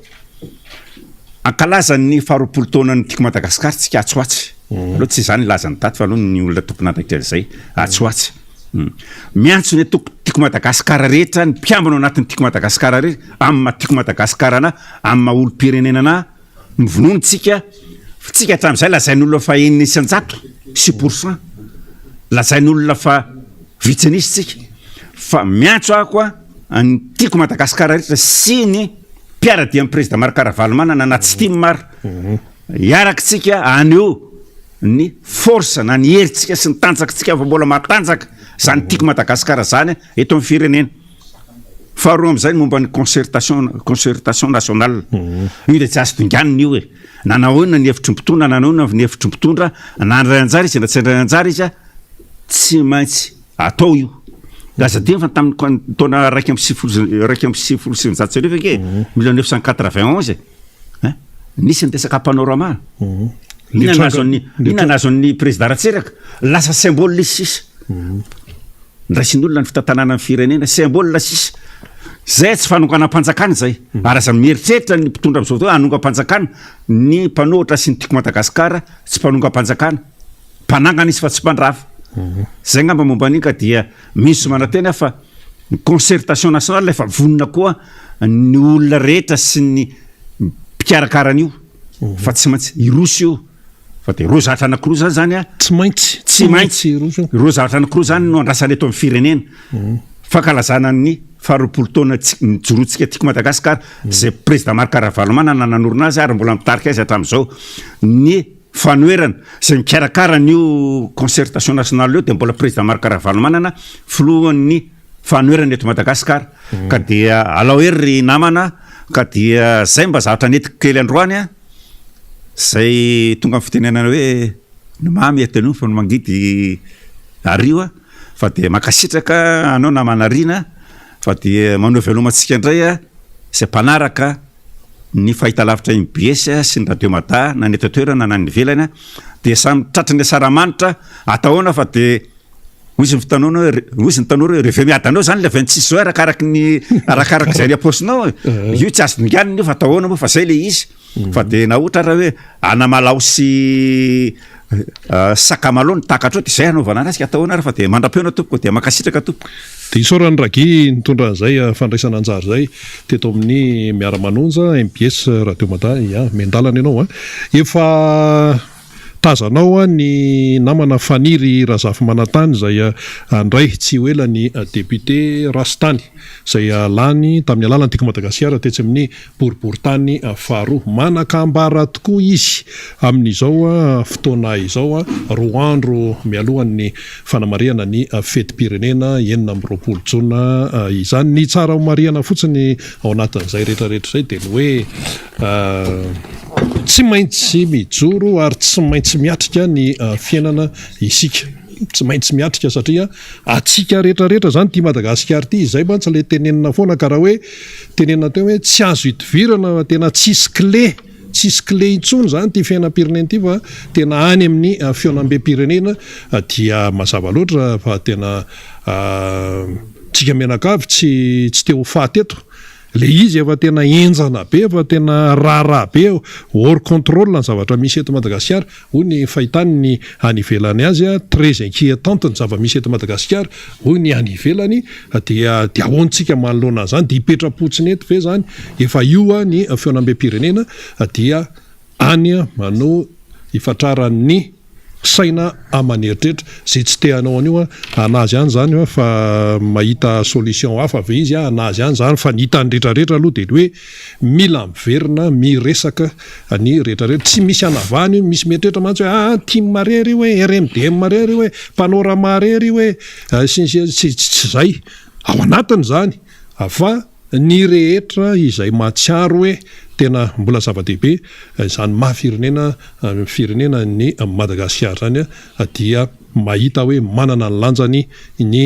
Ankalaza ny faharoapolo taonan'ny tiako Madagascar tsika atsy ho atsy. Aloha tsy izaho nilaza ny daty fa aloha ny olona tompon'andraikitra izay atsy ho atsy. Miantso ny antoko tiako Madagascar rehetra, ny mpikambana ao anatin'ny tiako Madagascar rehetra, amin'ny maha tiako Madagascar anà, amin'ny maha olom-pirenena anà, Mivonono tsika, tsika hatramin'izay lazain'olona fa 6%, 6 pour cent, lazain'olona fa vitsy an'isa tsika, fa miantso aho koa an'ny tiako Madagasikara rehetra sy ny mpiara-dia amin'ny président Marc Ravalomanana na tsy tim ary, hiaraka tsika haneho ny force na ny herintsika sy ny tanjakitsika fa mbola matanjaka zany tiako Madagasikara zany eto amin'ny firenena. Faharoa amin'izay ny momba ny concertation, concertation nationale. Io dia tsy azo dinganina io e. Na nahoana ny hevitry ny mpitondra, na nahoana ny hevitry ny mpitondra, na handray anjara izy na tsy handray anjara izy, tsy maintsy atao io. Aza adino fa tamin'ny taona 1991 ange, 1991 e, nisy ny resaka panorama. Inona nahazo an'ny, inona nahazo an'ny président Ratsiraka? Lasa symbole izy sisa. Ndraisin'olona ny fitantanana ny firenena, symbole sisa. Zay tsy fanonganam-panjakana izay. Ary aza mieritreritra ny mpitondra amin'izao fotoana hanongam-panjakana. Ny mpanohitra sy ny Tiako Madagasikara tsy mpanongam-panjakana. Mpanangana izy fa tsy mpandrava. Zay angamba momba an'iny ka dia mino sy manantena aho fa ny concertation nationale efa vonona koa ny olona rehetra sy ny mpikarakara an'io fa tsy maintsy hiroso io. Fa dia ireo zavatra anankiroa izany zany a. Tsy maintsy. Tsy maintsy. Ireo zavatra anankiroa izany no andrasana eto amin'ny firenena. Fankalazana ny faharoapolo taona nijoroantsika Tiako Madagasikara, izay président Marc Ravalomanana nanorina azy ary mbola mitarika azy hatramin'izao. Ny fanoherana izay mikarakara an'io concertation nationale io dia mbola président Marc Ravalomanana filohan'ny fanoherana eto Madagasikara. Ka dia alao hery ry namana, ka dia izay mba zavatra nentiko kely androany a. Zay tonga amin'ny fitenenana hoe ny mamy adino fa ny mangidy ario a, fa dia mankasitraka anao namana Rina fa dia maneho veloma antsika indray a, izay mpanaraka. ny fahitalavitra mbs sy ny radio Mada na ny eto an-toerana na ny ivelany dia samy tratry ny asaramanitra, atao ahoana fa dia hoy izy ny fitanona hoe hoy izy ny tanora hoe reveo miadana eo zany le 26 juin arakaraky ny arakaraky izay ny am-paosinao e, io tsy azo dinganina io fa atao ahoana moa fa zay le izy. Fa dia na ohatra ary hoe anamalao sy sakamalaho no takatrao dia izay hanaovana anazy ka atao ahoana ary fa dia mandra-pihaona tompoko dia mankasitraka tompoko. Dia isaorana ny Ragi nitondra an'izay fandraisana anjara izay teto amin'ny Miara-manonja, mbs Radio Mada, ya, miandalana ianao an. Efa tazanao ny namana Faniry Razafimanantany izay handray tsy ho ela ny député Rastany izay lany tamin'ny alalan'ny Tiako Madagasikara tetsy amin'ny Boriborintany faharoa. Manan-kambara tokoa izy amin'izao fotoana izao, roa andro mialohan'ny fanamarihana ny fetim-pirenena 26 jona izany. Ny tsara homarihana fotsiny ao anatin'izay rehetrarehetra izay dia ny hoe tsy maintsy mijoro ary tsy maintsy miatrika ny fiainana isika. Tsy maintsy miatrika satria antsika rehetrarehetra izany ity Madagasikara ity, izay mantsy ilay tenenina foana ka raha hoe tenenina teo hoe tsy azo idivirana fa tena tsisy clé, tsisy clé intsony izany ity fiainam-pirenena ity fa tena any amin'ny fihaonambem-pirenena dia mazava loatra fa tena tsika mianakavy tsy tsy te ho faty eto. Le izy efa tena henjana be, efa tena raharaha be, hors contrôle ny zavatra misy eto Madagasikara, hoy ny fahitany ny any ivelany azy, très inquiétante ny zava-misy eto Madagasikara, hoy ny any ivelany, dia dia ahoantsika manoloana an'izany, dia hipetra-potsiny eto ve izany, efa io ny fihaonambem-pirenena dia any no ifatraran'ny. saina aman'eritreritra, zay tsy te hanao an'io an, anazy ihany zany fa mahita solution hafa ve izy an, anazy ihany zany fa ny hitan'ny retraretra aloha dia ny hoe mila miverina miresaka ny retraretra, tsy misy anavahana io, misy mieritreritra mantsy hoe aa tim rery io e, RMDM rery io e, panorama rery io e, sy ny sisa, tsy tsy zay, ao anatiny zany fa ny rehetra izay mahatsiaro hoe tena mbola zava-dehibe izany maha firenena firenena an'i Madagasikara izany dia mahita hoe manana ny lanjany ny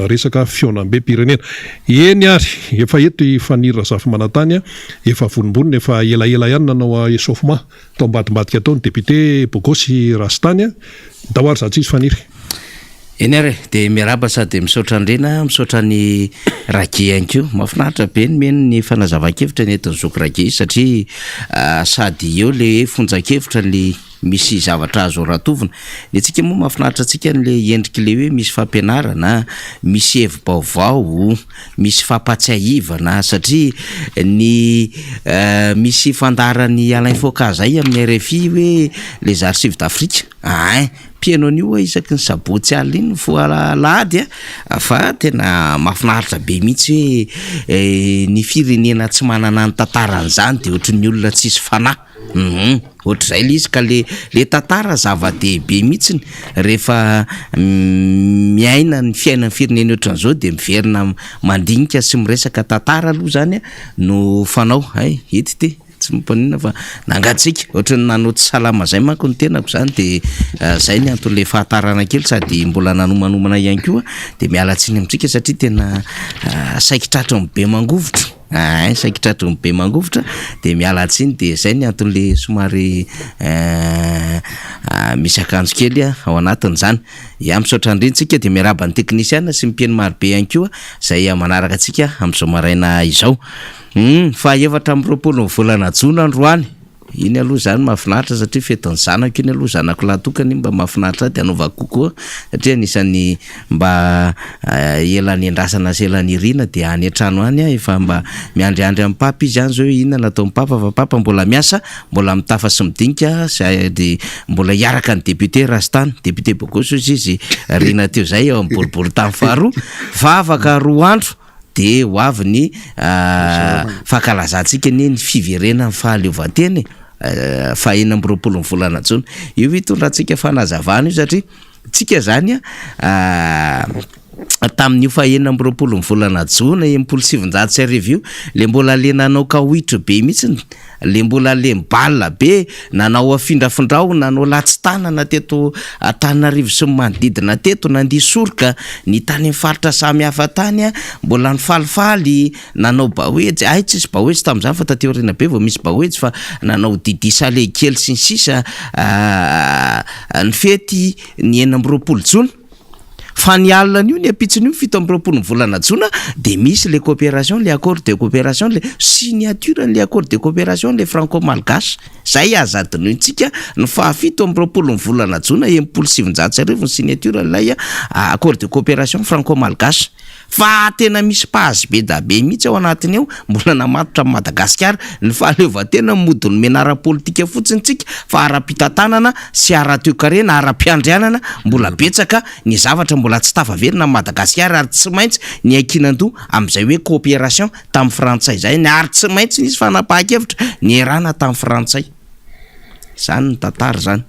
resaka fihaonambem-pirenena. Eny ary, efa eto i Faniry Razafimanantany, efa vonombonona, efa elaela ihany nanao échauffement tao ambadimbadika tao ny député Bogosy Rastany. Ndao ary izaho tsisy Faniry. Eny ary e, dia miarahaba sady misaotra an-dRena, misaotra an'i Rage ihany koa. Mahafinaritra be ny miheno ny fanazavan-kevitra nentin'i zoky Rage satria sady eo le hoe fonjan-kevitra le misy zavatra azo ratovina. Ny antsika moa mahafinaritra antsika ny le endrik'le hoe misy fampianarana, misy hevi-baovao, misy fampatsiahivana satria ny misy fandaharan'i Alain Foka zay amin'ny rfi hoe les archives d'Afrique, ein. Mpihaino an'io aho isaky ny sabotsy alina iny mifoha alahady a, fa tena mahafinaritra be mihitsy hoe ny firenena tsy manana ny tantarany zany de ohatry ny olona tsisy fanahy, hum ohatr'izay le izy ka le le tantara zava-dehibe mihitsiny rehefa miaina ny fiainan'ny firenena ohatran'izao de miverina mandinika sy miresaka tantara aloha zany no fanao, hay hety ity. Tsy mampaninona fa nangatsiaka, ohatran'ny nanao tsy salama zay manko ny tenako zany de zay ny anton'le fahatarana kely sady mbola nanomanomana ihany koa de miala tsiny amintsika satria tena saiky tratry ny be mangovitra, ein saiky tratry ny be mangovitra de miala tsiny de zay ny anton'le somary misy akanjo kely ao anatin'izany. Ya misaotra indrindra tsika de miarahaba ny teknisiana sy ny mpihaino marobe ihany koa zay manaraka antsika amin'izao maraina izao. Humm, faha 24 ny volana jona androany, iny aloha izany mahafinaritra satria fetin'ny zanako iny aloha, zanako lahy tokana iny mba mahafinaritra ahy dia anaovako kokoa satria anisan'ny mba ela niandrasana sy ela nirina dia any an-trano any aho efa mba miandriandry amin'i papa izy any izao hoe inona no ataon'i papa fa papa mbola miasa, mbola mitafa sy midinika sady mbola hiaraka ny député Rastany, député bogosy hozy izy Rina teo izay ao amin'ny boriborintany faharoa fa afaka roa andro Dia ho avy ny fankalazantsika anie ny fiverenan'ny fahaleovantena e, faha 26 ny volana jona. Io hitondrantsika fanazavana io satria tsika zany an. tamin'io faha 26 ny volana jona 1960 io, le mbola le nanao kaohitra be mihitsiny, le mbola le mibal be, nanao afindrafindrao, nanao latsi-tanana teto Antananarivo sy ny manodidina teto, nandihy soroka ny tany amin'ny faritra samihafa tany, mbola nifalifaly, nanao baoejy, hay tsisy baoejy tamin'izany fa taty aoriana be vao misy baoejy fa nanao didi salegy kely sy ny sisa, nifety ny 26 jona. Fa ny alina an'io, ny ampitson'io, 27 ny volana jona dia misy le coopération, le accord de coopération, le signature an'le accord de coopération le franco-malgache. Zay aza adinointsika ny faha 27 ny volana jona 1960 ny signature an'ilay accord de coopération franco-malgache. Fa tena misy page be da be mihitsy ao anatiny ao, mbola namatotra an'i Madagasikara ny fahaleovantena mody nomena ara-politika fotsiny tsika fa ara-pitantanana sy ara-toekarena, ara-piandrianana mbola betsaka ny zavatra mbola tsy tafaverina amin'i Madagasikara ary tsy maintsy niankinan-doha amin'izay hoe coopération tamin'ny frantsay izay ary tsy maintsy nisy fanapahan-kevitra niarahana tamin'ny frantsay. Izany ny tantara izany.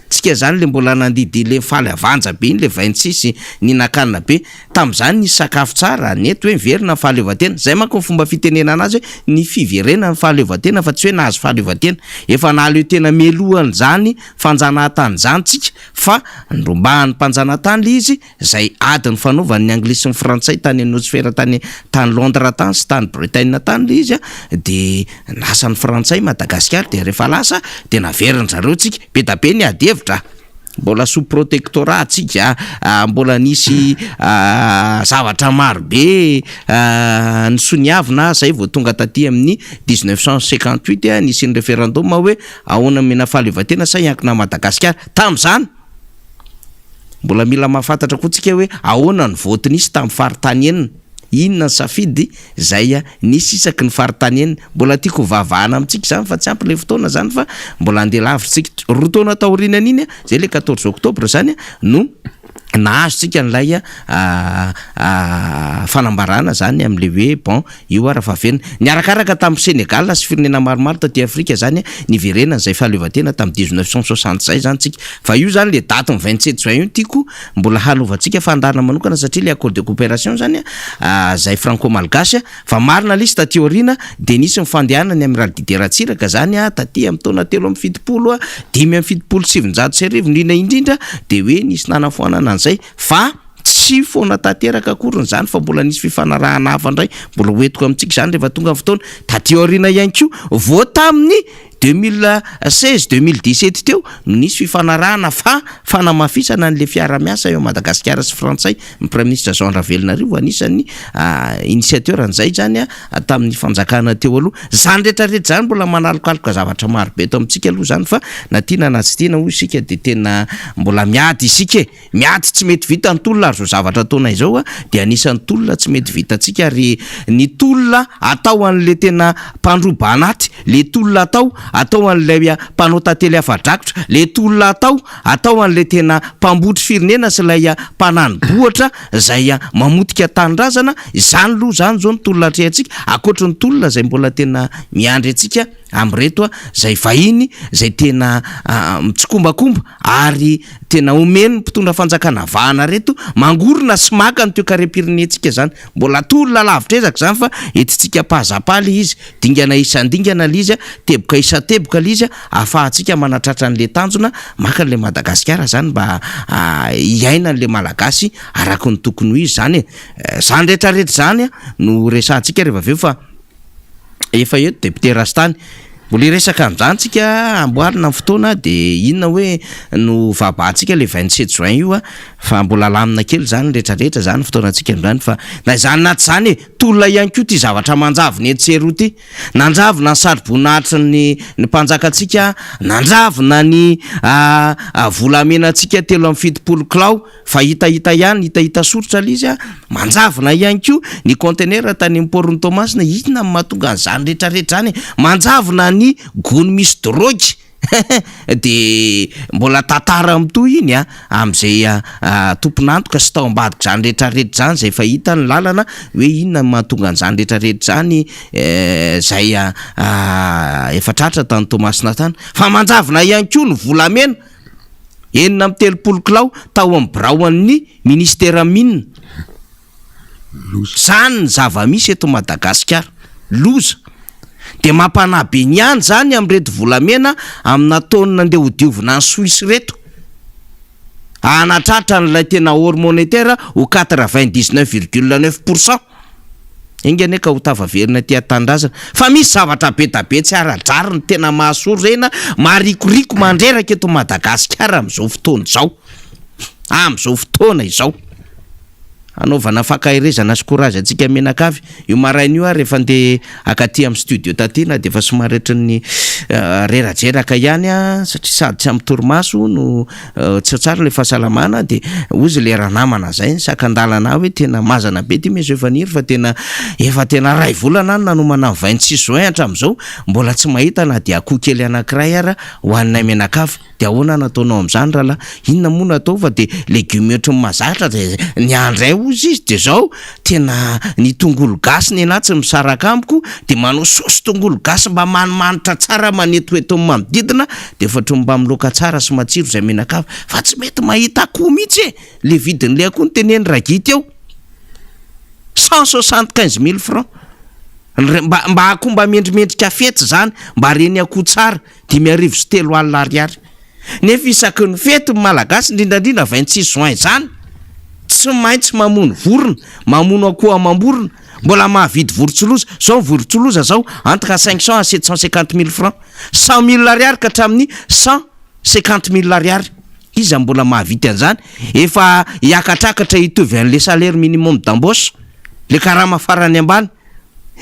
Tsika zany le mbola nandidy le faly avanja be iny le 26 nihinan-kanina be, tamzany nisy sakafo tsara, nety hoe niverina ny fahaleovantena, zay manko ny fomba fitenenana azy hoe ny fiverenan'ny fahaleovantena fa tsy hoe nahazo fahaleovantena, efa nahaleo tena mialohan'izany fanjanahantany zany tsika fa nirombahan'ny mpanjanatany le izy, Izay ady nifanaovan' ny Anglisy sy ny Frantsay tany Anosifera tany tany Londres tany sy tany Bretagne tany ilay izy an, dia lasa ny Frantsay Madagasikara dia rehefa lasa dia naverin-dry zareo tsika. Be da be ny ady hevitra, mbola sous protectorat tsika, mbola nisy zavatra maro be nisoniavina zay vao tonga taty amin'ny 1958 nisy ny referendum hoe ahoana omena fahaleovantena sa hiankina Madagasikara. Tamin'izany. Mbola mila mahafantatra koa tsika hoe ahoana ny vote nisy tamin'ny faritany enina, inona ny safidy izay nisy isaky ny faritany enina. Mbola tiako ho vahavahana amintsika izany fa tsy ampy ilay fotoana izany fa mbola handeha lavitra tsika. Roa taona taorianan'iny, izay ilay 14 octobre izany no nahazo tsika an'ilay fanambarana izany amin'ilay hoe bon Io ara fa velona. Niarakaraka tamin'i Sénégal sy firenena maromaro taty Afrika zany niverenana izay fahaleovantena tamin'ny 1960 izay zany tsika. Fa io zany le daty ny 27 juin io tiako mbola hanaovantsika fandaharana manokana satria le accord de coopération zany zay franco-malgache fa marina le izy taty aoriana dia nisy ny fandehanan'ny amiral Didier Ratsiraka zany taty amin'ny taona 73 1975 indrindra indrindra dia hoe nisy nanafoanana an'izay fa Tsy foana tanteraka akory izany fa mbola nisy fifanarahana hafa indray mbola ho entiko amintsika izany rehefa tonga ny fotoana. Taty aoriana ihany koa, vao tamin'ny 2016, 2017 teo no nisy fifanarahana fa fanamafisana an'ilay fiarahamiasa eo Madagasikara sy Frantsay. Ny Praiminisitra Jean Ravelonarivo anisan'ny initiateur an'izay izany tamin'ny fanjakana teo aloha. Izany rehetra rehetra izany mbola manalokaloka zavatra maro be eto amintsika aloha izany fa na tiana na tsy tiana hoy isika dia tena mbola miady isika e. Miady tsy mety vita ny tolona ary izao zavatra ataonay izao dia anisan'ny tolona tsy mety vitantsika ary ny tolona atao an'ilay tena mpandroba anaty, le tolona atao atao an'ilay mpanao tantely afa-drakotra, le tolona atao atao an'ilay tena mpambotry firenena sy ilay mpanani-bohitra izay mamotika tanindrazana, izany loha izany izao ny tolona atrehantsika ankoatry ny tolona izay mbola tena miandry antsika amin'ireto izay vahiny izay tena mitsikombakomba ary tena omen'ny mpitondra fanjakana vahana reto mangorona sy maka ny toekarem-pirenentsika zany, mbola tolona lavitra ezaka zany fa entintsika pas à pas le izy, dingana isan-dingana le izy, teboka isan-teboka le izy ahafahantsika manatratra an'le tanjona maka an'le Madagasikara zany mba hiainan'le Malagasy araka ny tokony ho izy zany e, zany rehetra rehetra zany no resahantsika rehefa avy eo fa. Efa eto député Rastany. Mbola hiresaka an'izany tsika amboarina ny fotoana de inona hoe no vahabahantsika le 27 juin io a, fa mbola alamina kely zany rehetra rehetra zany fotoanantsika amin'izany fa na izany na tsy izany e, tolona ihany koa ity zavatra manjavona etsy sy eroa ity, nanjavona ny satroboninahitry ny ny mpanjakantsika, nanjavona ny volamenantsika 73 kilao, Fa hitahita ihany, hitahita soritra ilay izy a, manjavona ihany koa ny conteneur tany amin'ny port-n'i Toamasina, inona no mahatonga an'izany rehetra rehetra izany e? Manjavona ny gony misy drogue dia mbola tantara mitohy iny a, amin'izay tompon'antoka sy tao ambadik'izany rehetra rehetra izany izay efa hita ny lalana hoe inona no mahatonga an'izany rehetra rehetra izany izay efa tratra tany Toamasina tany. Fa manjavona ihany koa ny volamena. 36 kilao tao amin'ny biraon'ny minisitera mines. Loza. Zany ny zava-misy eto Madagasikara. Loza. Dia mampanahy be ny ihany zany amin'ireto volamena amina taonina andeha hodiovina any Suisse ireto. Hanatratra an'ilay tena or monétaire ho 99 virgule neuf pour cent. Enga anie ka ho tafaverina aty an-tanindrazana. Fa misy zavatra be da be tsy ara-drariny tena mahasorena, maharikoriko, mandreraka eto Madagasikara amin'izao fotoana izao. Amin'izao fotoana izao. Hanaovana fankaherezana sy courage antsika mianakavy. Io maraina io aho rehefa andeha hakaty amin'ny studio taty na dia efa somary ohatran'ny reradreraka ihany aho satria sady tsy ampy torimaso no tsy ao tsara ilay fahasalamana dia hozy ilay ranamana zay nisakan-dalana ahy hoe tena mazana be ity Monsieur Faniry fa tena efa tena iray volana aho no nanomana ny 26 juin hatramin'izao mbola tsy mahita na dia akoho kely anankiray ara ho anay mianakavy. Dia ahoana no ataonao amin'izany rahalahy? Inona moa no atao fa dia legioma ohatry ny mahazatra dia ny ahy indray hozy izy dia izao tena ny tongolo gasy nenaha tsy misaraka amiko dia manao saosy tongolo gasy mba manimanitra tsara manetoeto ny manodidina dia efa ohatry ny mba miloaka tsara sy matsiro izay mihinan-kava fa tsy mety mahita akoho mihitsy e! Le vidin'ilay akoho no tenen'i Ragity teo 175 mille francs mba mba akoho mba mendrimendrika fety izany mba reny akoho tsara 3500 ariary. Nefa isaky ny fety ny Malagasy, indrindra indrindra 26 juin izany, tsy maintsy mamono vorona, mamono akoho amam-borona, mbola mahavidy vorontsiloza. Zao ny vorontsiloza zao entre 500 à 750 mille francs, 100 mille ariary ka hatramin'ny 150 mille ariary. Iza mbola mahavita an'izany? Efa hiakatrakatra hitovy an'le salaire minimum d'embauche, le karama farany ambany.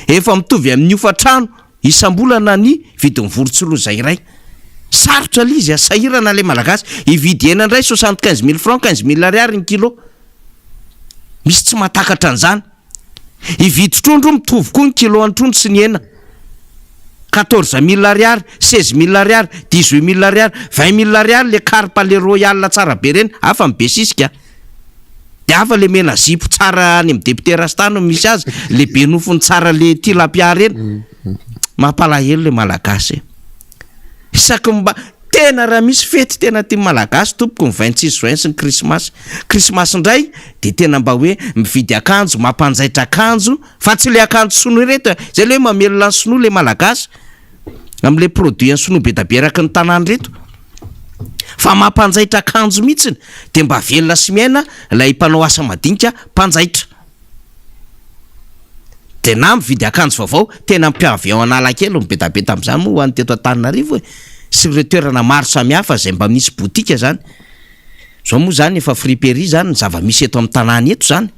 Efa mitovy amin'ny hofantrano Isam-bolana ny vidin'ny vorontsiloza iray. Sarotra le izy a, sahirana le Malagasy. Hividy hena indray 75 mille francs, 15 mille ariary ny kilo. Misy tsy mahatakatra an'izany. Hividy trondro mitovy koa ny kilo an'ny trondro sy ny hena. 14 mille ariary, 16 mille ariary, 18 mille ariary, 20 mille ariary le carpe le royal tsara be reny, hafa ny besisika. De hafa le mena zipo tsara any amin'ny député Rasta no misy azy, le be nofony tsara le tilapia reny. Mampalahelo le Malagasy e. Isaky ny mba tena raha misy fety tena tia Malagasy tompoko ny 26 juin sy ny krismasy. Krismasy indray de tena mba hoe mividy akanjo, mampanjaitra akanjo fa tsy le akanjo sinoa ireto e. Zay le hoe mamelona ny sinoa le Malagasy am'le produit an'ny sinoa be da be eraky ny tanàna ireto. Fa mampanjaitra akanjo mihitsiny de mba velona sy miaina ilay mpanao asa madinika mpanjaitra. De na mividy akanjo vaovao, tena mpiavy ao Analakely no be da be tamin'izany moa ho an'ny teto Antananarivo e, sy ireo toerana maro samihafa izay mba misy botika zany. Zao moa zany efa friperie zany ny zava-misy eto amin'ny tanàna eto zany.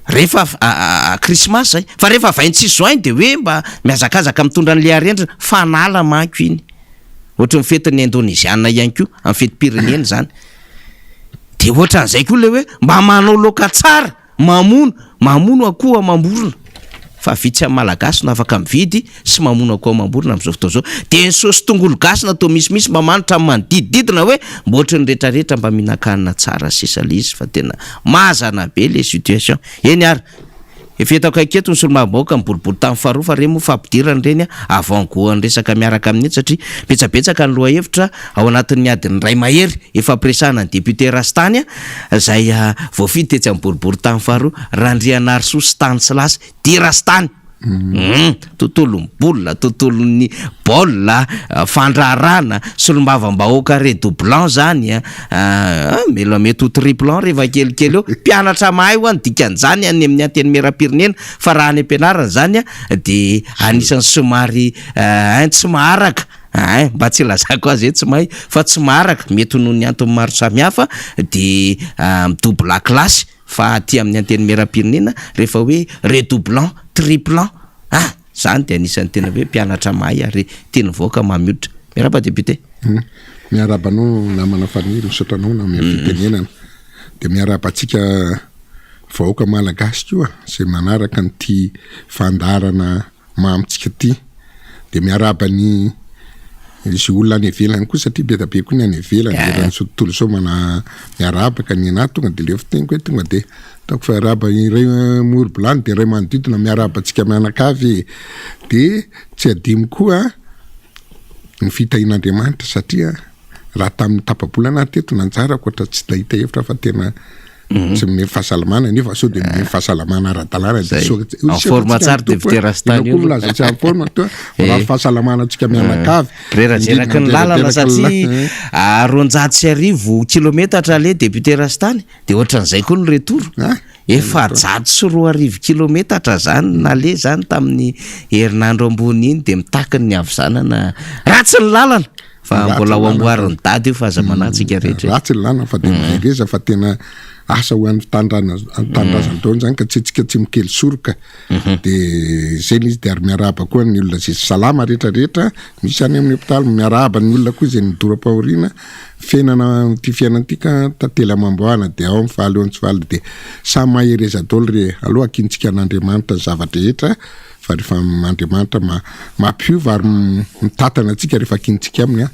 Rehefa krismasy zay, fa rehefa 26 juin de hoe mba mihazakazaka mitondra an'le arendrina, fanala manko iny. Ohatry ny fetin'ny Indoneziana ihany koa, amin'ny fetim-pirenena zany. De ohatran'izay koa le hoe mba manao laoka tsara, mamono, mamono akoho amam-borona. Fa vitsy amin'ny Malagasy no afaka mividy sy mamono akoho amam-borona amin'izao fotoana izao. De ny saosy tongolo gasy natao misimisy mba manitra amin'ny manodidididina hoe mba ohatry ny retraretra mba mihinan-kanina tsara sisa le izy fa tena mazana be le situation. Eny ary, efa eto akaiky eto ny solombavambahoaka miboribory tamin'ny faharoa fa ireny moa fampidirana ireny avant goût an'ny resaka miaraka amin'iny satria betsabetsaka ny lohahevitra ao anatin'ny adiny iray mahery efa ampiresahana ny député Rastany izay voafidy tetsy amin'ny boribory tany faharoa Randrianarisoa Stanislas dit Rastany. Hum, tontolon'ny boule, tontolon'ny baolina, fandraharahana, solombavambahoaka redoublant zany a, mila mety ho triplant rehefa kelikely eo, mpianatra mahay hoa ny dikan'izany any amin'ny antenimierampirenena fa raha any am-pianarana zany a de anisan'ny somary ein tsy maharaka ein, mba tsy ilazako azy hoe tsy mahay fa tsy maharaka, mety ho noho ny antony maro samihafa de mi-double classe. Fa aty amin'ny antenimierampirenena rehefa hoe redoublant, triplant, ah! Zany dia anisan'ny tena hoe mpianatra mahay ary tian'ny vahoaka mamy hoditra. Miarahaba député. Miarahaba anao namana Faniry, misaotra anao namana fitenenana. Dia miarahaba antsika vahoaka malagasy koa izay manaraka an'ity fandaharana mamintsika ity. Dia miarahaba ny izay olona any ivelany koa satria be dia be koa ny any ivelany eran'izao tontolo izao mana miarahaba ka ny anahy tonga dia le fiteniko hoe tonga dia ataoko fa arahaba iray moro bilany dia iray manodidina miarahaba antsika mianakavy e. Dia tsy adino koa ny fitahian'Andriamanitra satria raha tamin'ny tapa-bolana aho teto nanjarako ohatra tsy nahita hevitra fa tena. Tsy omeny fahasalamana nefa sao dia omeny fahasalamana ara-dalàna dia Zay. sao En forme tsara député Rastany io. io. Koa milaza tsy en forme toa mirary fahasalamana antsika mianakavy. Rerajeraky ny lalana Reraka ny satria lalana. 1200 kilometatra aleha député Rastany dia ohatran'izay koa ny retour. Ah. 2400 kilometatra zany naleha zany tamin'ny herinandro ambony iny dia mitaky ny havizanana. Ratsy ny lalana fa Ratsy mbola ny ho lalana. amboarin'ny dada io fa aza manahy tsika rehetra. Ratsy ny lalana fa dia mivereza fa tena asa ho an'ny tanindrazana tanindrazana daholo zany ka tsy tsika tsy mikely soroka. De zay le izy de ary miarahaba koa ny olona zay salama rehetra rehetra misy any amin'ny hopitaly, miarahaba ny olona koa zay nidoram-pahoriana fiainana ity fiainana ity ka tantely amam-boahana de ao mifaly ao ny tsy faly de samy mahereza daholo re aloha ankintsika an'Andriamanitra ny zava-drehetra fa rehefa Andriamanitra mampiova ary mitantana antsika rehefa ankintsika aminy an.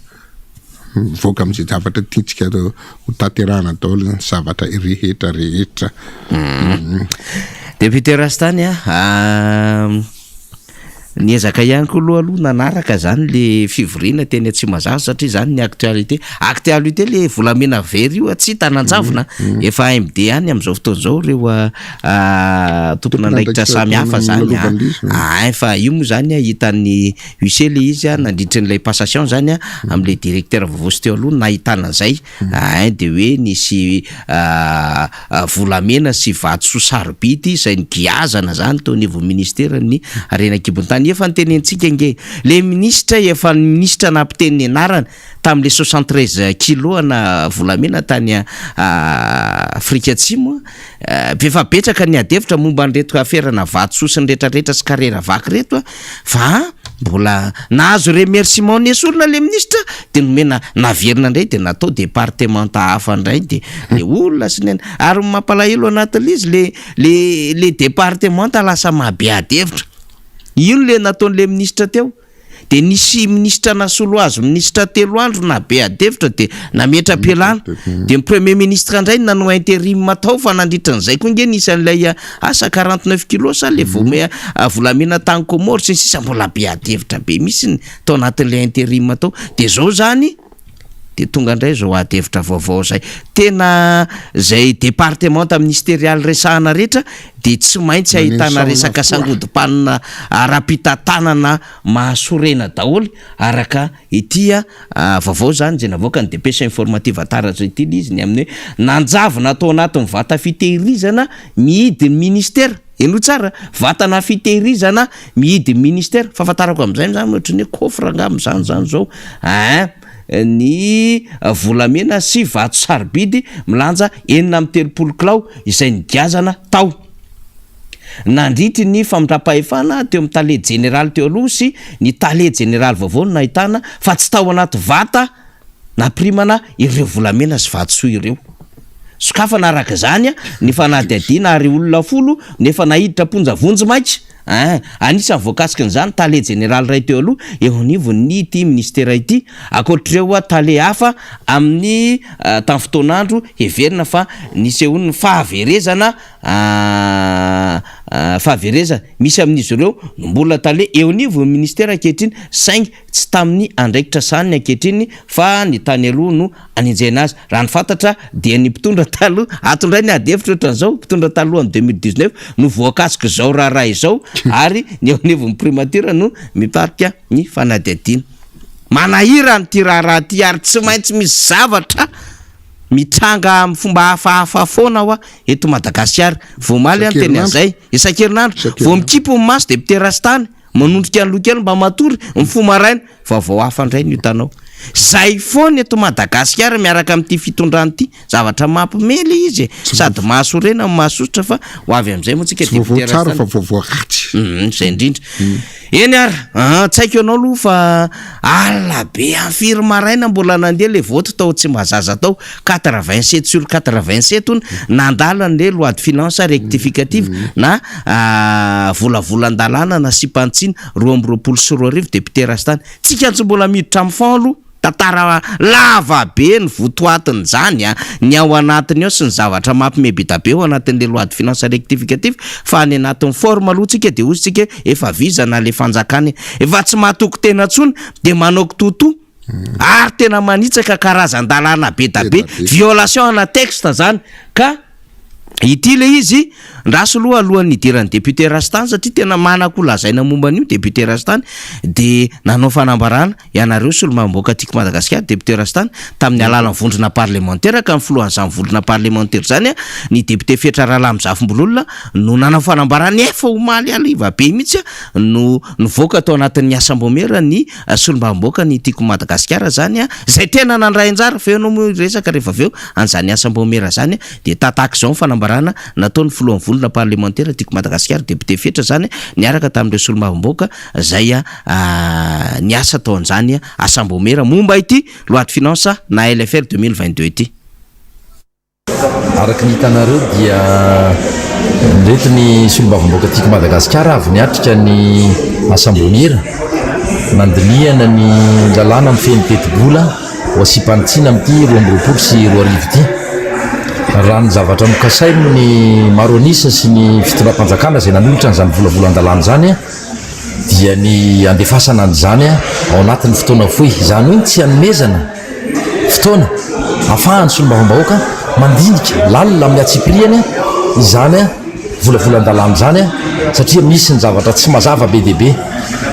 Mivoaka amin'izay zavatra tiantsika ho tanterahana daholo ny zavatra rehetra rehetra. Député Rastany a, niezaka ihany koa aloha aloha nanaraka zany le fivoriana teny Atsimazaza satria zany ny actualité, actualité le volamena very io tsy hita nanjavona, efa AMD any amin'izao fotoana izao ireo tompon'andraikitra samy hafa zany a, ay fa io moa zany hitan'ny UC le izy a, nandritry an'ilay passation zany a, amin'ilay directeur vaovao sy teo aloha nahitana an'izay, ein de hoe nisy volamena sy vatosoa sarobidy izay nogiazana zany teo anivon'ny ministeran'ny harena an-kibon'ny tany. Efa notenenintsika ange, le minisitra efa minisitra nampiteny ny anarany tamin'le 73 kilos ana volamena tany Afrika Atsimo a, efa betsaka ny ady hevitra momba an'ireto aferana vatosoa sy ny retraretra sy karera vaky ireto a, fa mbola nahazo remerciement nesorina le minisitra de nomena naverina indray de natao departemanta hafa indray de le olona sy ny ary ny mampalahelo anatin'le izy le le le departemanta lasa mahabe ady hevitra ino le nataon'le minisitra teo. Dia nisy minisitra nasolo azy minisitra telo andro na be adihevitra dia nametra-pialana. Dia ny premier ministre indray no nanao interim tao fa nandritra an'izay koa nge nisy an'ilay asa 49 kilos sa le vao volamena tany Comores sy ny sisa mbola be adihevitra be mihitsy tao anatin'ilay interim tao. Dia izao izany dia tonga indray izao adihevitra vaovao izay. Tena izay departemanta ministerialy resahana rehetra dia tsy maintsy ahitana resaka sangodim-panina ara-pitantanana mahasorena daholo araka ity vaovao izany izay navoakan'ny Dépêche Informative Taratra ity ilay izy ny amin'ny hoe nanjavona tao anatin'ny vata fitehirizana mihidy ny ministera. Henoy tsara, vatana fitehirizana mihidy ny ministera. Fahafantarako amin'izay izany ohatran'ny hoe coffre angamba izany izany izao ein. Ny volamena sy vato sarobidy milanja 36 kilao izay nigiazana tao. Nandritry ny famindram-pahefana teo amin'ny tale jeneraly teo aloha sy ny tale jeneraly vaovao no nahitana fa tsy tao anaty vata nampirimana ireo volamena sy vatosoa ireo. Sokafana araka izany ny fanadihadiana ary olona folo no efa naiditra am-ponja vonjimaika. Ein, anisan'ny voakasikin'izany tale jeneraly iray teo aloha eo anivon'ny ity minisitera ity, ankoatr'ireo tale hafa amin'ny tamin'ny fotoan'andro heverina fa nisehoan'ny fahaverezana fahaverezana. Misy amin'izy ireo no mbola tale eo anivon'ny minisitera ankehitriny saingy tsy tamin'ny andraikitra sahaniny ankehitriny fa ny tany aloha no anenjehina azy. Raha ny fantatra dia ny mpitondra taloha, ato indray ny ady hevitra ohatran'izao, mpitondra taloha amin'ny 2019 no voakasik'izao raharaha izao ary ny eo anivon'ny primature no mitarika ny fanadihadiana. Manahirana ity raharaha ity ary tsy maintsy misy zavatra mitranga amin'ny fomba hafahafa foana hoa eto Madagasikara. Vao omaly aho niteny an'izay, isan-kerinandro, vao mikipy ny maso dia mpitera-tany. Manondrika ny loha kely mba matory, mifoha maraina, vaovao hafa indray no hitanao. Zay foana eto Madagasikara miaraka amin'ity fitondrana ity, zavatra mampiomehy le izy e, sady mahasorena no mahasosotra fa ho avy amin'izay moa tsika Tsy vaovao député tsara Rastany. fa vaovao ratsy. Hum, zay indrindra. Eny ary, ah, tsy haiko ianao aloha fa alina be amin'ny firy maraina mbola nandeha le vote tao Tsimbazaza tao, 87 sur 87 hono nandala an'le loi de finance rectificative na volavolan-dalàna nasiam-panitsiana 2022 député Rastany. Tsika tsy mbola miditra amin'ny fond aloha, tantara lava be ny votoatin'izany a, ny ao anatiny ao sy ny zavatra mampime be da be ao anatin'le loi de finance rectificative fa any anatin'ny forme aloha tsika de hozy tsika efa vizana le fanjakana e, efa tsy mahatoky tena intsony de manao kitoatoa. Ary tena manitsaka karazan-dalàna be da be, violation ana texte zany ka. Ity ilay izy, ndraso aloha alohan'ny hidiran'ny député Rastany satria tena manan-ko lazaina momba an'io député Rastany dia nanao fanambarana ianareo solombavambahoaka Tiako Madagasikara, député Rastany, tamin'ny alalan'ny vondrona parlemantera ka ny filohan'izany vondrona parlemantera izany ny député Fetra Ralamizafinbololona no nanao fanambarana efa omaly hariva be mihitsy no nivoaka tao anatin'ny asam-baomiera ny solombavambahoaka ny Tiako Madagasikara izany izay tena nandray anjara fa eo ianao moa hiresaka rehefa avy eo an'izany asam-baomiera izany dia tatahaka izao ny fanambarana nataon'ny filohan'ny vondrona parlemantera Tiako Madagasikara député Fetra izany niaraka tamin'ireo solombavambahoaka izay niasa tao an'izany asam-baomiera momba ity loi de finances na LFR 2022 ity. Araka ny hitanareo dia ireto ny solombavambahoaka Tiako Madagasikara avy niatrika ny asam-baomiera nandinihana ny lalàna mifehy ny tetibola ho asiam-panitsiana amin'ity 2022 ity. Raha ny zavatra nokasain'ny maro an'isa sy ny fitondram-panjakana izay nanolotra an'izany volavolan-dalàna izany dia ny handefasana an'izany ao anatin'ny fotoana fohy, izany hoe ny tsy hanomezana fotoana ahafahan'ny solombavambahoaka mandinika lalina amin'ny antsipiriany izany volavolan-dalàna izany satria misy ny zavatra tsy mazava be dia be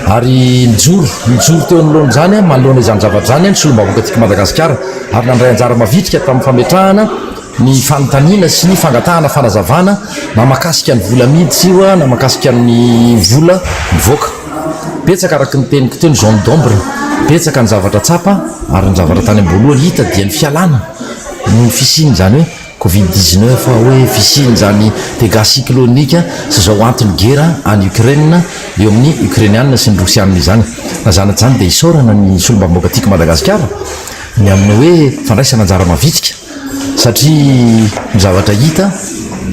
ary nijoro nijoro teo anoloan'izany manoloana izany zavatra izany ny solombavambahoaka Tiako Madagasikara ary nandray anjara mavitrika tamin'ny fametrahana ny fanontaniana sy ny fangatahana fanazavana na mahakasika ny vola miditra io na mahakasika ny vola mivoaka. Betsaka araka ny teniko teo ny zone d'ombre, betsaka ny zavatra tsapa ary ny zavatra tany am-boalohany hita dia ny fialana noho ny fisian'izany hoe covid 19 hoe fisian'izany dégâts cyclonique sy izao antony guerre any Ukraine eo amin'ny Ukrainiana sy ny Rosiana izany. Na izany na tsy izany dia isaorana ny solombavambahoaka Tiako Madagasikara ny amin'ny hoe fandraisana anjara mavitrika. Satria ny zavatra hita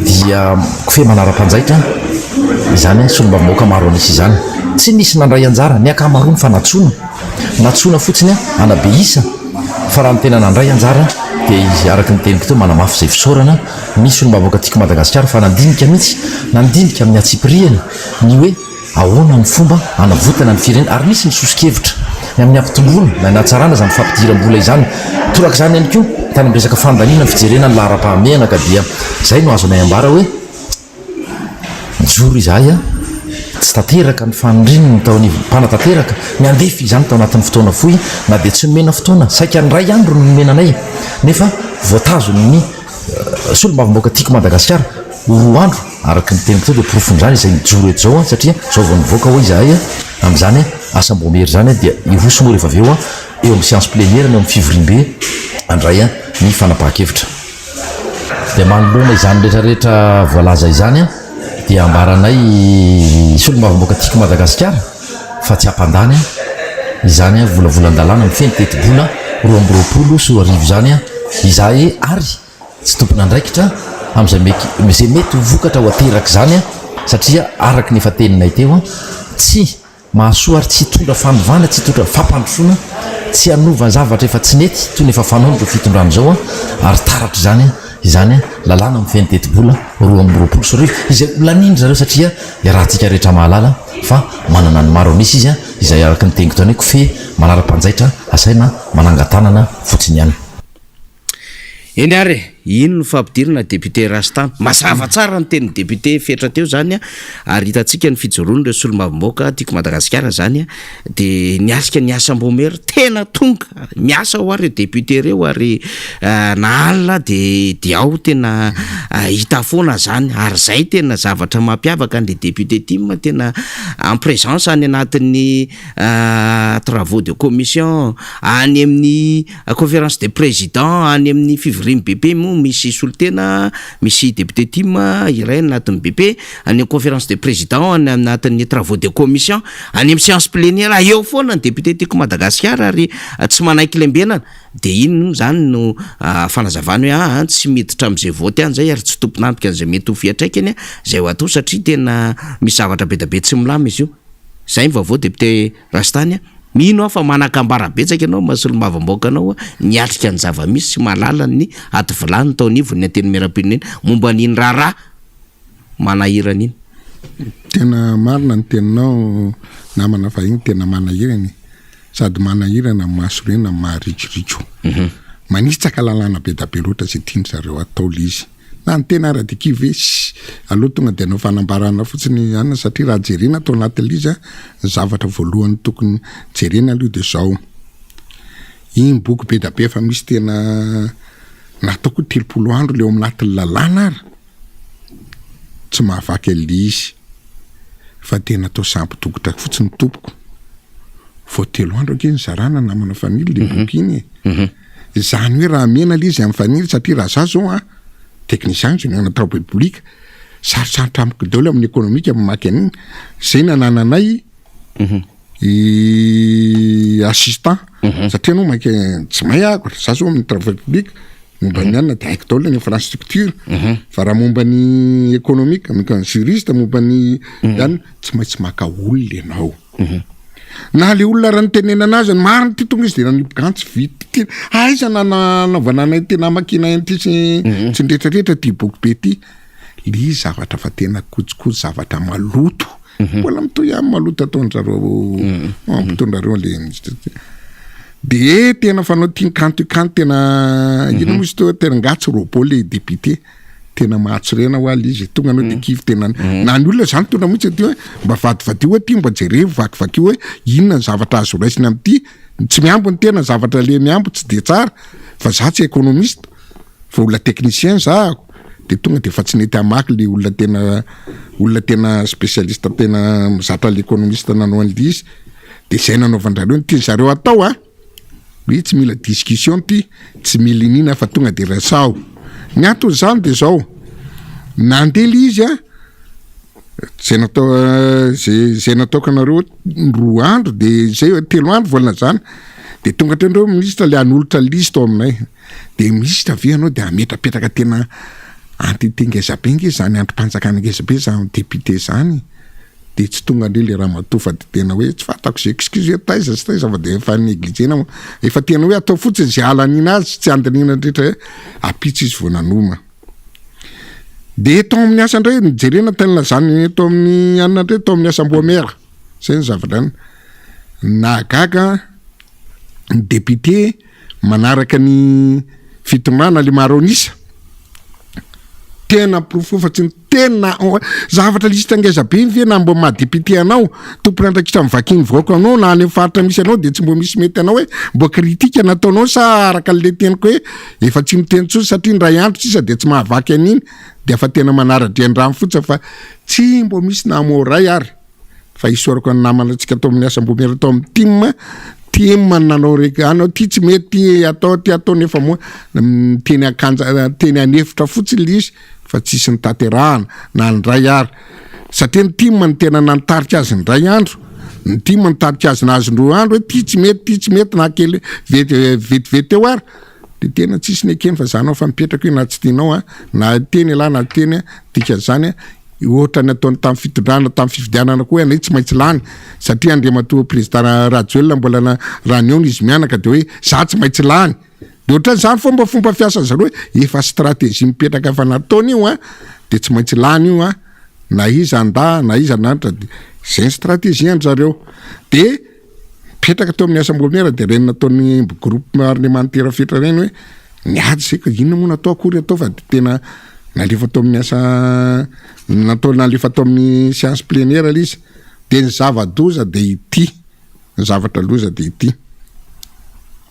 dia kofehy manara-panjaitra izany solombavambahoaka maro an'isa izany. Tsy nisy nandray anjara, ny ankamaroany fa nantsoina. Nantsoina fotsiny hanabe isa fa raha ny tena nandray anjara dia izy araka ny teniko teo manamafy izay fisaorana ny solombavambahoaka Tiako Madagasikara fa nandinika mihitsy, nandinika amin'ny antsipirihany ny hoe Ahoana ny fomba hanavotana ny firenena ary misy ny soso-kevitra ny amin'ny hampitomboana na ny hatsarana izany fampidiram-bola izany. Torak'izany ihany koa tany amin'ny resaka fandaniana ny fijerena ny laharam-pahamehana ka dia izay no azonay ambara hoe mijoro izahay tsy tanteraka ny fanirian'ny tao anivon'ny mpanatanteraka ny handefa izany tao anatin'ny fotoana fohy na dia tsy nomena fotoana saika ny iray andro no nomena anay nefa voatazon'ny solombavambahoaka Tiako Madagasikara ho roa andro, araka ny teniko teo dia porofon'izany izay mijoro eto izao satria izao vao nivoaka hoy izahay amin'izany asam-baomiera izany dia hiroso moa rehefa avy eo eo amin'ny séance plénière na eo amin'ny fivoriambe handray ny fanapahan-kevitra. Dia manoloana izany rehetra rehetra voalaza izany dia ambaranay solombavambahoaka Tiako Madagasikara fa tsy hampandany izany volavolan-dalàna mifehy ny tetibola 2022 izany izahay ary tsy tompon'andraikitra amin'izay mety izay mety ho vokatra ho aterak'izany satria araka ny efa teninay teo tsy mahasoa ary tsy hitondra fanovana tsy hitondra fampandrosoana tsy hanova zavatra efa tsy nety toy ny efa fanaon'izao fitondrana izao ary taratr'izany izany lalàna mifehy ny tetibola 2022 izay ho lanian-dry zareo satria iarahantsika rehetra mahalala fa manana ny maro an'isa izy izay araka ny teniko tany hoe kofehy manara-panjaitra asaina manangan-tanana fotsiny ihany. Eny ary e, iny no fampidirana député Rasta. Mazava tsara ny tenin'ny député Fetra teo zany a, ary hitantsika ny fijoroan'ireo solombavambahoaka Tiako Madagasikara zany a, de niatrika ny asam-baomiera, tena tonga miasa hoa reo député reo ary na alina de de ao tena hita foana zany, ary zay tena zavatra mampiavaka an'le député tim tena en présence any anatin'ny travaux de commission, any amin'ny Conférence des présidents any amin'ny fivorian'ny BP moa misy solontena, misy député tim iray any anatin'ny BP, any amin'ny conférence des présidents, any anatin'ny travaux de commission, any amin'ny séance plénière, eo foana ny député tiako Madagasikara ary tsy manaiky lembenana, de iny moa zany no fanazavana hoe aa tsy miditra amin'izay vote any zay ary tsy tompon'antoka an'izay mety ho fiantraikany zay ho atao satria tena misy zavatra be da be tsy milamina izy io. Zay ny vaovao député Rastany a. Mino aho fa manan-kambara betsaka ianao maha solombavambahoaka anao niatrika ny zava-misy sy mahalala ny ady vilany tao anivon'ny Antenimierampirenena momba an'iny raharaha manahirana iny. Tena marina ny teninao namana fa iny tena manahirana e! Sady manahirana no mahasorena no maharikoriko. Manitsaka lalàna be da be loatra izay tian-dry zareo atao le izy. Na ny tena ara dia kivy hoe ssy, aleo tonga dia hanao fanambarana fotsiny ihany satria raha jerena ato anatin'ilay izy an, ny zavatra voalohany tokony jerena aloha dia izao, iny boky be dia be efa misy tena natao koa 30 andro ilay ao anatin'ny lalàna ary tsy mahavaky an'ilay izy fa tena atao sampy dokotra fotsiny tompoko. Vao telo andro ange nizarana namana Fanilo le boky iny e. Izany hoe raha mena le izy amin'ny Fanilo satria raha za zao an, technicien ingénieur en travaux publics, sarotsarotra amiko daholo amin'ny économique mamaky an'iny, zay nanananay i assistant satria anao maika tsy mahay aho, za zao amin'ny travaux publics momba ny anona de haiko daholo ny infrastructure fa raha momba ny économique, momba ny juriste, momba ny anona tsy maintsy maka olona ianao. Na le olona raha nitenenana azy ny marina ty tonga izy de nanipy gantsy vita ty aiza na nanaovana anay tena amakiana an'ity sy sy ny rehetrarehetra ty boky be ty le izy zavatra fa tena kojikojo zavatra maloto mbola mitohy ihany maloto ataon-dRareo mpitondra reo le de tena fanao ty kanto kanto tena ino moa izy teo tena nga tsy robot le député Tena mahatsorena hoa le izy e, tonga anao de kivy tena na ny olona zany tonga mihitsy aty hoe mba vadivadio aty mba jerevo vakivakio hoe inona ny zavatra azo raisina amin'ity, tsy mihambo ny tena zavatra le mihambo tsy de tsara fa za tsy économiste fa olona technicien za de tonga de efa tsy nety hamaky le olona tena olona tena spécialiste tena mizatra le économiste nanao an'le izy de zay nanaovan-drareo ny tian-zareo atao a. Hoe tsy mila discussion ty, tsy mila iniana fa tonga de resaho. Ny anton'izany de zao, nandeha le izy an, zay natao zay zay nataoko anareo roa andro de zay telo andro vao nilazana, de tonga teo ndreo ministre le hanolotra liste ao aminay, de ministre ve ianao de hametrapetraka tena entité ngeza be nge zany andrim-panjakana ngeza be zany député zany. de tsy tonga ndray le ramatoa fa de tena hoe tsy fantako ze excuse hoe taiza sy taiza fa de efa negligena moa, efa tena hoe atao fotsiny ze halanina azy tsy andinina ndrindra hoe ampitso izy vao nanoma. De tao amin'ny asa ndray nojerena tany lazany tao amin'ny anona ndray tao amin'ny asam-boamera, zay ny zavatra any nahagaga ny député manaraka ny fitondrana le maro an'isa, tena porofo fa tsy ny tena zavatra liste ngeza be iny ve na mbo maha député anao, tompon'andraikitra mivaky ny vahoaka anao na any amin'ny faritra misy anao de tsy mbo misy mety anao hoe mbo critique nataonao sa araka le teniko hoe efa tsy miteny intsony satria indray andro sisa de tsy mahavaky an'iny de efa tena manara-drenirano fotsiny fa tsy mbo misy na mot ray ary. Fa isaorako ny namana antsika tao amin'ny asam-boamiera tao amin'ny tim, tim nanao reg anao ty tsy mety ty atao ty atao nefa moa teny ankanja teny an'efitra fotsiny le izy fa tsisy nitanterahana na indray ary satria ny tim no tena nanitarika azy indray andro, ny tim nitarika azy nahazo indroa andro hoe ty tsy mety ty tsy mety na kely vetivety teo ary de tena tsisy nekeny fa za nao fa mipetraka io na tsy tianao a na teny ialahy na teny a dikan'izany a Ohatran'ny ataony tamin'ny fitondrana tamin'ny fifidianana koa ianay tsy maintsy lany satria Andriamatoa Président Rajoelina mbola na raha nihaona izy mianaka dia hoe za tsy maintsy lany dia ohatran'izany fomba fomba fiasan'ny zareo hoe efa stratégie mipetraka efa nataony io an dia tsy maintsy lany io an na iza handà na iza hananatra dia zay ny stratégie an-dry zareo dia Mipetraka teo amin'ny asam-boamiera dia ireny nataon'ny groupe parlemantera fetra ireny hoe niady izay ka inona moa natao akory atao fa dia tena nalefa tao amin'ny asa natao nalefa tao amin'ny séance plénière ilay izy dia ny zava-doza dia ity ny zavatra loza dia ity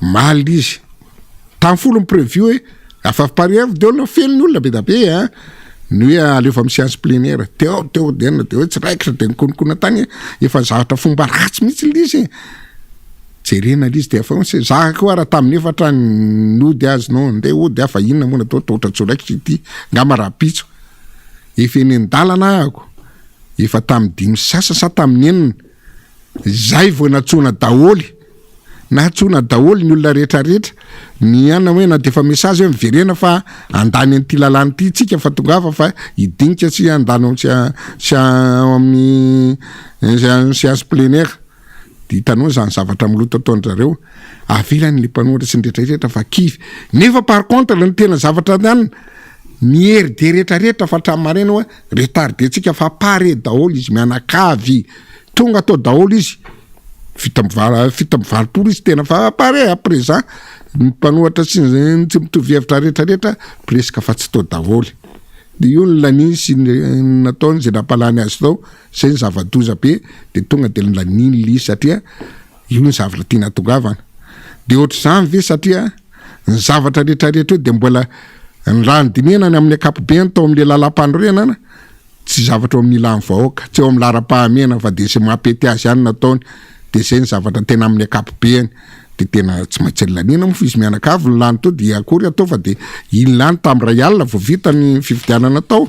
omaly izy Tamin'ny folo ny prévu hoe afafi-parier avy daholo feno ny olona be da be a, ny hoe alefa amin'ny séance plénière, teo teo de inona de hoe tsy raikitra de nikononkona tany, efa zavatra fomba ratsy mihitsy le izy e, jerena le izy de efa hoe za koa raha tamin'ny efatra nody azy non ndeha hody aho fa inona moa natao toa ohatran'ny tsy ho raikitra ity, angamba rahampitso, efa eny an-dalana ahako, efa tamin'ny dimy sy sasany sa tamin'ny enina, zay vao nantsoina daholo. Nantsoina daholo ny olona rehetra rehetra, ny ana hoe na defa message hoe miverena fa handany an'ity lalàna ity tsika fa tongava fa hidinika sy handany ao sy ao amin'ny séance plénière, de hitanao zany zavatra miloto ataon-dRareo, avelany le mpanohitra sy ny rehetra rehetra fa kivy, nefa par contre ny tena zavatra ananona, ny hery de rehetra rehetra fa hatramin'ny maraina hoe retardé tsika fa pare daholo izy mianakavy, tonga tao daholo izy. 87 izy tena fa pare à présent ny mpanohatra sy ny tsy mitovy hevitra rehetra rehetra presque fa tsy tao daholo. De io no laniany sy ny nataony zay nampalany azy tao, zay ny zava-doza be de tonga de laniany le izy satria io ny zavatra tiana hatongavana. De ohatr'izany ve satria ny zavatra rehetrarehetra eo de mbola ny raha nodinihana ny amin'ny ankapobeany tao amin'le lalam-panorenana Tsy zavatra eo amin'ny ilan'ny vahoaka, tsy eo amin'ny laharam-pahamehana fa dia izay mampety azy ihany no ataony, dia izay ny zavatra tena amin'ny ankapobeny, dia tena tsy maintsy laniana moa fa izy mianakavy no lany teo dia akory atao fa dia iny lany tamin'ny iray alina vao vita ny fifidianana tao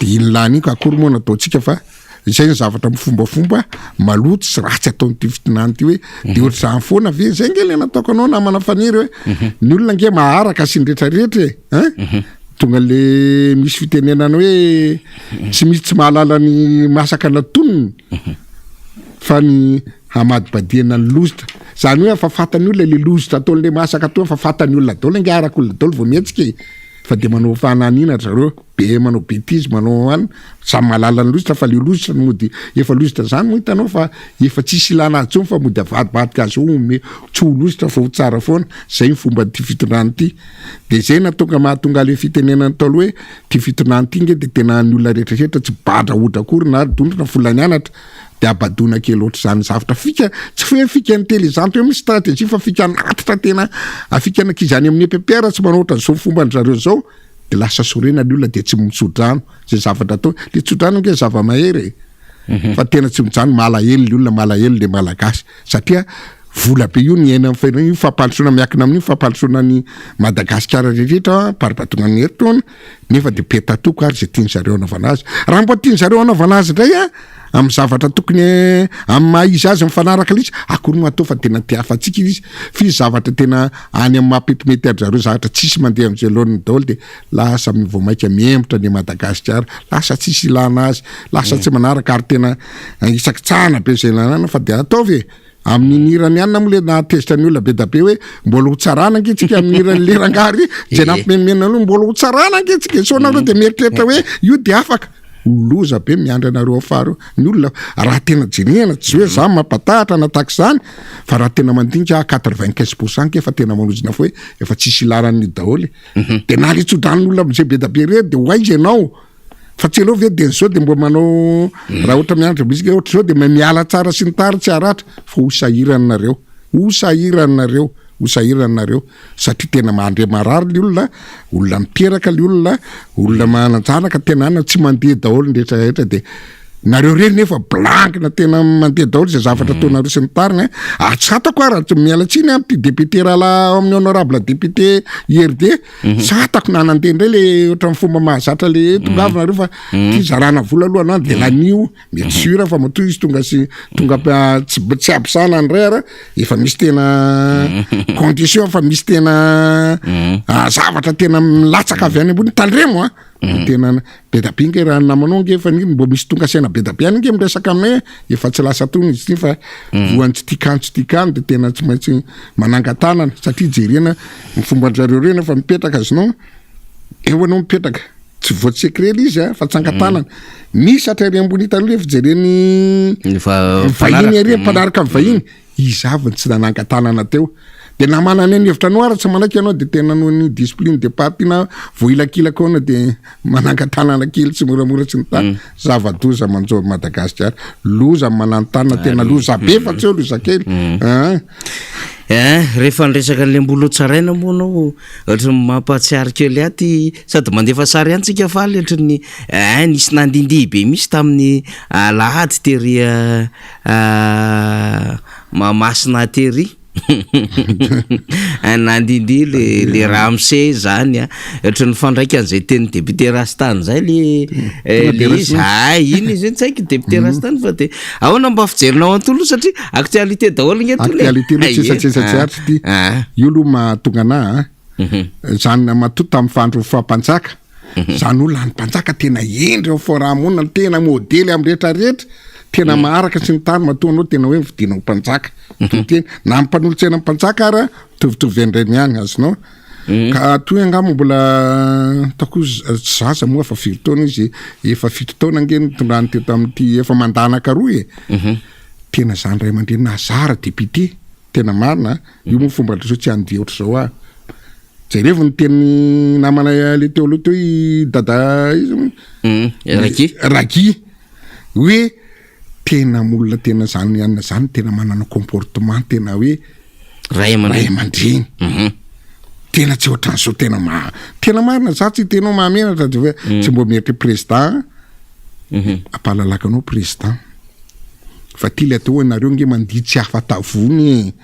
dia iny lany iny ka akory moa no ataontsika fa izay ny zavatra mifombafomba maloto sy ratsy ataon'ity fitondrana ity hoe dia ohatr'izany foana ve, izay ange ilay nataoko anao namana Faniry hoe ny olona ange maharaka sy ny rehetrarehetra e hein. Tonga le misy fitenenana hoe tsy misy tsy mahalala ny masaka natoniny fa ny hamadibadihana ny lozitra. Zany hoe efa fantany olona le lozitra ataon'le masaka atao efa fantany olona daholo ange araka olona daholo vao mihetsika e. Fa de manao fananina ry zareo, be manao betizy manao an, samy mahalala ny lozitra fa le lozitra no mody efa lozitra zany moa hitanao fa efa tsisy ilana azy intsony fa mody avadibadika azy ho tsy ho lozitra fa ho tsara foana. Zay ny fomban'ity fitondrana ity. De zay natonga mahatonga le fitenenan'ny Ntaolo hoe ty fitondrana ty nge de tena ny olona rehetra rehetra tsy badra hodra akory na dondrona vola nianatra de abadoana kely ohatr'izany zavatra fika tsy hoe fika intelligente hoe misy stratégie fa fika anatitra tena afikana ankizy any amin'ny EPP raha tsy manao ohatran'izao fomban-dry zareo zao de lasa sorena ny olona de tsy mitsodrano zay zavatra atao le tsodrano nge zava-mahery e mhm. fa tena tsy mijanona malahelo le olona malahelo le malagasy satria vola be io ny aina amin'ny firenena io fampandrosoana miakina amin'io fampandrosoana ny Madagasikara rehetra baribatonga ny herintaona nefa de petatoko ary zay tiany zareo anaovana azy raha mba tiany zareo anaovana azy indray a amin'ny zavatra tokony amin'ny maha izy azy mifanaraka ilay izy akory no atao fa tena te afatsika izy fa izy zavatra tena any amin'ny mahapetimety an-dry zareo zavatra tsisy mandeha amin'izay laoniny daholo de lasa vao mainka mihemotra ny Madagasikara, lasa tsisy ilana azy, lasa tsy manaraka ary tena isakitsahana be izay ilana fa dia ataovy e! Amin'iny hirany ihany moa le nahatezitra ny olona be da be hoe mbola ho tsarana ange tsika amin'ny hiran'le rangahy ry izay nampimenomenona an'io mbola ho tsarana ange tsika sao nareo dia mieritreritra hoe io dia afaka loza be miandry anareo afara eo ny olona raha tena jerena tsy hoe za mampatahatra na tahaka izany fa raha tena mandinika 95 pourcent efa tena manozona fo hoe efa tsisy ilana an'io daholo Mhm. De na le tso-dranon'olona am'zay be da be reny de ho aiza ianao? Fa tsy aleo ve de zao de mbo manao mhm. raha ohatra mianatra bozika ohatra zao de mahay miala tsara sy ny tary tsy haratra fa ho sahirana nareo, ho sahirana nareo, ho sahirana nareo satria tena mandre marary le olona, olona miteraka le olona, olona manan-janaka tena any tsy mandeha daholo ny rehetra rehetra de Nareo reny nefa blankina tena mandeha daholo izay zavatra mm. ataonareo sy ny tariny a. Ary tsy hatako ara, miala tsiny amin'ity député rahalahy ao amin'ny honorable député IRD, mhm. tsy hatako na nandeha indray le ohatran'ny fomba mahazatra le mhm. tongava nareo fa mhm. ty zarana vola aloha anao de lanio, mety sûr fa matoa izy tonga sy tonga tsy tsy absent indray ara efa misy tena condition fa misy tena ah, zavatra tena milatsaka avy any ambony tandremo a. Mm. Tena be da be nge raha ny namanao nge efa mbo misy tonga saina be da be any nge miresaka aminay efa tsy lasa tony izy ity fa mm. voan'ny tsy tia kano tsy tia kano de tena tsy maintsy manangan-tanana satria jerena ny fomban-drareo reny efa mipetraka azinao eo anao mipetraka tsy voa secret le izy a fa tsangan-tanana mm. misy hatrary ambony hitanao le fijereny vahiny ary mpanaraka ny vahiny Iza avy no tsy nanangan-tanana teo? Dia na manana ny hevitra anao ary tsy manaiky ianao dia tena noho ny discipline de parti na voahilakilaka ao na dia manangan-tanana kely tsy moramora tsy ny mm. Zava-doza manjo an'i Madagasikara. Loza ny manantanana tena loza be fa tsy eo loza kely. Mm. Ah. Eh, rehefa niresaka an'ilay mbola ho tsaraina moa anao ohatry ny mampahatsiaro kely ahy ty sady mandefa sary ihany tsika faly ohatry ny eh nisy nandindihy be misy tamin'ny alahady tery Mahamasina tery nandindihy le le ramose zany a, ohatry ny mifandraika an'izay tenin'ny député Rastany zay le le izy, hay iny izy iny tsy haiko député Rastany fa de ahoana mba fijerinao an'ity aloha satria actualité daholo nge tony e. Actualité aloha tsetsatsetsa tsy aritry ty, io aloha mahatonga anah a, zany matoa tamin'ny fahandro faha-mpanjaka, Zany olona any mpanjaka tena hendry ao fiarahamonina, tena modely amin'ny rehetra rehetra, tena mm. maharaka sy ny tany matoa anao tena hoe mifidiana ho mpanjaka. Mm-hmm. Tena na mpanolotsaina mpanjaka ara mitovitovy an'ireny ihany azonao. Mm. Ka toy angamba mbola ataoko zaza moa fa firy taona izy efa fito taona ange nitondrany teto amin'ity efa mandanaka roa e. Mm-hmm. Tena zany ray aman-dreny nazara député tena marina io moa fomba ndry zao tsy handia ohatr'izao aho. Jerevo ny tenin'ny namana le teo aloha teo i Dada iza moa? Ragi. Ragi. Hoe tena olona tena zany anona zany tena manana comportement tena hoe ray aman-dreny. Tena tsy ohatran'izao tena ma tena marina za tsy hiteny hoe mahamenatra de hoe tsy mbo mieritreritra président ampahalalaka anao président fa ty le atao hoe nareo nge mandihy tsy afa-tavony e.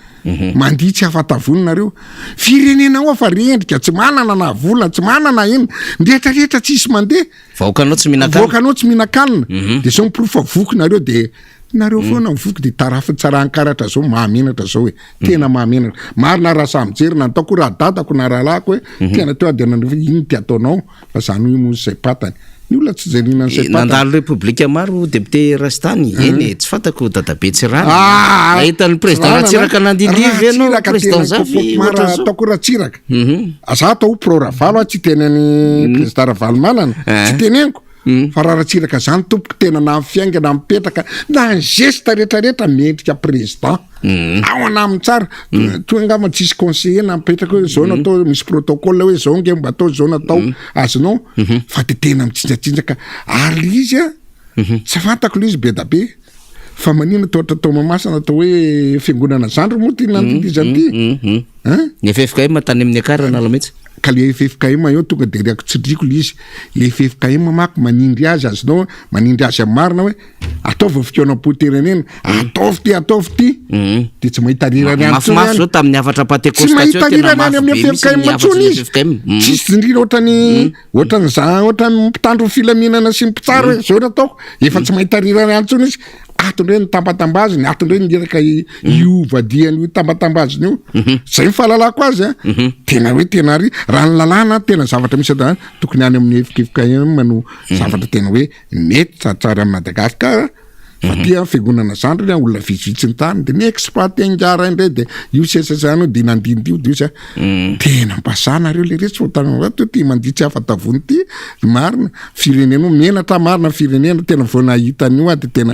Mandihy tsy afa-tavony nareo. Firenena ao fa rendrika, tsy manana na vola, tsy manana inona. Ny rehetra rehetra tsisy mandeha. Vahoakanao tsy mihinan-kanina. Vahoakanao tsy mihinan-kanina. De zao miporofo fa voky nareo de nareo foana mivoky de tarafin tsarahan-karatra zao mahamenatra zao e. Tena mahamenatra. Marina raha samy mijery na ataoko raha dadako na rahalahiko hoe tena teo aho de nanao hoe inona ty ataonao fa zany hoe moa saim-patany. Ny olona tsy jerena ny saim-patany. Nandalo repoblika maro député Rastany, eny e, tsy fantako dadabe Tsiranana. Ah! Nahita ny président Ratsiraka nandindihy ve ianao Ratsiraka président tena Zafy comportement ohatran'izao? ataoko Ratsiraka. Za atao pro Ravalo aho tsy teny an'i président Ravalomanana, tsy teneniko. Fa raha Ratsiraka zany tompoko tena na ny fiaingana mipetraka na ny geste rehetrarehetra mendrika président. Ao anaminy tsara. Toa angamba tsisy conseiller na mipetraka hoe zao natao misy protocole hoe zao nge mba atao zao natao azonao fa de tena mitsinjatsinjaka ary le izy a tsy fantako le izy be da be fa manina toa atao Mahamasina atao hoe fiangonana zandry moa ty nandidizany ty hein? Ny FFKM tany amin'ny Akara Analamahitsy. Ka le FFKM eo tonga de reako tsindriko le izy, le FFKM manko manindry azy azonao manindry azy amin'ny marina hoe ataovy ny fikaonam-poterenena, ataovy ty ataovy ty, de tsy mahita rirany any intsony Mafimafy any. zao tamin'ny hafatra Tsy Pantekosta teo mahita tena rirany any mafy amin'ny be mihitsy FFKM ny hafatry intsony ny izy. FFKM. Tsisy tsindrina ohatran'ny ohatran'ny za ohatran'ny mpitandro ny filaminana sy ny mpitsara hoe zao no ataoko, efa tsy mahita rirany any intsony izy. Ato indray ny tambatambaziny, ato indray ny iraka hiova dian'io tambatambaziny io. Zay ny fahalalako azy a. Tena hoe tena ary raha ny lalàna tena zavatra misy eto tokony any amin'ny FKM no zavatra tena hoe mety sady tsara amin'i Madagasikara. Fa ty a fiangonana zandriny a olona vitsivitsy ny tany de mi-exploiter ingahy indray de io sesa zany io de nandindy io de io sa. Tena mba sahy nareo le retsy fa tany ato ty mandihy tsy afa-tavony ty marina. Firenena io menatra marina firenena tena vao nahita an'io aho de tena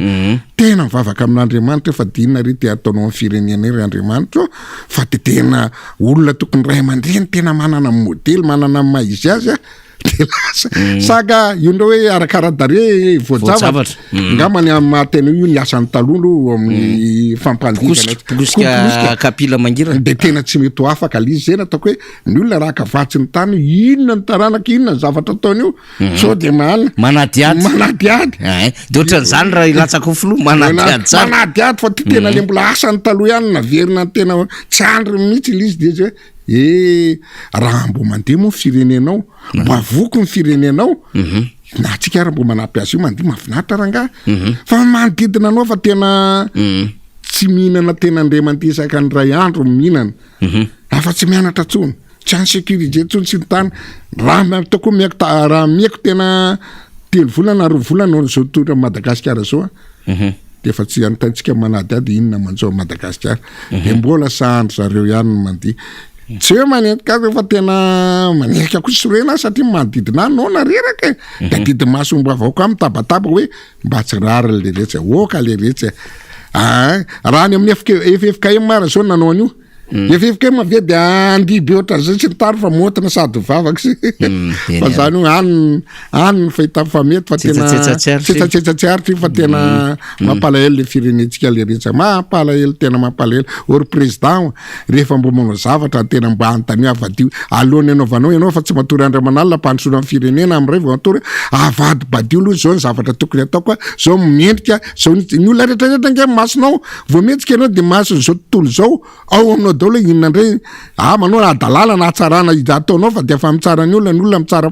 tena mivavaka amin'Andriamanitra fa de inona re ty ataonao amin'ny firenena io ry Andriamanitra ô fa de tena olona tokony ray aman-dreny tena manana ny modely manana ny maha izy azy a de lasa saka io ndray hoe arakara-darehy voajavatra ngamba ny amin'ny maha tena io ny asan'ny taloha aloha amin'ny fampandihizana Mpikosika kapila mangirana de tena tsy mety ho afaka le izy zay nataoko hoe Ny olona raha kavatsy ny tany inona ny taranaka inona ny zavatra ataony io mhm. sao de mahalina manadihady manadihady eh, de ohatran'izany raha hilatsaka ho filoha manadihady tsara manadihady fa ty tena mhm. le mbola asany taloha ihany naverina ny tena tsy andriny mihitsy le izy de izy hoe e raha mbo mandeha moa firenenao mhm. mba voky ny firenenao na atsika ary mbo manampy azy io mandeha mahafinaritra rangahy fa manodidina anao fa tena tsy mihinana tena andriamandia isaka ny ray andro mihinana Afa tsy mianatra tsony, tsy en sécurité tsony sy ny tany, raha ataoko hoe miaiko ta- raha miaiko tena telo volana na roa volana eo zao tontolo amin'i Madagasikara zao a, de efa tsy anontaniantsika manadihady inona manjo an'i Madagasikara, de mbola sahan-dry zareo ihany ny mandihy. Tsy hoe manenjika azy fa tena manenjika koa sorena aho satria manodidina ahy noana reraka e, de adidy maso omby-vahoaka mitabataba hoe mba tsy rariny le retsy e, oka le retsy e, aa raha any amin'ny FFKM ary zao nanao an'io, FFKM ve de andihy be ohatran'izay sy ny tariny fa maotina sady mivavaka sy fa zany hoe any any ny fahitako fa mety fa tena tsetsatsetsa tsy aritra io fa tena mampalahelo le firenentsika le retsy mampalahelo tena mampalahelo or président rehefa mbo manao zavatra tena mba anontanio avadio alohan'ny anaovanao ianao fa tsy matory andro aman'alina ampandrosoana ny firenena amin'ray vao matory avadibadio aloha zao ny zavatra tokony ataoko zao mendrika zao ny ny olona rehetra rehetra ange masonao vao mihetsika ianao de mason'izao tontolo izao ao aminao daholo hoe inona indray ah manao hadalana na hatsarana izay ataonao fa de efa mitsara ny olona ny olona mitsara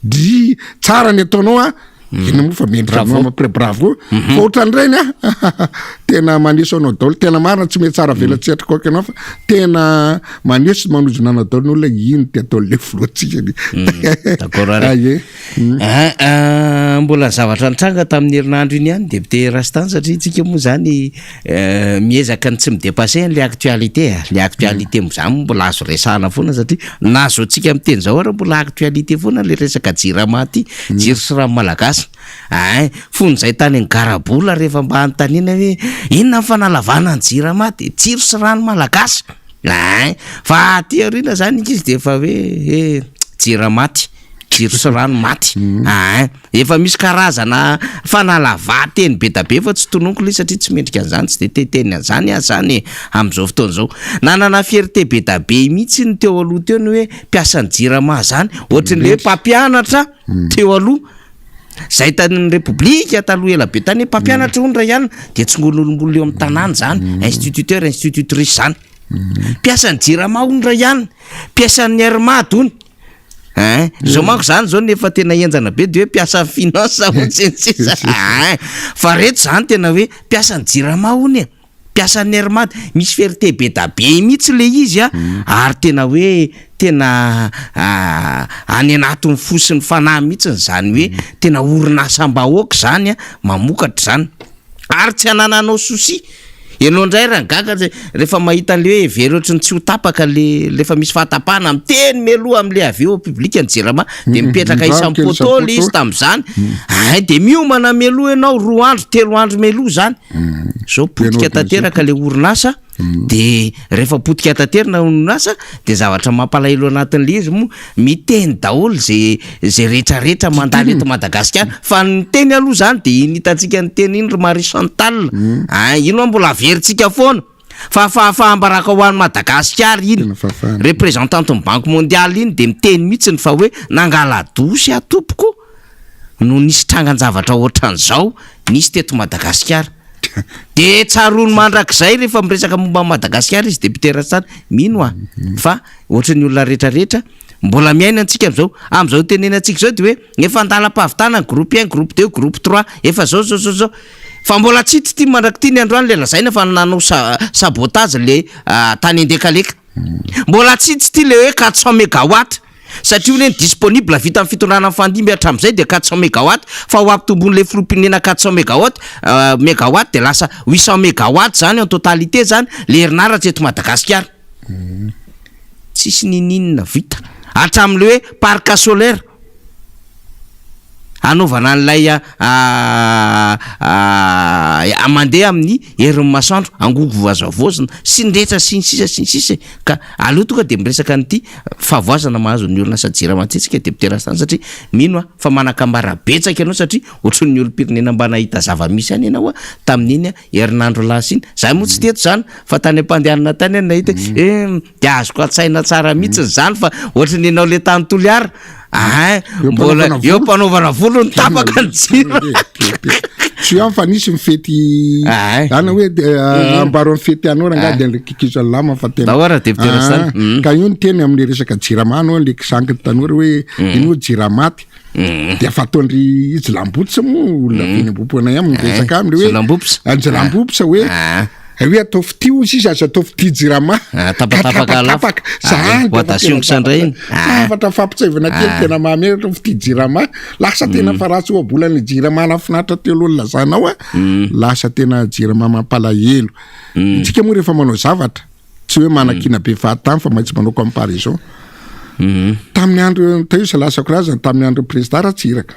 dry tsara ny ataonao ah Inona moa fa mendrika anao amapre bravo. Fa ohatran'ireny a tena maneso anao daholo, tena marina tsy mety tsara velatsihy hatrikoaka ianao fa tena maneso sy manozona anao daholo ny olona ino ty ataon'le filohantsika ny. D'accord ary. Ah, ie. Ah, ah, mbola zavatra nitranga tamin'ny herinandro iny ihany député Rastan satria tsika moa zany eh, miezaka ny tsy mi-dépasser an'le actualité a. Le actualité moa zany mbola azo resahana foana satria na zao tsika miteny zao ary mbola actualité foana le resaka jirama ty. Jiro sy rano malagasy. Ein, fony izay tany amin'ny garabola rehefa mba anontaniana hoe inona ny fanalavana ny jirama dia jiro sy rano malagasy. Ein! Fa aty aoriana zany ankizy de efa hoe eh jira maty, jiro sy rano maty. Ein! Efa misy karazana fanalava-teny be da be fa tsy tononiko le izy satria tsy mendrika an'izany, tsy de te hiteny an'izany aho zany e, amin'izao fotoana izao. Nanana fierté be da be mihitsy ny teo aloha teo ny hoe mpiasan'ny jirama zany, ohatry ny hoe mpampianatra teo aloha. Zay tany amin'ny repoblika taloha ela be tany hoe mpampianatra hono ray an, dia tsingoron'olombolona eo amin'ny tanàna zany, instituteur, institutrice zany. Mpiasan'ny jirama hono ray an, mpiasan'ny air mad hono. Ein, zao manko zany zao nefa tena henjana be de hoe mpiasan'ny finance hono sy ny sisa. Ein, fa reto zany tena hoe mpiasan'ny jirama hono e. Mpiasan'ny Air Mad, misy fierté be da be mihitsy le izy a, ary tena hoe tena any anatin'ny fo sy ny fanahy mihitsy zany hoe tena orinasam-bahoaka zany a, mamokatra zany, ary tsy anananao souci, ianao indray raha gaga de rehefa mahita an'le hoe very ohatry ny tsy ho tapaka le rehefa misy fahatapahana miteny mialoha am'le avy eo public ny jirama de mipetraka isam-poteau le izy tam'zany, ay de miomana mialoha ianao roa andro telo andro mialoha zany. Zao potika tanteraka le orinasa de rehefa potika tanterina orinasa de zavatra mampalahelo anatin'le izy moa miteny daholo ze ze retraretra mandalo eto Madagasikara fa ny teny aloha zany de iny hitantsika niteny iny ry Marie Chantal a ino moa mbola averintsika foana fa fahafaham-baraka ho an'i Madagasikara iny représentante ny banque mondiale iny de miteny mihitsiny fa hoe nangala-dosy aho tompoko no nisy trangan-javatra ohatran'izao nisy teto Madagasikara. De tsaroany mandrakizay rehefa miresaka momba an'i Madagasikara izy député Rasany, mino aho fa ohatran'ny olona rehetrarehetra mbola miaina antsika amin'izao, amin'izao itenenantsika izao de hoe efa andalam-pahavitana ny groupe un, groupe deux, groupe trois, efa zao zao zao zao, fa mbola tsy hita ity mandrak'ity ny androany le lazaina fa nanao sa- sabotage le tany Andekaleka, mbola tsy hita ity le hoe 400 mégawatt. Satria hono hoe ny disponible vita amin'ny fitondrana mifandimby hatramin'izay dia 400 megawatt fa ho ampitomboin'ilay filoham-pirenena 400 megawatt megawatt dia lasa 800 megawatt zany en totalité zany le herinaratra eto Madagasikara. Tsisy ninininona vita hatramin'le hoe parc solaire. Hanaovana an'ilay mandeha amin'ny herin'ny masoandro, angovo azo havaozina sy ny rehetra sy ny sisa sy ny sisa e! Ka aleo tonga dia miresaka an'ity fahavoazana mahazo ny orinasa Jirama ity isika député Rastany satria mino aho fa manan-kambara betsaka ianao satria ohatran'ny olom-pirenena mba nahita zava-misy ihany ianao tamin'iny herinandro lasa iny. Izahay moa tsy teto izany fa tany am-pandehanana tany aho nahita hoe eh, Dia azoko an-tsaina tsara mihitsy izany fa ohatry ny ianao le tany Toliara ahin mbola eo am-panaovana volo no tapaka ny jiro. Tsy eo fa nisy ny fety ana hoe eh, ambaro ny fety anao rangahy dia kikizo ny lama fa tena. Daholo raha député Rasany. Ah, ka io ny teny amin'ny resaka jirama anao le kisanky ny tanora hoe ino jiramaty. Dia fa ataon-dry izy lambotsy moa olona avy eny Ambohipoana ihany miresaka aminy hoe Lambops. Anjilambops hoe hoe atao fitia hozy izy aza atao fitia jirama. Ah, tapatapaka lafo. Tapatapaka. Zany Ah, boîte à sionks indray iny. Ah. Zavatra fampitsaivana kely tena mahameratra fitia jirama. Lasa tena fa ratsy ohabolana jirama nahafinaritra teo aloha nilazanao a. Lasa tena jirama mampalahelo. Isika moa rehefa manao zavatra tsy hoe manakiana be fahatany fa maintsy manao comparaison. Tamin'ny andro teo izy lasako razana tamin'ny andro président Ratsiraka.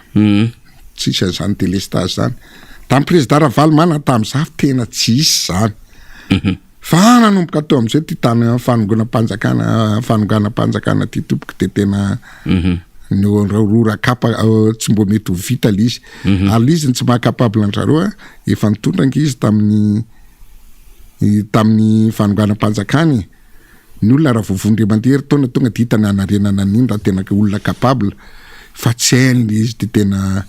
Tsisy an'izany délestage zany. Tamin'ny président Ravalomanana tamin'izaho tena tsisy zany. Fa nanomboka teo amin'izay ty tany fanongonam-panjakana fanonganam-panjakana ty tompoko de tena no kapa tsy mbo mety ho vita le izy. Ary le izy ny tsy maha capable an-dRareo a, efa nitondra ange izy tamin'ny tamin'ny fanonganam-panjakana e. Ny olona raha vao vondre mandeha herintaona tonga de hitany hanarenana an'iny raha tena olona capable fa tsy hainy le izy de tena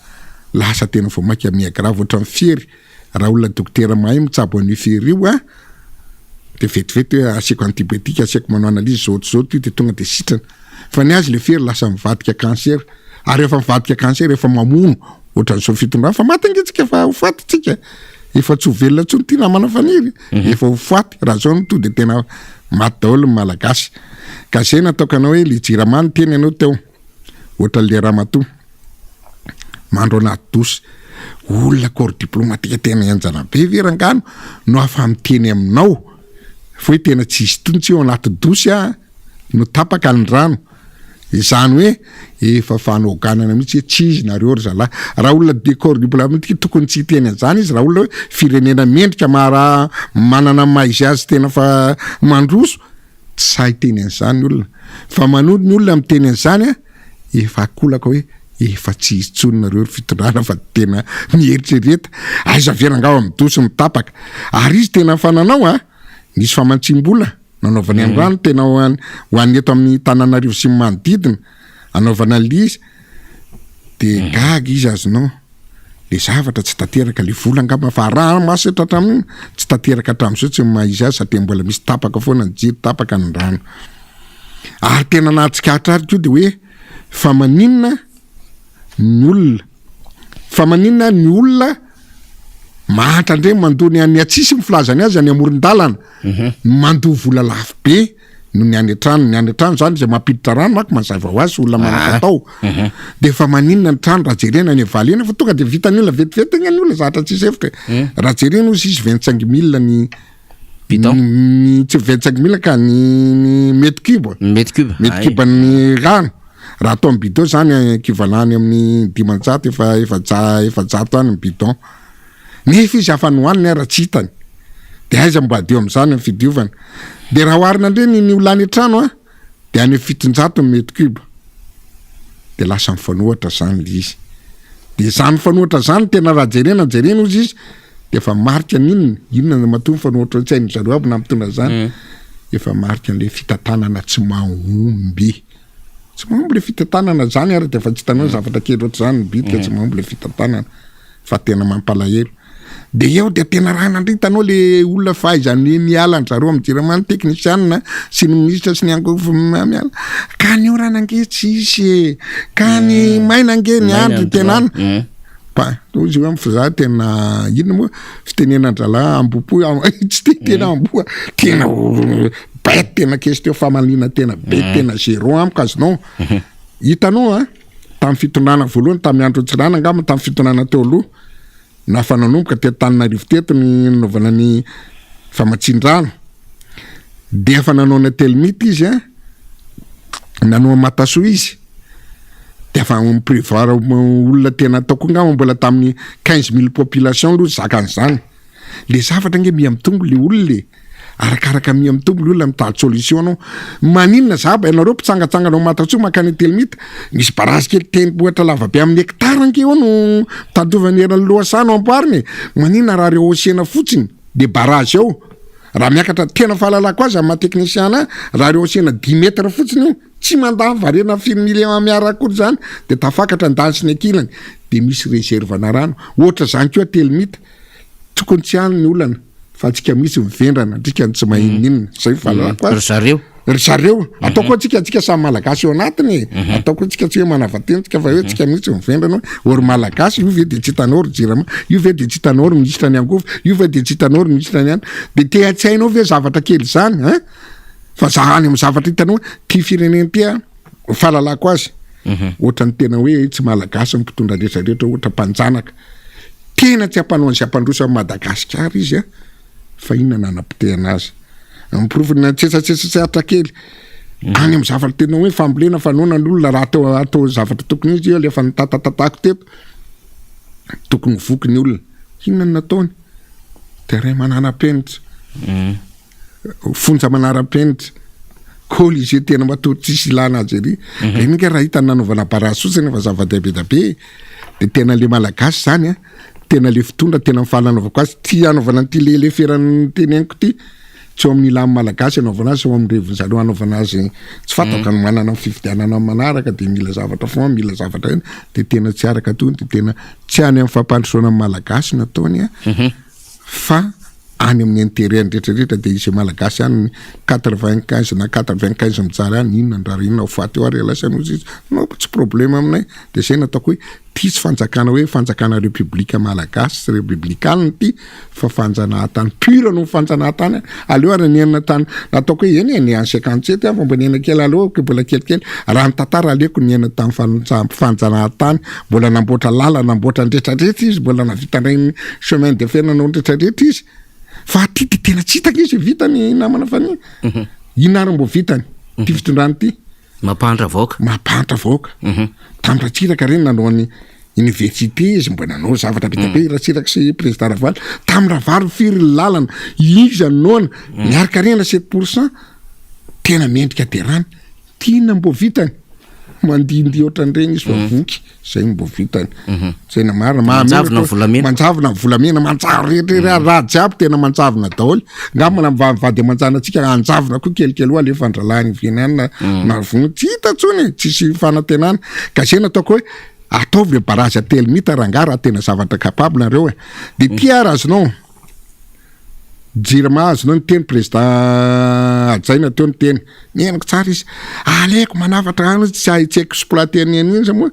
lasa tena vao mainka miha grave ohatran'ny fery raha olona dokotera mahay mitsabo an'io fery io an de vetivety hoe asiako antibiotique asiako manao analyse zao zao ty de tonga de sitrana fa ny azy le fery lasa mivadika cancer ary efa mivadika cancer efa mamono ohatran'izao fitondrana fa maty ange tsika fa ho faty tsika efa tsy ho velona intsony ty namana faniry mhm. efa ho faty raha zao no to de tena maty daholo ny malagasy ka zay nataoko anao hoe le jirama ny teny ianao teo ohatran'le ramatoa mandro anaty dosy olona corps diplomatique tena enjana be ve rangano no afa miteny aminao fa hoe tena tsy izy tony tsy eo anaty dosy a no tapaka ny rano Izany hoe efa fanoganana mihitsy hoe tsy izy nareo ry zalahy. Raha olona décor diplomatique tokony tsy hiteny an'izany izy raha olona hoe firenena mendrika maharaha manana ny maha izy azy tena fa mandroso. Tsy sahy hiteny an'izany ny olona. Fa manohy ny olona miteny an'izany an, efa akolaka hoe efa tsy izy intsony nareo ry fitondrana fa tena mieritrereta. Aiza ve rangaha midosy mitapaka. Ary izy tena efa nanao an, nisy famantsiam-bola nanaovany ny rano tena ho an, ho an'ny eto amin'ny Tananarivo sy ny manodidina, anaovana an'ilay izy. Dia gaga izy azonao. Le zavatra tsy tanteraka le vola angamba fa raha masetra hatramin'iny tsy tanteraka hatramin'izao tsy maha izy azy satria mbola misy tapaka foana ny jiro tapaka ny rano ary tena nahatsikaritra ary koa de hoe fa maninona ny olona fa maninona ny olona mahantra ndray mandoa ny any atsisy ny filazany azy any amoron-dalana mandoa vola lafo be no ny any an-trano, ny any an-trano zany izay mampiditra rano manko mazava ho azy olona manan-katao mhm. de efa maninona ny trano raha jerena any valy eny fa tonga de vitan'ny olona vetivety ny olona zahatra tsisy hevitra e. mhm. raha jerena ozy izy 25 mille ny bidon ny tsy 25 mille ka ny ny mètre cube mètre cube mètre cube ny rano raha atao amin'ny bidon zany equivalent any amin'ny 500 efa efa 400 any ny bidon Nefa izy afa nohaniny ara tsy hitany. De aiza mba hadio amizany ny fidiovana. De raha oharina ndray ny ny olona any an-trano an, de any 700 ny mètre cube. De lasa mifanohatra zany le izy. De zany mifanohatra zany tena raha jerena jerena ozy izy de efa marika ny inona, inona no matoa mifanohatra tsy hain'ny zareo aby na mitondra zany. Efa marika an'le fitantanana tsy mahomby. Tsy mahomby le fitantanana zany ary de efa tsy hitanao ny zavatra kely ohatr'izany ny bitika tsy mahomby le fitantanana fa tena mampalahelo. De eo de tena raha nandre hitanao le olona fahaizany miala an-dry zareo amin'ny jirama ny teknisianina sy ny minisitra sy ny angovo miala. Ka ny orana ange tsisy e, ka ny maina ange ny andro tena any. Ba, hoy izy hoe fa za tena inona moa fitenenan-drahalahy ambopo tsy te tena amboa tena bête tena question famaliana tena bête tena zéro amiko azonao. Hitanao an, tamin'ny fitondrana voalohany tamin'ny andro Tsiranana angamba tamin'ny fitondrana teo aloha na fa nanomboka teto Antananarivo teto ny nanaovana ny famatsian-drano dia efa nanao ny Telmit izy an, nanao an'i Matasoa izy dia efa mi-prévoir olona tena ataoko angamba mbola tamin'ny 15 000 population aloha zakan'izany. Le zavatra ange miha mitombo le olona e. Arakaraka miha mitombo le olona mitady solution anao. Maninona za ba ianareo mpitsangatsangana ao Matatsoa mankany Antelimita, misy barazy kely tendrombohitra lava be amin'ny hectare ange eo no mitadiovana eran'ny lohasaha no amboarina e. Maninona raha rehaussena fotsiny le barazy ao. Raha miakatra tena fahalalako azy amin'ny maha technicien anahy, raha rehaussena dix mètres fotsiny io, tsy mandany variana firy millions miara akory zany de tafakatra andaniny sy ny ankilany de misy réserve na rano. Ohatra zany koa Antelimita. Tokony tsy any ny olana fa antsika mihitsy mivendrana, antsika no tsy mahay n'inona, zay ny fahalalako azy. Ry zareo. Ry zareo, ataoko hoe antsika, antsika samy malagasy eo anatiny e, ataoko hoe antsika tsy hoe manava-tena tsika fa hoe antsika mihitsy mivendrana hoe ô ry malagasy io ve de tsy hitanao ry jirama, io ve de tsy hitanao ry minisitra ny angovo, io ve de tsy hitanao ry minisitra ny any, de te tsy hainao ve zavatra kely zany hein, fa za any amin'ny zavatra hitanao hoe ty firenena ty an, fahalalako azy, ohatran'ny tena hoe tsy malagasy ny mpitondra rehetra rehetra ohatra mpanjanaka. Tena tsy hampanao an'izay hampandroso an'i Madagasikara izy a, fa inona no hanapotehana azy. Ny porofony tsetsatsetsa kely any amin'ny zavatra tena hoe fambolena fanoana ny olona raha atao atao zavatra tokony izy io efa nitatatatako teto tokony ho voky ny olona. Inona no nataony? Terrain manara-penitra. Fonja manara-penitra. Colisée tena matory tsisy ilana azy ery. Reny ange raha hita ny nanaovana barazy fotsiny efa zava-dehibe da be e. De tena le malagasy zany a, tena le fitondra tena ny fahalanaovako azy, ty anaovana an'ity le le feran'ny teneniko ty, tsy eo amin'ny ilan'ny malagasy anaovana azy, eo amin'ny revin zareo anaovana azy, tsy fantako ny manana ny fifidianana manaraka de mila zavatra foana, mila zavatra eny, de tena tsy araka tony, de tena tsy any amin'ny fampandrosoana ny malagasy no ataony a, fa any amin'ny intérêt ny rehetra rehetra dia izay malagasy any ny 95 na 95 mijaly any inona ny rariny ho faty eo ary ialahy sy izy no tsy problème aminay dia zay nataoko hoe ty tsy fanjakana hoe fanjakana république malagasy sy républicaine ty fa fanjanahantany pure no fanjanahantany aleo ary niaina tany nataoko hoe eny e ny an 57 aho fa mba niaina kely aleo mbola kelikely raha ny tantara aleoko niaina tamin'ny fanjanahantany Mbola namboatra lalana, namboatra ny retraretra izy, mbola navita indray ny chemin de fer nanao ny retraretra izy. Fa aty de tena tsy hitako izy vitany namana Fanihy. Inona ary mbo vitany ty fitondrana ity? Mampahantra vahoaka. Mampahantra vahoaka. Tamin'ny Ratsiraka reny nanao ny université izy mbo nanao zavatra be dia be Ratsiraka sy président Ravalo. Tamin'ny Ravalo firy ny lalana, iza noana, ny harikarena 7%. Tena mendrika derana. Tiana mbô vitany. Mandihindihy ohatran'ireny izy fa voky. Zay no mbô vitany. Tena marina. Manjavona Mahamenatra. ny volamena. Manjavona ny volamena, manjary rehetra rehetra, raha jiaby tena manjavona daholo. Angamba na mivady vady aman-janatsika hanjavona koa kelikely ho alefa an-dralahiny veny any na na vono. Tsy hita intsony e, tsisy fanantenana. Ka zay no ataoko hoe ataovy le barazy atelimita rangahy raha tena zavatra capable nareo e. De ty ary azonao. Jirama azonao niteny président hajaina teo niteny neniko tsara izy aleko manafatra rano izy tsy hay tsy exploiter ny an'iza moa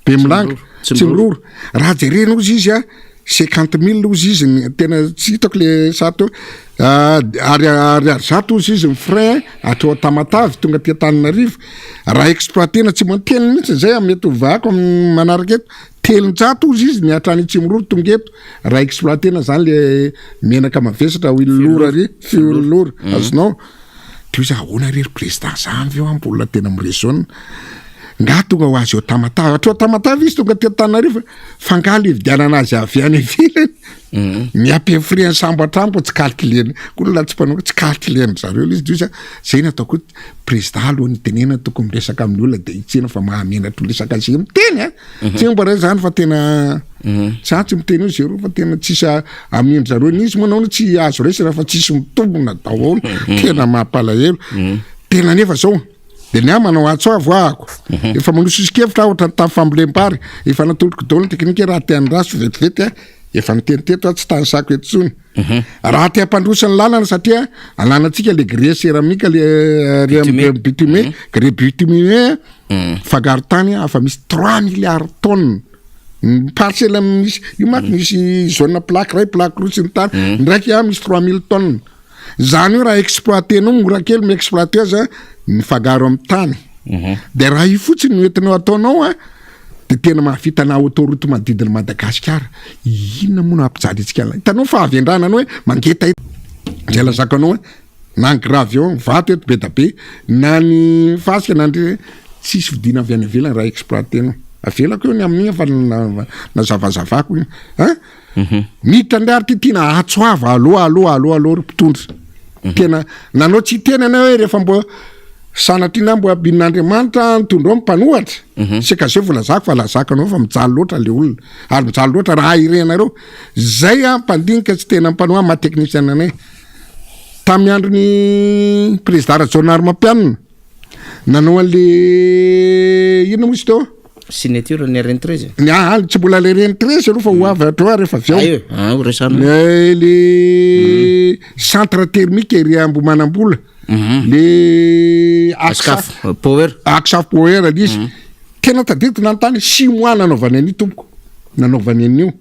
be milanga tsy miroro raha jerena ozy izy a 50 mille ozy izy ny tena tsy hitako le sa teo ary ariary zato ozy izy ny frais hatreo Tamatave tonga aty Antananarivo raha exploiter-na tsy manteny mihitsy zay mety ho vahako amin'ny manaraka eto 300 ozy izy ny hatrany Tsimiroro tonga eto raha exploiter-na zany le menaka mavesatra huile lourde ary fuel lourd azonao de izy ahoana re ry président zany ve eo mbola tena mi-raisonne nga tonga ho azy eo Tamatave hatreo Tamatave izy tonga aty Antananarivo fa nga le vidianana azy avy any ivelany miampy frais ny sambo an-trano tsy calculena koa laha tsy mpanao tsy calculena zareo le izy de izy zay no ataoko hoe président aloha ny tenena tokony miresaka amin'ny olona de itsena fa mahamenatra resaka zay miteny a tsy mba ray zany fa tena tsy atsy miteny hoe zéro fa tena tsisy amindry zareo nisy moa nao tsy azo resina fa tsisy mitombona daholo tena mampalahelo tena nefa zao de ny ahy manao antso avo ahako efa manosisy-kevitra aho ohatrany tamin'ny fambolem-bary efa natoloko daholo ny teknika raha te handraso vetivety a efa niteny teto aho tsy tanisako eto tsony raha te hampandroso ny lalana satria ananantsika le grès céramique le Bitumé. bitumé grès bitumé fangaro tany afa misy 3 milliards tonnes ny parcelle misy io manko misy zone plaque ray plaque roa sy ny tany ndraiky a misy 3000 tonnes zany io raha exploitenao mora kely mi-exploite azy a mifangaro amin'ny tany de raha io fotsiny no entinao ataonao a de tena mahavita na autoroute manodidina Madagasikara inona moa no hampijaly antsika la hitanao fa avy andranana hoe mangeta zay lazako anao hoe na ny gravillon vato eto be da be na ny fasika na ny tsisy vidina avy any ivelany raha exploitenao avelako eo ny amin'iny fa nazavazavako iny an miditra ndray ary ty tiana atso ava aloha aloha aloha aloha ry mpitondra tena nanao tsy tena anao hoe rehefa mbo sanatria na mbo ambinin'Andriamanitra nitondra ao mpanohatra seka zay volazako fa lazako anao fa mijaly loatra le olona ary mijaly loatra raha irenareo zay a mpandinika tsy tena mpanoa maha technicien anay tamin'ny androny président Rajaonarimampianina nanao an'le inona moa izy teo Signature ny RN 13. Ny ah, tsy mbola le RN 13 aloha fa ho avy hatreo ary rehefa avy eo. Aio, ah, ho resahana. Le centre thermique ery Ambohimanambola. Le Axaf Power. Axaf Power le izy. Tena tadidiko nanontany 6 mois nanaovany an'io tompoko. Nanaovany an'io.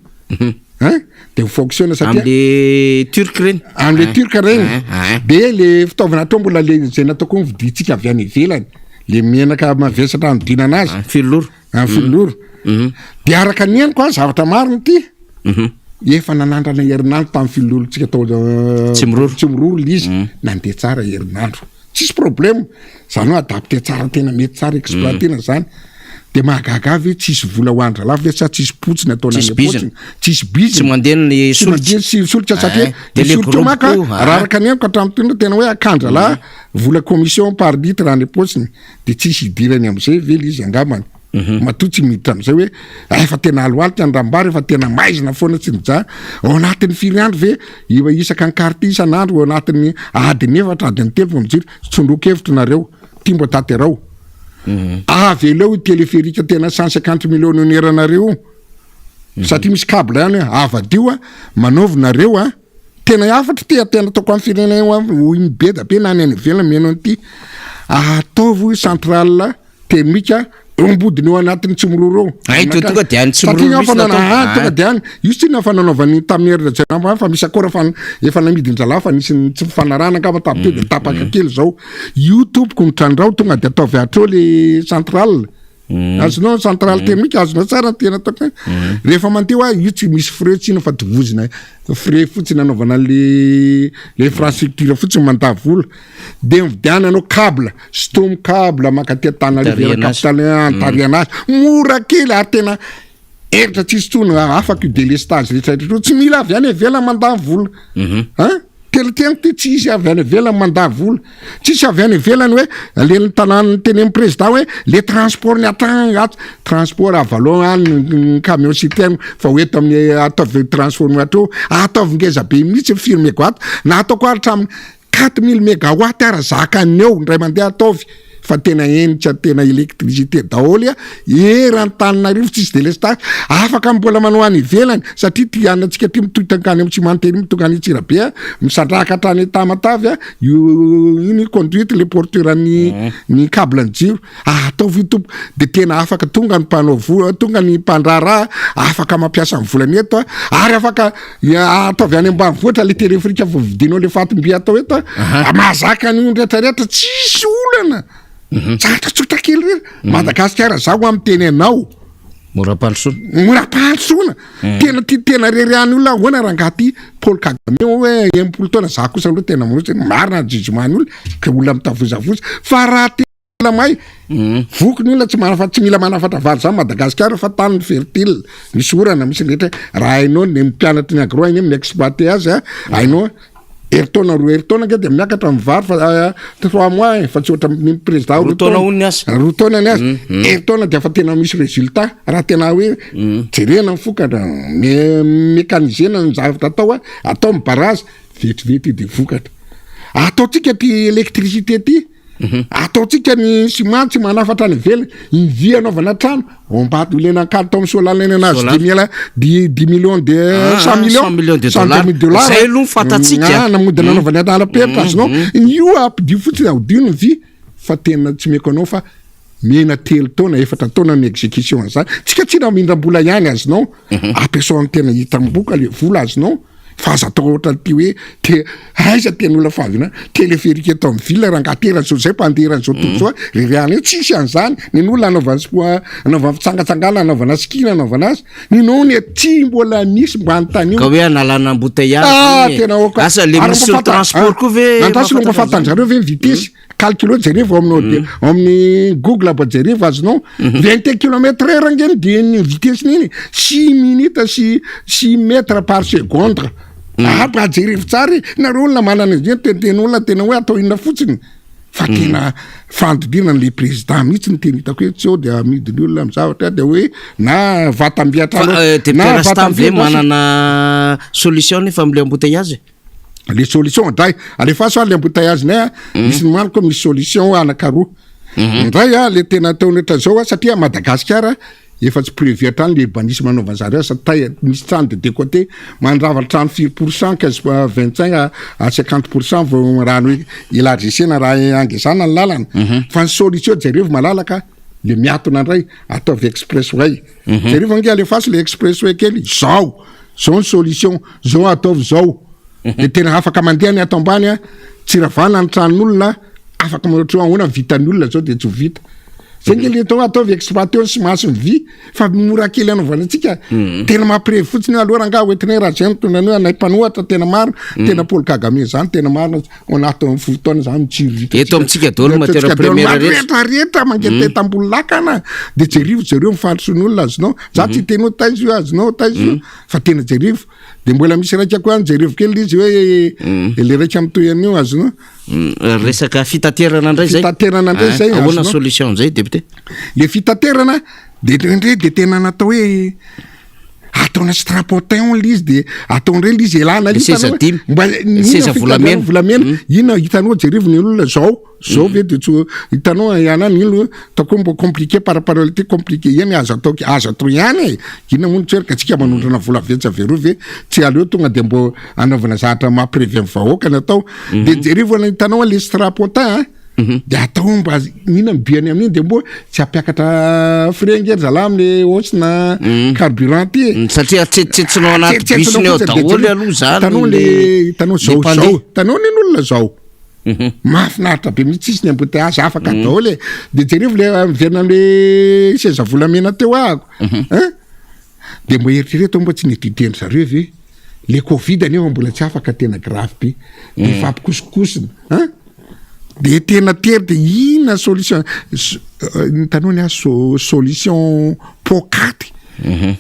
Hein? De fonctionne satria Am'le turc reny. Am'le turc regny. Ah, ah. De le fitaovana atao mbola le zay natao koa mividitsika avy any ivelany. Le menaka mavesatra anodinana azy. Ah, filoro. Amin'ny filoro. De araka ny henoko a zavatra marina ity. Efa nanandrana herinandro tamin'ny filolontsika tao Tsimiroro. Tsimiroro le izy nandeha tsara herinandro. Tsisy problème. Zany hoe adapté tsara tena mety tsara exploitena zany. De mahagaga avy tsisy vola ho andra ve sa tsisy potsiny ataony Tsisy any bizina. am-potsiny. Tsisy bizina. Tsy mandeha ny Tsy solika. mandeha sy solika satria Ah, de ny le solika groupe maka koa, ah. raha araka ny henoko hatramin'ny tondra tena hoe akandrala vola commission par litre any am-potsiny de tsisy idirany am'izay ve le izy angambany. Matoa tsy miditra am'izay hoe efa tena aloalika ny rambary efa tena maizina foana tsy mija ao anatin'ny firy andro ve io isaka ny quartier isan'andro ao anatin'ny adiny 4 adiny 3 vao mijery tsondrokevitra nareo ty mbo tanterao avy eleo io téléphérique tena 150 millions oneranareo satria misy câble ihany hoe avadio a manaovy nareo a tena hafatry ty tena ataoko amin'ny firenena io a hoy ny be da be na any any ivelany mihaino an'ity ataovy centrale thermique eo ambodiny eo anatin'ny Tsimiroro eo. Ay, to- tonga de any Tsimiroro Satria mihitsy fa natao. nana- ah, Ah. tonga de any io tsy na fa nanaovany tamin'ny hery Rajaonah fa misy akora fa efa namidin-dralahy fa nisy ny tsy fifanarahana angamba tamin'ny teo de tapaka kely zao io tompoko ny trandrao tonga de ataovy hatreo le centrale azonao centrale thermique azonao tsara ny tena ataoko hoe rehefa mandeha hoa io tsy misy frais tsy ino fa tovozina frais fotsiny anaovana le le infrastructure fotsiny mandà vola de mividiananao câble stomy câble mankaty Antananarivo Tariana azy. capitale antariana azy mora kely ary tena eritra tsisy tsony afaka io délestage rehetra rehetra io tsy mila avy any ivelany mandany vola hein. Tena teniko ty tsy hisy avy any ivelany mandà vola. Tsisy avy any ivelany hoe le ny tanàna nitenenin'ny président hoe le transport ny atragny ato transport avalao any ny camion citerne fa ho eto amin'ny ataovy transformateur ataovy ngeza be mihitsy ny firy megawatt na ataoko ary hatramin'ny 4000 megawatt ara zakany eo indray mandeha ataovy fa tena henika tena électricité daholo a eran-Antananarivo tsisy délestage afaka mbola manao any ivelany satria ty anantsika ty mitohy tankany amin'ny Tsimantery tonga any Antsirabe a misandrahaka hatrany Tamatave a io iny conduite le porteur ny ny câble ny jiro ataovy io tompo de tena afaka tonga ny mpanao vola tonga ny mpandraharaha afaka mampiasa ny volany eto a ary afaka ataovy any ambanivohitra le téléphérique vao vidinao le fatim-by atao eto a mahazaka an'io rehetrarehetra tsisy olana zavatra tsotra kely reny Madagasikara zaho amin'ny teny anao Mora ampandrosoana. Mora ampandrosoana. Tena ty tena rery any olona ahoana rangahy ty Paul Kagame hoe 60 taona za kosa aloha tena manohitra marina ny jugement ny olona ka olona mitavozavoza fa raha tena mahay voky ny olona tsy manafa tsy mila manafatra vary zany Madagasikara fa tany fertile misy orana misy rehetra raha hainao ny mpianatry ny agro hainao mi-exploiter azy a hainao herintaona roa herintaona ange dia miakatra ny vary fa 3 mois e fa tsy ohatra ny président Roa taona hono ny asa. 2 taona ny azy herintaona dia efa tena misy résultat raha tena hoe jerena ny vokatra mécanisena ny zavatra atao a atao ny barrage vetivety de vokatra ataontsika ty électricité ty ataontsika ny ciment tsy manafatra any ivelany ny vy anaovana trano ombato ilena ankady tao amin'ny solalena anazy Solar. dix mille 10 10 millions de Ah, 100 millions 100 millions de dollars. 100 dollars. Zay aloha ny fantatsika. Ah, namodina anaovana alaperitra azonao io ampidio fotsiny aodio ny vy fa tena tsy meko anao fa mena 3 taona 4 taona ny exécution an'izany tsika tsy raha mindram-bola ihany azonao ampiasao ny tena hitamboka le vola azonao fa aza atao ohatra ty hoe te aiza tena olona fahavina téléphérique eto amin'ny ville raha ngateran'zao zay mpandeha-ran'zao tontolo zao rereana io tsisy an'izany ny olona anaovana sport anaovana fitsangatsangana anaovana ski anaovana azy ninao ny tsy mbola misy mba anontany io Ka hoe analana embouteillage Ah, iny e. tena oka. Asa le Ary ministre mba ny transport koa ve Andraso lo mba mahafantatra fantanjareo ve ny vitesse calculo jerevo amin'ny amin'ny Google mba jerevo azonao 21 kilomètre heure angeny de ny vitesse iny 6 minutes sy 6 mètres par seconde ah mba jerevo tsara e nareo olona manana izy iny teniteny olona tena hoe atao inona fotsiny fa tena fanodidina le président mihitsy ny tena hitako hoe tsy eo de amidiny olona amy zavatra de hoe na vatam-biatra Fa député Rastam ve manana solution nefa am'le embouteillage? Le solution dray alefaso a le embouteillage nay a misy ny maniko misy solution anakaroa indray a le tena ataony ohatra zao a satria Madagasikara efa tsy prévu hatrany le urbanisme anaovany zareo sa tay misy trano de deux côté mandrava trano firy pourcent 15 25 à 50% vao raha ny hoe élargissena raha angezana ny lalana fa ny solution jerevo malalaka le miatona indray ataovy express way jerevo ange alefaso le express way kely zao zao ny solution zao ataovy zao de tena afaka mandeha ny ato ambany a tsy ravana ny tranon'olona afaka manao ahoana vitan'ny olona zao de tsy ho vita zay nge le atao ataovy exploité sy masy ny vy fa mora kely anaovana antsika tena mampirevy fotsiny aloha raha nga hoentinay raha zay mitondra an'io anay mpanohatra tena marina tena Paul Kagame zany tena marina ao anatin'ny 10 taona zany mitsiriritra Eto amintsika daholo matière première rehetra. rehetra rehetra mangeteta ambony lakana de jerivo jereo mifandrosoan'olona azonao za tsy teny hoe taiza io azonao taiza io fa tena jerivo de mbola misy raika koa any jerivo kely izy hoe le raika mitohy an'io azonao Resaka fitaterana indray zay. Fitaterana indray zay, Ahoana azonao. solution zay député? Le fitaterana de indray de tena natao hoe ataona strapontin le izy de atao indray le izy elana Le seza dimy. mba Le seza volamena. volamena ina hitanao jerivo ny olona zao zao ve de tsy hitanao ihany any ino ataoko hoe mbo compliqué par rapport ty compliqué eny azo atao azo atao ihany e inona moa no tserika atsika manondrana vola vetsy avy ve tsy aleo tonga de mbo anaovana zavatra mampirevy ny vahoaka ny atao de jerivo ana hitanao le strapontin a de atao mba nina mibiany amin'iny de mbo tsy ampiakatra frais nge ry zalahy amle hausse na carburant ty e Satria tsetsetsinao anaty bus-ny ao daholo aloha zany. hitanao le hitanao zao mpandeha. zao hitanao ny olona zao mahafinaritra be mihitsy tsisy ny embouteillage afaka daholo e de jerevo le miverina amle seza volamena teo ahako hein de mbo eritrereto mbo tsy nididendry zareo ve le covid anefa mbola tsy afaka tena grave be de fampikosikosina hein de tena tery de inona solution hitanao ny azy solution pokaty.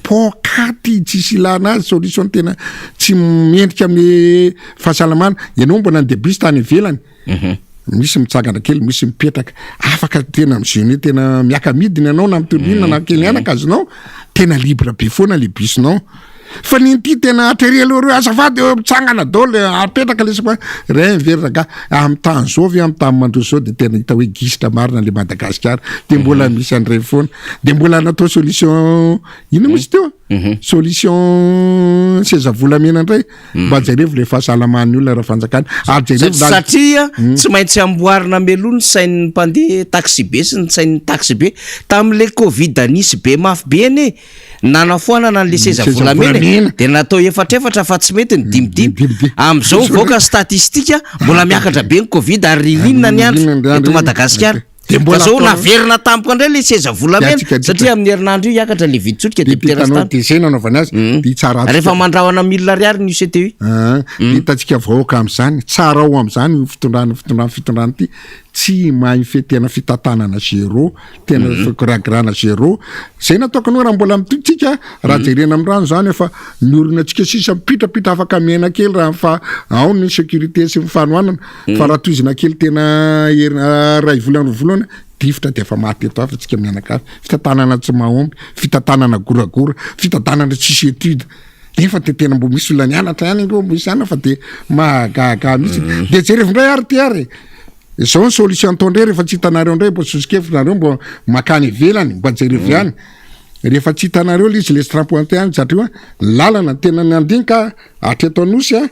Poakaty tsisy ilana azy solution tena tsy mendrika amin'ny fahasalamana. Ianao mbo nandeha bus tany ivelany. Misy mitsangana kely, misy mipetraka. Afaka tena mi-jeûner tena miaka-midina ianao na mitondra inona na kely anaka azonao. Tena libre be foana le bus-nao. Fa ny an'ity tena hatrary aloha reo azafady eo mitsangana daholo apetraka le sapa re very ragah amin'ny tany zao ve amin'ny tany mandroso zao de tena hita hoe gisitra marina le Madagasikara de mbola misy an'ireny foana de mbola natao solution inona moa izy teo solution seza volamena indray mba jerevo le fahasalaman'ny olona raha fanjakana ary jerevo satria tsy maintsy amboarina mialoha ny sain'ny mpandeha taxi-be sy ny sain'ny taxi-be tamin'le covid nisy be mafy be anie Nanafoanana an'le seza volamena e, de natao efatrefatra fa tsy mety ny dimidimy. Am'zao mivoaka statistika mbola miakatra be ny covid ary ririnina ny andro eto Madagasikara. Ka zao naverina tampoka indray le seza volamena satria amin'ny herinandro io hiakatra le vidin-tsolika de mpitera-tany. De zay nanaovana azy, de hitsara antsika. Rehefa mandrahona mille ariary ny UCTU. Hitantsika vahoaka am'zany, tsara ao am'zany io fitondrana fitondrana fitondrana ity, tsy mahay mifehy tena fitantanana zéro. tena fikoragirana zéro zay nataoko anao raha mbola mitohy tsika raha jerena amin'ny rano zany efa ny olona antsika sisa mipitrapitra afaka miaina kely raha fa ao ny sécurité sy ny fanohanana fa raha tohizina kely tena herina ray volana roa volana difotra de efa maty eto hafa tsika mianakavy fitantanana tsy mahomby fitantanana goragora fitantanana tsisy étude nefa de tena mbo misy olona nianatra ihany ange mbo misy ihany fa de mahagaga mihitsy de jerevo indray ary ty ary Zao ny solution atao ndray rehefa tsy hitanareo ndray mbo sosokevitra nareo mbo makany ivelany mba jerevo ihany rehefa tsy hitanareo le izy le strapontin any satria lalana tena nandinika hatreto anosy a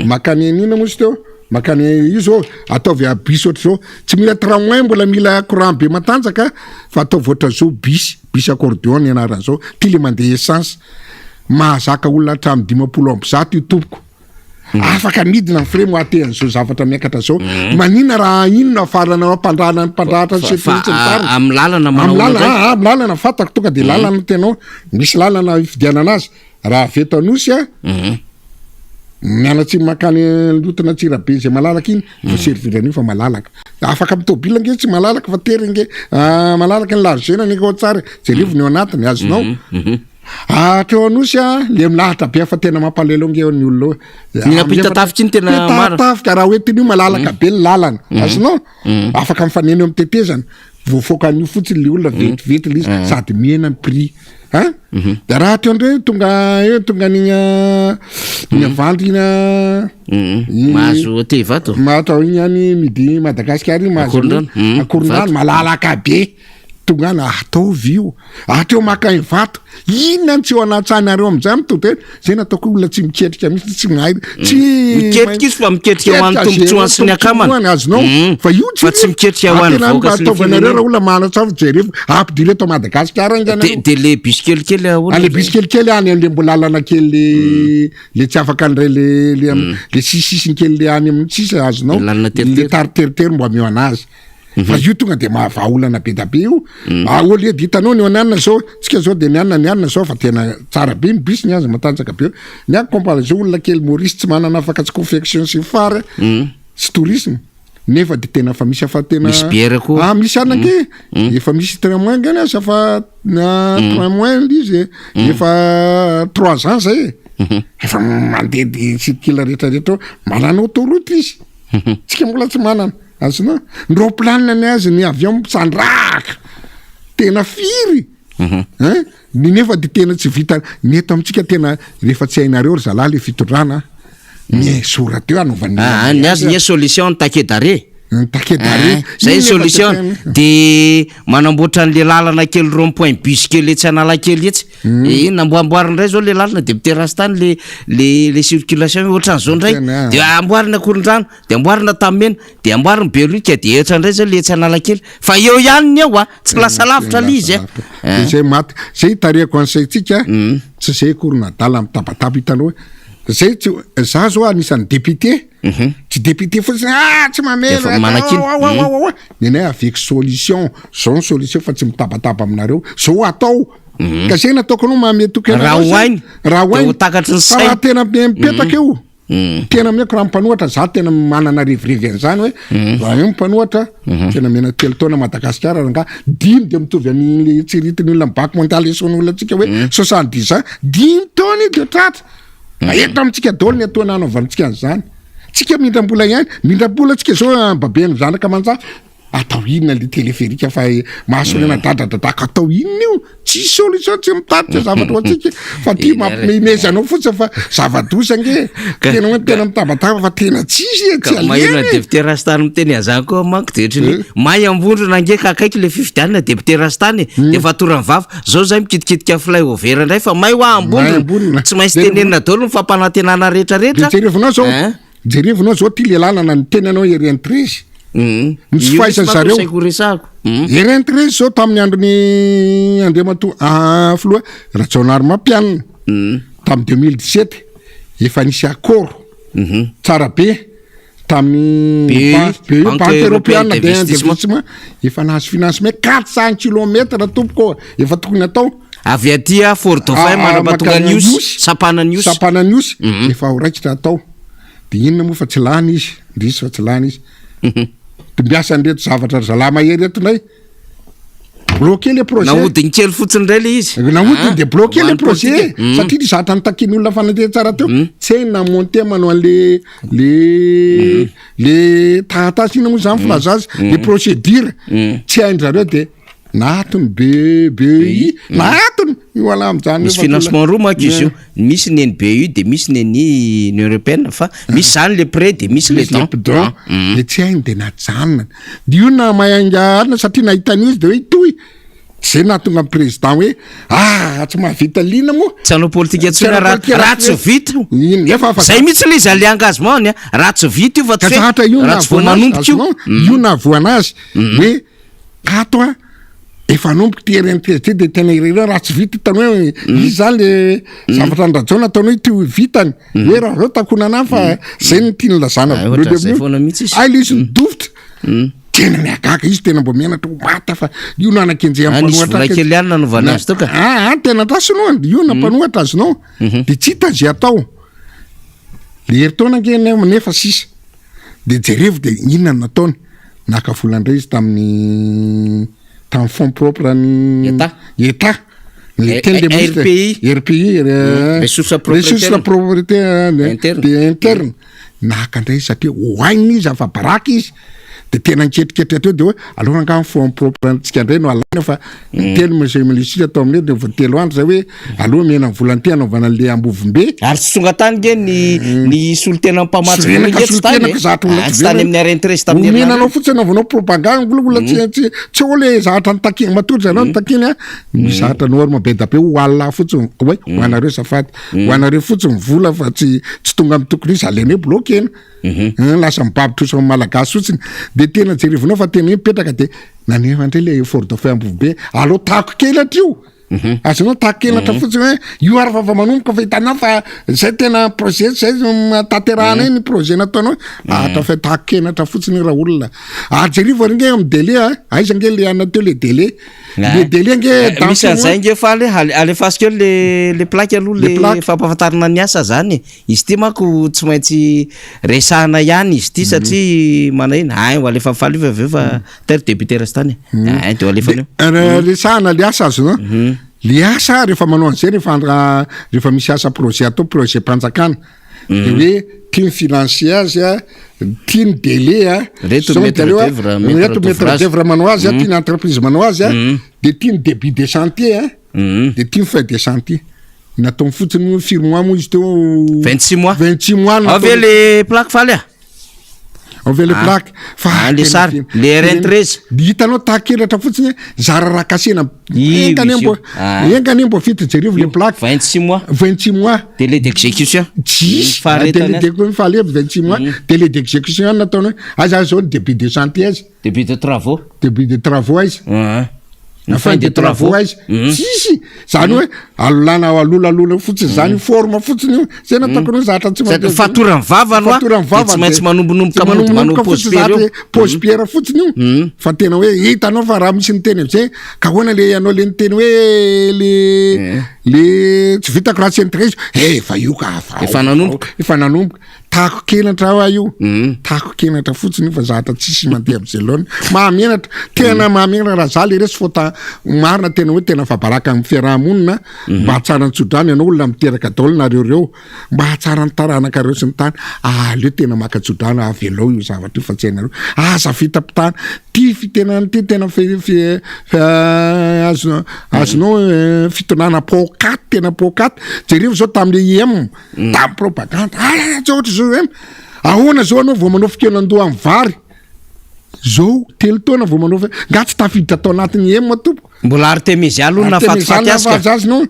makany an'inona moa izy teo makany io zao ataovy a bus ohatr'izao tsy mila tramway mbola mila courant be matanjaka fa ataovy ohatr'izao bus bus accordéon ny anaran'izao ty le mandeha essence mahazaka olona hatramin'ny 150 io tompoko Afaka midina ny frais moite an'izao zavatra miakatra zao. Maninona raha inona farana ampandrana mpandrahatra ny Fa- sy ny tariny. amin'ny lalana manao Amin'ny ahoana lalana, indray? ah, amin'ny lalana fantako tonga de lalana no tena ao. Misy lalana ifidianana azy. Raha avy eto Anosy a, mianatsimo mankany Lotina Antsirabe izay malalaka iny, voaservir an'io fa malalaka. Afaka amin'ny tôbila ange tsy malalaka fa tery ange, ah, malalaka ny largeur anie ao tsara, jerevo ny ao anatiny, azonao. Hatreo Anosy a, le milahatra be fa tena mampalahelo ange ny olona eo. Ny ampitatafika iny tena maro. Ampitatafika raha hoentina io malalaka be ny lalana. Azonao? Afaka mifanena eo amin'ny tetezana. Voafoaka an'io fotsiny le olona vetivety le izy sady mihena ny prix. Hein? De raha hatreo indray tonga eo tonga an'iny iny Avandry iny iny- Mahazo aty Ivato. Mahazo iny any midi Madagasikara iny mahazo Akorondrano. Akorondrano malalaka be. Tonga any ataovy io. Hatreo maka Ivato. Inona no tsy eo anatsanareo amin'izany to de zay nataoko olona tsy miketrika mihitsy tsy mahay tsy Miketrika izy fa miketrika ho an'ny tombontsoany sy ny akamany. Azonao fa io Fa tsy miketrika ho an'ny vahoaka sy ny ataovanareo firenena. raha olona manana jerevo ampidiro eto Madagasikara De anganareo. de le bus kelikely ahoana? Ah, le bus kelikely any am'le mbola lalana kely le le tsy afaka andray le le am- le sisisisiny kely le any amin'ny sisa azonao Le lalana teritery. le tariteritery mbo ameo anazy. Fa io tonga de mahavaha olana be da be io. Ah, au lieu de hitanao ny ananona zao, tsika zao de ny anona ny anona zao fa tena tsara be ny bus ny azy matanjaka be. Ny any comparaison olona kely Maurice tsy manana afaka tsy confection sy fary sy tourisme. Nefa de tena efa misy afa tena Misy bière koa. Ah, misy anona ange. Efa misy tramway ange ny azy efa tramway ilay izy e. Efa trois ans zay e. Efa mandeha de circule rehetra rehetra ao. Manana autoroute izy. Tsika mbola tsy manana. Azonao? Ny roplanina ny azy, ny avion mitsandrahaka. Tena firy? Hein? Ny nefa de tena tsy vita, ny eto amintsika tena rehefa tsy hainareo ry zalahy le fitondrana, ny soratra eo anaovan'ny Ah, ny azy ny solution ny taquet d'arrêt. Ny taquet d'arrêt. Ah, zay ny Iny nefa solution. tena- De manamboatra an'le lalana kely rond point bus kely etsy Analakely etsy. Eh, namboamboarina indray zao le lalana de mi-terrasse tany le le le circulation ohatran'izao indray. Tena. De amboarina Ankorondrano. De amboarina Antanimena, de amboarina Beroika, de etsy indray zay le etsy Analakely. Fa eo ihany ny eo a, tsy lasa lavitra le izy a. De zay maty, zay itarihako ny saintsika, tsy zay akory ny adala mitabataba hitanao hoe, zay tsy, za zao anisan'ny député, tsy député fotsiny ah tsy mamela, Efa manakiana. ao, ao, ao, ao, ny anay avec solution, zao ny solution fa tsy mitabataba aminareo, zao atao, ka zay nataoko anao mahamety toky Raha anareo ho zay. hainy, raha ho de hainy, ho takatry ny fa raha saina. tena mipetraka eo. Tena ameko raha mpanohatra za tena manana revirevy an'izany hoe raha eo mpanohatra tena mena telo taona Madagasikara rangaha dimy de mitovy amin'le tsiritin'ny olona banque mondiale esoan'ny olona antsika hoe 70 ans dimy taona io de tratra. Eto amintsika daholo ny ataona hanaovantsika an'izany. Tsika mindram-bola ihany, mindram-bola tsika zao baben'ny zanaka aman-jafy. Atao inona le téléphérique fa mahasorena dadadadaka atao inona io? Tsisy solution tsy mitarika zavatra ho antsika fa ty mampimehimeza anao fotsiny fa zava-doza ange. Tena hoe tena mitabataba fa tena tsisy e, tsy Ka maheno alehany e. député Rastany miteny an'izany koa manko de ohatran'ny hoe may Ambondrona ange ka akaiky le fifidianana député Rastany e, de efa toran'ny vava. Zao zay mikitikitika fly over indray fa may hoa May Ambondrona. Ambondrona. Tsy maintsy tenenina daholo ny fampanantenana rehetra De rehetra. jerevinao zao, Hein? Jerevinao zao ty le lalana niteny anao ery Entrezy. Mm. Ny tsy fahaizan zareo. Saiko resahako. Mm. Ery Entrezy zao tamin'ny andron'ny Andriamatoa ah, filoha Rajaonarimampianina. Mm. Tamin'ny 2017 efa nisy accord. Mm -hmm. Tsara be tamin'ny BE, Banque Européenne d'investissement efa nahazo financement 400 kilomètres tompoko efa tokony atao. Avy aty a Fort Dauphin Ah, mandra-pahatonga mankany ny Osy, Anosy. sampanan'ny Osy. Sampanan'ny Osy efa ho raikitra atao. De inona moa fa tsy lany izy, indrisy fa tsy lany izy. Dimbiasan'ireto zavatra ry zalahy mahery ireto indray. Bloqué le projet. Nahodiny kely fotsiny indray le izy. Nahodiny Ah, de bloqué ho le an'ny projet politika. Mm. satria ny zavatra nitakian'ny olona fanantenana tsara teo tsy hainy na monter manao an'le le le taratasy inona moa zany filaza azy le procédure tsy hain-dry zareo de Nahatony be BEI nahatony io ala amin'izany Misy financement roa manko izy io, misy ny an'ny BEI de misy ny an'ny Union Européenne fa misy zany le prêt de misy le don. Don de tsy hainy de najanona. De io na mahay angaharina satria nahita an'io izy de hoe hitohy. Zay nahatonga ny président hoe ah tsy mahavita liana moa. Tsy hanao politika Tsy intsony hanao raha politika raha raha tsy vita io. Iny efa afa Zay mihitsy le izy le engagement-ny a, raha tsy vita io fa Ka tsy hoe zatra io raha tsy vao nahavoana azy, manomboka io. azonao? Io nahavoana azy hoe Ato a, efa anomboka ity RNTSD de tena irery raha tsy vita hitany hoe izy zany le zavatra an-dRajaona ataony hoe ty ho vitany, hoe raha reo takonana fa zay no tiany lazana Ah, voalohany ohatran'izay amin'io. foana mihitsy izy. Ay le izy nidofotra, tena miagaga izy tena mbo menatra ho maty fa io no anakenjehan'ny Ah, nisy mpanohatra vola azy. kely ihany nanaovana azy teo ka. Ah, ah, tena andraso aloha, io no mpanohatra azonao, de tsy hita zay atao, le herintaona ange nefa sisa. De jerevo de inona no nataony? Naka vola indray izy tamin'ny tamin'ny fonds propre an'ny Etat. Etat. Le teny le ministre. RPI. RPI, Ressources propres ressources interne. propriété, Interne. de interne. Naka indray izy satria hohainina izy afa-baraka izy. De tena niketriketra teo de hoe aleo angaha ny fonds propre antsika indray no alaina fa niteny monsieur le ministre tao aminay de vao telo andro zay hoe aloha omena ny vola an'ity hanaovana an'le Ambovombe. Ary tsy tonga tany nge ny ny solontenan'ny mpamatsy vola nge tsy tany e. Ah, tsy tany amin'ny RN13 tamin'ny Omena herinandro. anao fotsiny anaovanao propagande mbola olona tsy tsy tsy eo le zavatra notakiany matoa zareo notakiany a misy zavatra norme be da be ho alina fotsiny hoe ho anareo azafady ho anareo fotsiny vola fa tsy tsy tonga amin'ny tokony izy alainay bloquena. Lasa mibaby trosa amin'ny malagasy fotsiny de tena jerevinao fa tena hoe mipetraka de nanefa indray le Fort Dauphin Ambovombe aleo tako kely hatreo azonao tako kely hatra fotsiny hoe io ary fa efa manomboka fa hitanao fa zay tena projet zay no tanterahana iny projet nataonao ahatra fa tako kely hatra fotsiny raha olona ary jerivo ary nge amin'ny délai a aiza nge le anona teo le délai le délai nge Eh, misy an'izay nge faly alefaso kely le le plaque aloha le fampahafantarana ny asa zany e. Izy ity manko tsy maintsy resahana ihany izy ity satria manahina. Hay ho alefa faly io fa avy eo fa tairo député Rastany e. Hay de ho alefany eo. Resahana le asa azonao. Le asa rehefa manao an'izay rehefa rehefa misy asa projet atao projet mpanjakana de hoe tia ny financier azy a, tia ny délai a, Reto zao maître délai a, d'oeuvre, maître reto maître d'ouvrage. d'oeuvre manao azy a, tia ny entreprise manao azy a, de tia ny début de chantier a, de tia ny fin de chantier. Nataony fotsiny moa firy mois moa izy teo? 26 mois. 26 mois Ao ve le plaque faly a? Ao ve le Ah. plaque? Fa Ah, le tena sary, tena- le RN13. Tena- Hitanao takelatra fotsiny hoe zara raha kasihina. Io Enga anie izy io. mbo- Ah. enga anie mbo vita jereo le plaque. 26 mois. 26 mois. Délai d'exécution. Tsisy. Ny faharetana. Délai d'exécution, fahalemana, 26 mois. Délai d'exécution ihany nataony hoe aiza aiza zao ny début de chantier aiza? Début de travaux. Début de travaux aiza? Ah. Na fin de travaux aiza? Tsisy! Zany hoe alolana alolalola eo fotsiny zany io forme fotsiny io. Zay nataoko anao zatra tsy Sady fatoran'ny vava no Fatoran'ny vava de tsy maintsy manombonomboka mody manao manombonomboka pause fotsiny pierre zatra eo. pause pierre fotsiny io. Fa tena hoe hitanao fa raha misy niteny am'zay ka ahoana le ianao le niteny hoe le le tsy vitako raha tsy ny treize eh efa io ka Efa nanomboka. Efa nanomboka. Tako-kenatra hoa io, tako-kenatra fotsiny io fa zahatra tsisy mandeha am'zay laoniny. Mahamenatra, tena mahamenatra raha za le resy fô ta marina tena hoe tena afa-baraka amin'ny fiaraha-monina, mba hahatsara ny tso-drano ianao olona miteraka daholo nareo reo, mba hahatsara ny taranakareo sy ny tany, aleo tena maka tso-drano avelao io zavatra io fa tsy hainareo, aza fitapitahana, ty fitenana ty tena fe- fe- azo azonao fitondrana paokaty tena paokaty, jereo zao tamle IM. Tamin'ny propagande, ah tsy ohatra zao eh. Ahoana zao anao vao manao fikaonandoha amin'ny vary? Zao telo taona vao manao nga tsy tafiditra tao anatin'ny EM tompoko. Mbola Artemisia aloha nahafatifaty azy ka. Azy no.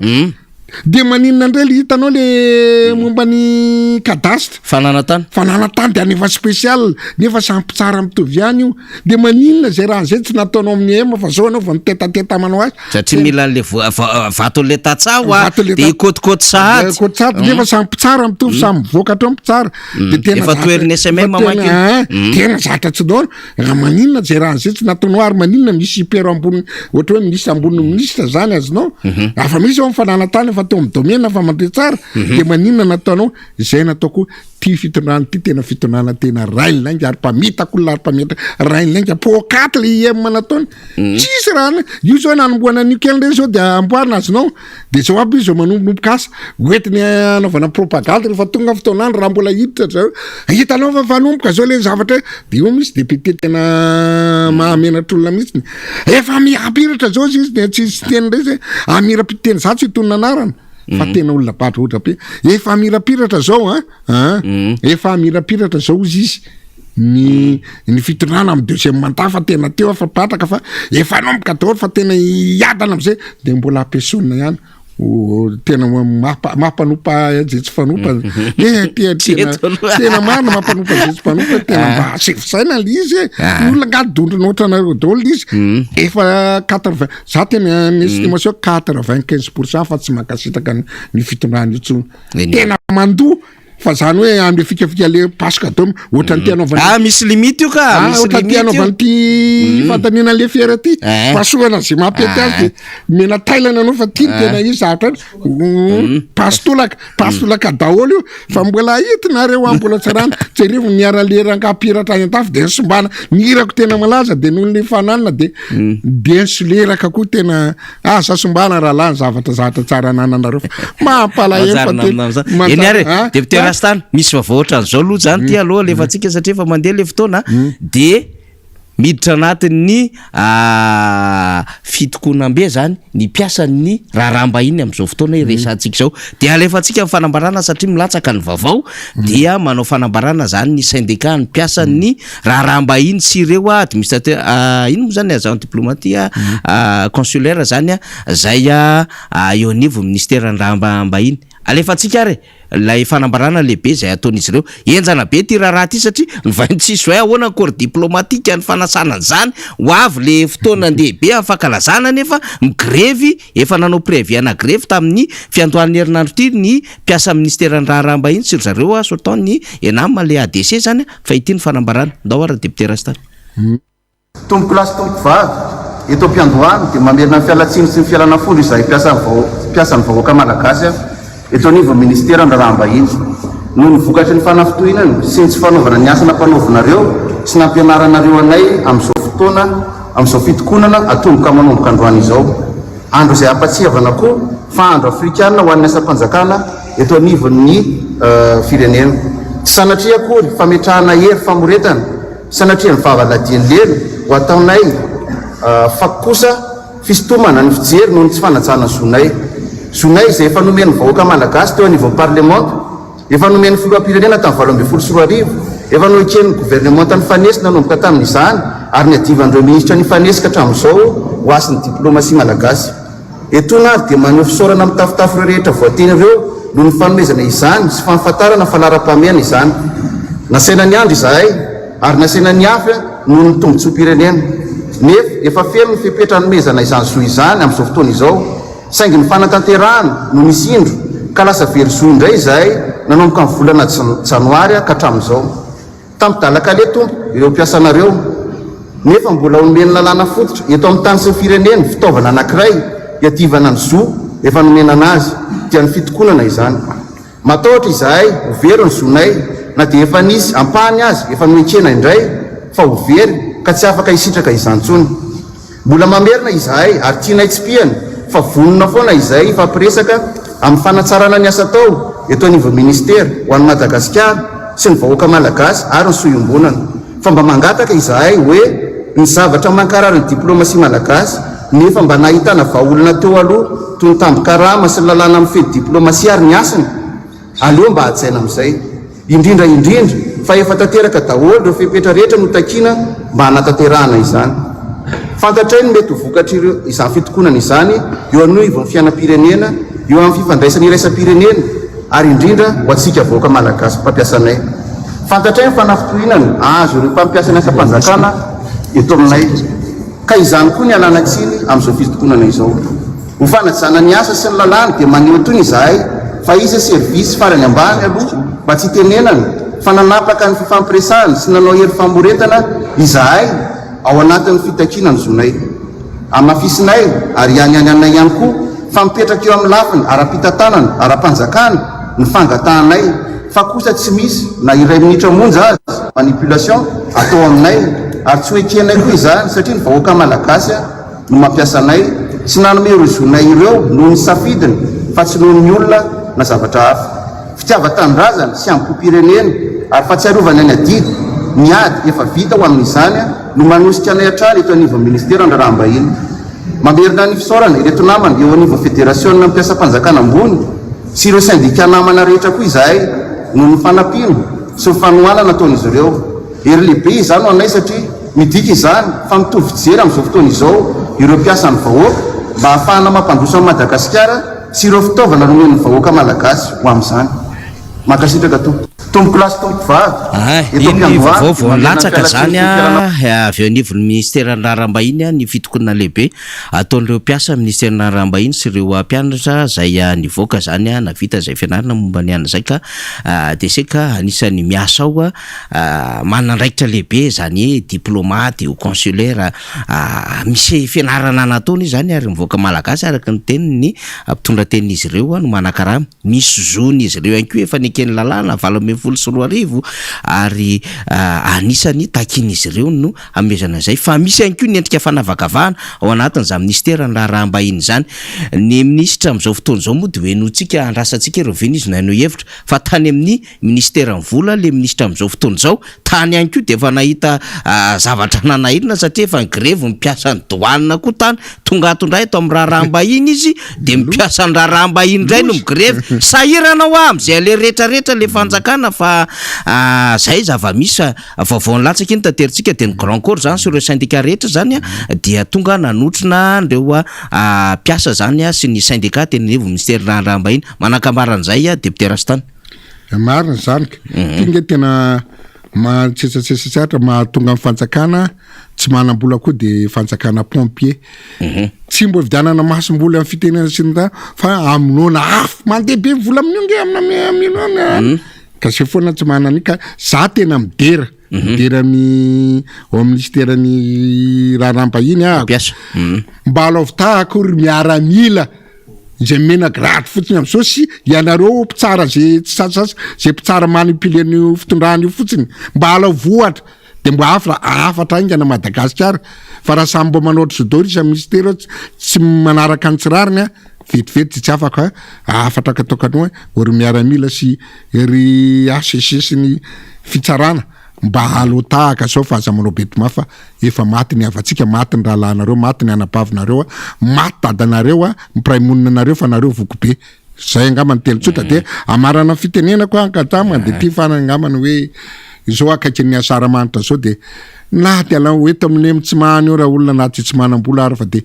Dia maninona indray le hitanao le momba ny cadastre? Fananantany. Fananantany dia anefa spécial nefa samy mpitsara mitovy ihany io. Dia maninona zay raha zay tsy nataonao amin'ny EM fa zao anao vao nitetateta manao azy? Satria mila an'le vaton'le tantsaha hoa de hikôtikôty sahady. Kôty sahady nefa samy mpitsara mitovy samy mivoaka hatreo mpitsara. De tena Efa toherin'ny SMM manko io. Tena zatra tsy daholo. Raha maninona zay raha zay tsy nataonao ary maninona misy hyper ambony ohatra hoe minisitra ambony minisitra zany azonao. Afa misy ao ny fananantany efa teo amin'ny domaine efa mandeha tsara. De maninona nataonao izay nataoko Ty fitondrana ty tena fitondrana tena rainilainga ary mpamitaka olona ary mpametra rainilainga poakaty le IM nataony mm. tsisy raha io zao nanombohana an'io kely ndray zao de amboarina azonao de zao aby izy zao manombonomboka asa hoentiny anaovana propagande rehefa tonga fotoan'andro raha mbola hiditra zareo hitanao fa fanomboka zao le zavatra de io misy député tena mahamenatra olona mihitsy efa miampiratra zao izy de tsisy teny ndray zay amira-piteny za tsy hitonona anarana fa mhm. tena olona badroatra be efa amirapiratra zao an an mhm. efa amirapiratra zao izy izy ny ny fitondrana amy deuxième mandat fa tena teo fa patraka fa efa nomboka daholo fa tena hiadana amizay de mbola ampiasonina ihany tena mampa mampanopa zay tsy fanopa mhm. eh tena tena tena marina mampanopa zay tsy fanopa tena ah. mba asefo saina le izy e ah. ny olona nga dondrona ohatranareo daholo izy mhm. efa 80 Za tena ny estimation 95 pourcent fa tsy mankasitraka ny fitondrana intsony. Tena mandoa fa zany hoe amle fikafika le passe cadeau ohatran'ny ty anaovana Ah misy limite io ka, Ah, misy ohatran'ny ty limite io. anaovana ty fanontaniana le fiera ty. Eh. Pasohana ze mampety azy de mena tailana anao fa ty no tena izy zavatra Passe tolaka, passe tolaka daholo io fa mbola hitinareo any mbola tsy rano. Jereo niara-lera ankapiratra any an-tafy de nisombana. Ny hirako tena malaza de noho ny fananana de de nisoleraka koa tena aza sombana rahalahy ny zavatra zavatra tsara anananareo fa mampalahelo fa Manjary tena namana am'zany. Eny ary e, manjary député ah. Rastany, misy vaovao ohatran'izao aloha zany ty aloha alefantsika satria efa mandeha le fotoana de Miditra anatin'ny fitokonam-be izany ny mpiasan'ny raharaham-bahiny amin'izao fotoana iresahantsika izao. Dia alefantsika ny fanambarana satria milatsaka ny vaovao dia manao fanambarana izany ny syndicat ny mpiasan'ny raharaham-bahiny sy ireo administrateur inona moa izany agent diplomatique consulaire izany izay eo anivon'ny minisiteran'ny raharaham-bahiny. Alefantsika ary e! Ilay fanambarana lehibe izay ataon'izy ireo. Henjana be ity raharaha ity satria ny 26 juin ahoana ny corps diplomatique ny fanasana an'izany, ho avy le fotoana lehibe amin'ny fankalazana nefa migrevy, efa nanao préavis ana grevy tamin'ny fiandohan'ny herinandro ity ny mpiasan'ny minisiteran'ny raharaham-bahiny sy ry zareo sortant ny ENAM le ADC izany fa ity ny fanambarana. Ndao ary député Rastany. Tompokolahy sy tompokovavy, eto am-piandohana dia mamerina ny fialantsiny sy ny fialana fondro izahay mpiasan'ny vahoaka Malagasy eto anivon'ny Ministeran'ny Raharaham-bahiny. Noho ny vokatry ny fanafintohinana sy ny tsy fanaovana ny asa nampanaovinareo sy nampianaranareo anay amin'izao fotoana amin'izao fitokonana atomboka manomboka androany izao. Andro izay ampatsiavana koa fa andro afrikana ho an'ny asam-panjakana eto anivon'ny firenena. Tsy sanatria akory fametrahana hery famoretana Sanatria ny vava ladian'ny lelo ho ataonay fa kosa fisintomana ny fijery noho ny tsy fanajana zonay. Zonay izay efa nomen'ny vahoaka Malagasy teo anivon'ny parlemanta, efa nomen'ny filoham-pirenena tamin'ny 2018, efa noeken'ny governemanta nifanesy nanomboka tamin'izany ary niadivan'ireo minisitra nifanesy ka hatramin'izao ho hasin'ny diplomasia Malagasy. Etoana ary dia maneho fisaorana mitafotafo ireo rehetra voateny ireo noho ny fanomezana izany sy fahafantarana fa laharam-pahamehana izany. Nasaina niandry izahay ary nasaina niafy noho ny tombontsoam-pirenena. Nefa efa feno ny fepetra hanomezana izany zo izany amin'izao fotoana izao, saingy ny fanatanterahana no nisy indro ka lasa very zo indray izahay nanomboka ny volana janoary ka hatramin'izao. Tampidalakale Tompo ireo mpiasanareo, nefa mbola omen'ny lalàna fototra eto amin'ny tany sy ny firenena fitaovana anankiray hiadivana ny zo efa nomena anazy, dia ny fitokonana izany. Matahotra izahay ho very ny zonay na dia efa nisy ampahany aza efa noekena indray fa ho very ka tsy afaka hisitraka izany intsony. Mbola mamerina izahay ary tianay tsipihana fa vonona foana izahay hifampiresaka amin'ny fanatsarana ny asa atao eto anivon'ny Ministera ho an'i Madagasikara sy ny vahoaka Malagasy ary ny soa iombonana. Fa mba mangataka izahay hoe ny zavatra mankarary ny diplomasia Malagasy nefa mba nahitana vahaolana teo aloha toy ny tambin-karama sy ny lalàna mifehy diplomasia ary ny hasina, Aleo mba hajaina amin'izay. Indrindra indrindra fa efa tanteraka daholo ireo fepetra rehetra notakiana mba hanatanterahana izany. Fantatray ny mety ho vokatr'ireo izany fitokonana izany eo anoivon'ny fiainam-pirenena, eo amin'ny fifandraisana iraisam-pirenena ary indrindra ho antsika vahoaka Malagasy mpampiasa anay. Fantatray ny fanafintohinana azo ireo mpampiasa ny asam-panjakana eto aminay. Ka izany koa ny ialana tsiny amin'izao fitokonana izao. Ho fanajana ny asa sy ny lalàna dia maneho itony izahay fa isa service farany ambany aloha mba tsy hitenenana fa nanapaka ny fifampiresahana sy nanao hery famoretana izahay ao anatin'ny fitakiana ny zonay. Hamafisinay ary ihanianianay ihany koa fa mipetraka eo amin'ny lafiny ara-pitantanana ara-panjakana ny fangatahanay fa kosa tsy misy na iray minitra monja aza manipulation atao aminay ary tsy ho ekenay koa izany satria ny vahoaka malagasy no mampiasa anay sy nanome ireo zonay ireo noho ny safidiny fa tsy noho ny olona na zavatra hafa. Fitiavan-tanindrazana sy hambom-pirenena ary fahatsiarovana ny adidy, ny ady efa vita ho amin'izany no manosika anay hatrany eto anivon'ny Ministeran'ny Raharaham-bahiny. Mamerina ny fisaorana ireto namana eo anivon'ny Federasionina mpiasam-panjakana ambony sy ireo sendika namana rehetra koa izahay noho ny fanampiana sy ny fanohanana ataon'izy ireo. Hery lehibe izany ho anay satria midika izany fa mitovy fijery amin'izao fotoana izao ireo mpiasan'ny vahoaka mba hahafahana mampandroso an'i Madagasikara sy ireo fitaovana nomen'ny vahoaka malagasy ho amin'izany. Mankasitraka tompoko. Tompokolahy sy tompokovavy, eto Iny am-piandohana vaovao dia vao mamerina ny nilatsaka fialantsiny izany sy ny fialana. avy eo anivon'ny minisiteran'ny raharaham-bahiny ny fitokonana lehibe ataon'ireo mpiasa minisiteran'ny raharaham-bahiny sy ireo mpianatra izay nivoaka izany navita izay fianarana momba ny an'izay ka dia saika anisan'ny miasa ao Manana andraikitra lehibe izany hoe diplomate io consulaire, misy fianarana nataony izy izany ary mivoaka malagasy araka ny tenin'ny mpitondra tenin'izy ireo no manakarama. Misy zon'izy ireo ihany koa efa neken'ny lalàna 2018 ary anisan'ny takian'izy ireo no hanomezana izay. Fa misy ihany koa ny endrika fanavakavahana ao anatin'izany minisiteran'ny raharaham-bahiny izany. Ny minisitra amin'izao fotoana izao moa dia ho henointsika, andrasantsika ireo vina izy no haneho hevitra fa tany amin'ny Minisiteran'ny vola le minisitra amin'izao fotoana izao, tany ihany koa dia efa nahita zavatra nanahirana satria efa nigrevy ny mpiasan'ny douane koa tany, tonga ato indray eto amin'ny raharaham-bahiny izy dia ny mpiasan'ny raharaham-bahiny indray no migrevy, sahirana hoa amin'izay aleha rehetra rehetra le fanjakana fa zay zava-misy fa vaovao nilatsaka iny taterintsika dia ny grand corps zany sy ireo syndicat rehetra zany dia tonga nanotrona an'ireo mpiasa zany sy ny syndicat teny anivon'ny minisiteran'ny raharaham-bahiny, manakambara an'izay député Rastany. Marina izany ka. Ity nge tena mahatsetsatsetsatra mahatonga ny fanjakana tsy manam-bola koa de fanjakana pompier. Tsy mbo vidianana masomboly amin'ny fitenena sy ny raha fa amonoana afo mandeha be ny vola amin'io nge amina amin'io any. Ka zay foana tsy manana an'io ka za tena midera. Midera ny ao amin'ny minisiteran'ny raharaham-bahiny aho. Mampiasa. Mba alaovy tahaka ry miaramila. Izay mena grade fotsiny amizao sy ianareo mpitsara ze tsy sasasasa ze mpitsara manipuler an'io fitondrana io fotsiny mba alaovy ohatra de mba hafatra hafatra haingana Madagasikara fa raha samy mba manao ohatr'izao daholo isan'ny minisitera tsy manaraka ny tsy rariny a vetivety tsy afaka hafatra ataoko anao hoe ry miaramila sy ry HCC sy ny fitsarana Mba alao tahaka zao fa aza manao bêtement fa efa maty ny havantsika, maty ny rahalahinareo, maty ny anabavinareo, maty dadanareo, ny mpiray monina anareo fa nareo voky be. Zay angamba ny teny tsotra de amarana ny fitenenako an ka angamba de ty farany angamba ny hoe izao akaikin'ny asaramanitra zao de na de alao eto amin'ny tsy mahany eo raha olona na de tsy manam-bola ary fa de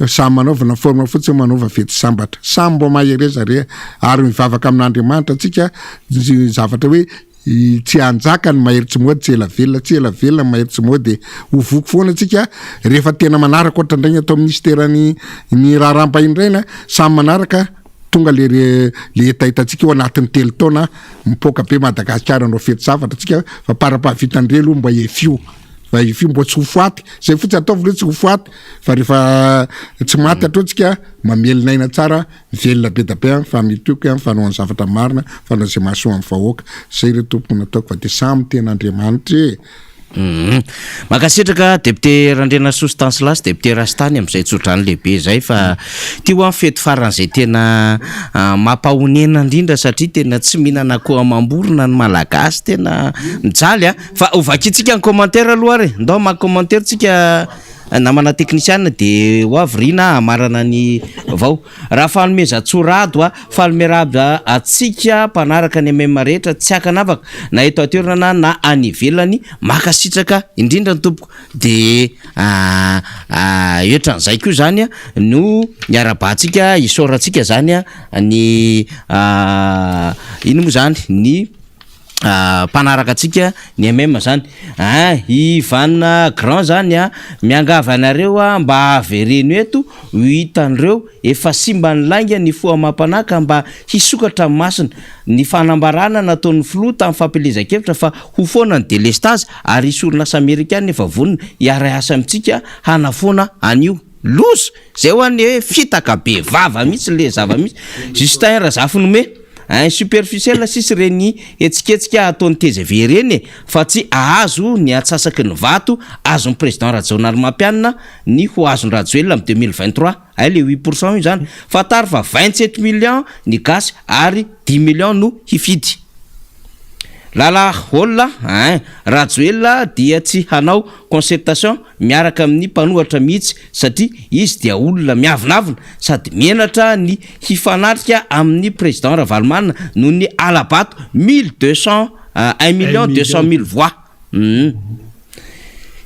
samy manaovana forme fotsiny manaova fety sambatra. Samy mba mahereza re ary mivavaka amin'Andriamanitra tsika zavatra hoe Tsy hanjaka ny mahery tsy moa tsy ela velona, tsy ela velona ny mahery tsy moa dia ho voky foana tsika rehefa tena manaraka ohatra indray ny atao minisiteran'ny ny raharaham-bahiny indray na samy manaraka tonga le le hetahetantsika eo anatin'ny telo taona mipoaka be Madagasikara hanao fety zavatra tsika fa parapahavitan'ireny aloha mba efio. Fa i fio mbo tsy ho faty, zay fotsiny ataovy aloha tsy ho faty fa rehefa tsy maty hatreo tsika mamelona aina tsara, mivelona be da be an, fa mitoky an, fanao ny zavatra marina, fanao izay mahasoa ny vahoaka, zay re tompoko no ataoko fa de samy tena Andriamanitra e! Humm. Mankasitraka député Randrianasoa Stanislas, député Rastany amin'izay tsodrano lehibe izay fa ty hoa ny fety faran'izay tena mampahonena indrindra satria tena tsy mihinana akoho amam-borona ny Malagasy tena mijaly a. Fa ho vakintsika ny commentaire aloha ary e. Ndao hamaky commentaire tsika namana teknisiana de ho avy Rina hamarana ny vao. Raha fanomezantsoa Rado a, faly miarahaba antsika mpanaraka ny MM rehetra tsy ankanavaka na eto an-toerana na any ivelany, mankasitraka indrindra ny tompoko. De ohatran'izay koa zany no iarahabantsika, isaorantsika zany ny ino moa zany ny mpanaraka antsika ny MM zany ein, i Van Grand zany an, miangavy anareo aho mba avereno eto ho hitan'ireo efa simban'ny lainga ny fo amam-panahy ka mba hisokatra ny masony. Ny fanambarana nataon'ny filoha tamin'ny fampielezan-kevitra fa ho foana ny delestazy ary hisy orinasa amerikana efa vonona hiara-hiasa amintsika hanafoana an'io. Loza! Zay hoa ny hoe fitaka be vava mihitsy le zava-misy. Justin Razafinome, un superficiel sisa ireny hetsiketsika ataon'ny tgv ireny e, fa tsy ahazo ny antsasaky ny vato azon'ny président Rajaonarimampianina ny ho azon-dRajoelina amin'ny 2023, hay le 8% io zany. Fantaro fa 27 millions ny gasy ary dix millions no hifidy. Lala Hall ein, Rajoelina dia tsy hanao concertation miaraka amin'ny mpanohatra mihitsy satria izy dia olona miavonavona sady menatra ny hifanatrika amin'ny président Ravalomanana noho ny hala-bato 1200 1 200 000 voix. Hum.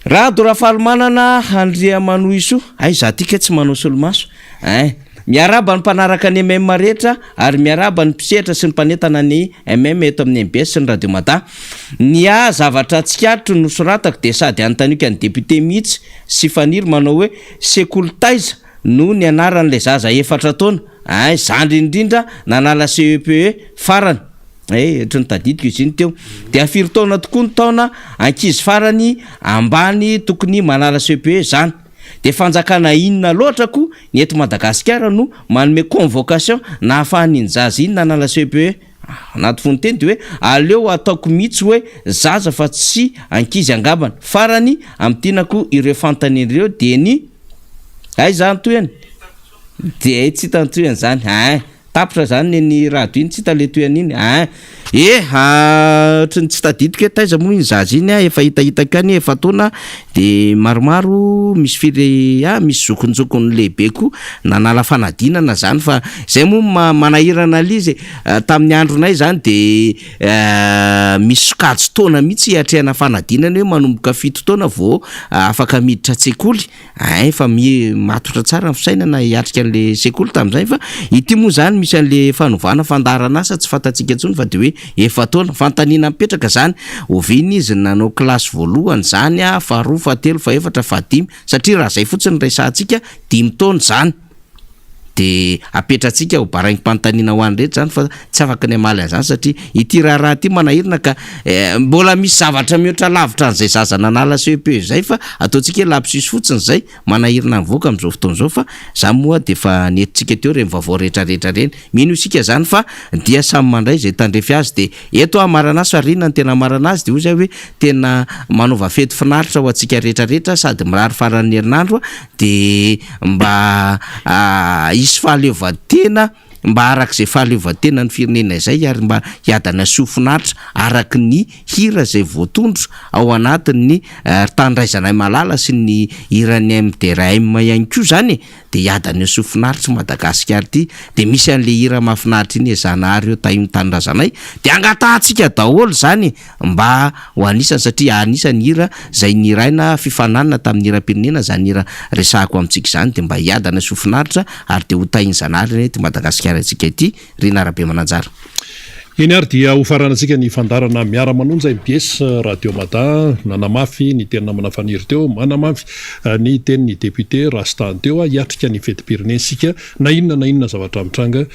Rado Rafalimanana Andriamanohisoa, hay za ty kay tsy manao solomaso ein. Miarahaba ny mpanaraka ny MM rehetra ary miarahaba ny mpisehatra sy ny mpanentana ny MM eto amin'ny mbs sy ny Radio Mada. Ny ahy zavatra tsikaritro nosoratako dia sady anontanioka ny député mihitsy sy Faniry manao hoe sekoly taiza no nianaran'ilay zaza efatra taona ein, zandriny indrindra nanala CEPE farany. Eh, ohatry ny tadidiko izy iny teo. Dia firy taona tokoa ny taona ankizy farany ambany tokony manala CEPE zany? Dia fanjakana inona loatra koa ny eto Madagasikara no manome convocation nahafahan'iny zaza iny nanala CEPE? Anaty fononteny dia hoe aleo ataoko mihitsy hoe zaza fa tsy ankizy angambany. Farany amintinako ireo fanontaniana ireo dia ny aiza ny tohiny? Dia tsy hita ny tohiny zany ein. Tapitra zany nen'i rado iny tsy hita le tohiny iny ein. Eh ohatry ny tsy tadidiko hoe taiza moa iny zaza iny an, efa hitahitako ihany efa taona de maromaro misy firy ah misy zokinjokiny lehibe koa nanala fanadinana zany fa zay moa ma- manahirana le izy e, tamin'ny andronay zany de misy sokajy taona mihitsy hiatrehana fanadinana hoe manomboka fito taona vao afaka miditra an-tsekoly. Hay efa matotra tsara ny fisainana hiatrika an'le sekoly tamin'izay fa ity moa izany misy an'le fanovana fandaharan'asa tsy fantatsika intsony fa de hoe efa-taona. Fanontaniana mipetraka izany, oviana izy nanao kilasy voalohany izany, faharoa, fahatelo, fahefatra, fahadimy? Satria raha izay fotsiny no resahantsika, dimy taona izany. De apetratsika ho baraingim-panontaniana ho an'ny rehetra izany fa tsy afaka ny hamaly an'izany satria ity raharaha ity manahirana ka mbola misy zavatra mihoatra lavitra an'izay zaza nanala CEPE izay fa ataontsika hoe lapsus fotsiny izay manahirana ny vahoaka amin'izao fotoana izao fa za moa dia efa nentintsika teo ireny vaovao rehetra rehetra ireny. Mino isika izany fa dia samy mandray izay tandrify azy dia eto aho hamarana azy fa ry inona no tena hamarana azy dia hoy zay hoe tena manaova fety finaritra ho antsika rehetra rehetra sady mirary faran'ny herinandro dia mba hisy fahaleovantena mba araka izay fahaleovantenan'ny firenena izay ary mba hiadana sy ho finaritra araka ny hira izay voatondro ao anatin'ny Ry Tanindrazanay Malala sy ny hiran'ny MDRM ihany koa izany e! dia hiadana sy ho finaritra Madagasikara ity dia misy an'ilay hira mahafinaritra iny e Zanahary ô tahio ny tanindrazanay dia angatahantsika daholo izany e! mba ho anisany satria anisany hira izay niraina fifaninanana tamin'ny hiram-pirenena izany hira resahako amintsika izany dia mba hiadana sy ho finaritra ary dia ho tahin'i Zanahary anie ity Madagasikara antsika ity Rina Rabemananjara. Eny ary dia ho faranantsika ny fandaharana Miara-manonja mbs Radio Mada nanamafy ny teny namana Faniry teo, manamafy ny tenin'ny député Rastany teo, hiatrika ny fetim-pirenena isika na inona na inona zavatra mitranga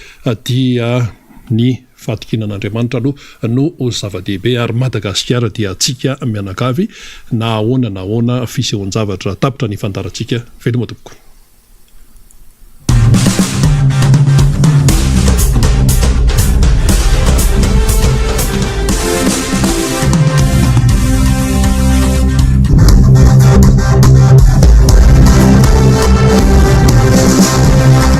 dia ny. Fahatokiana an'Andriamanitra aloha no zava-dehibe ary Madagasikara dia antsika mianakavy na ahoana na ahoana fisehoan-javatra. Tapitra ny fandaharantsika. Veloma tompoko.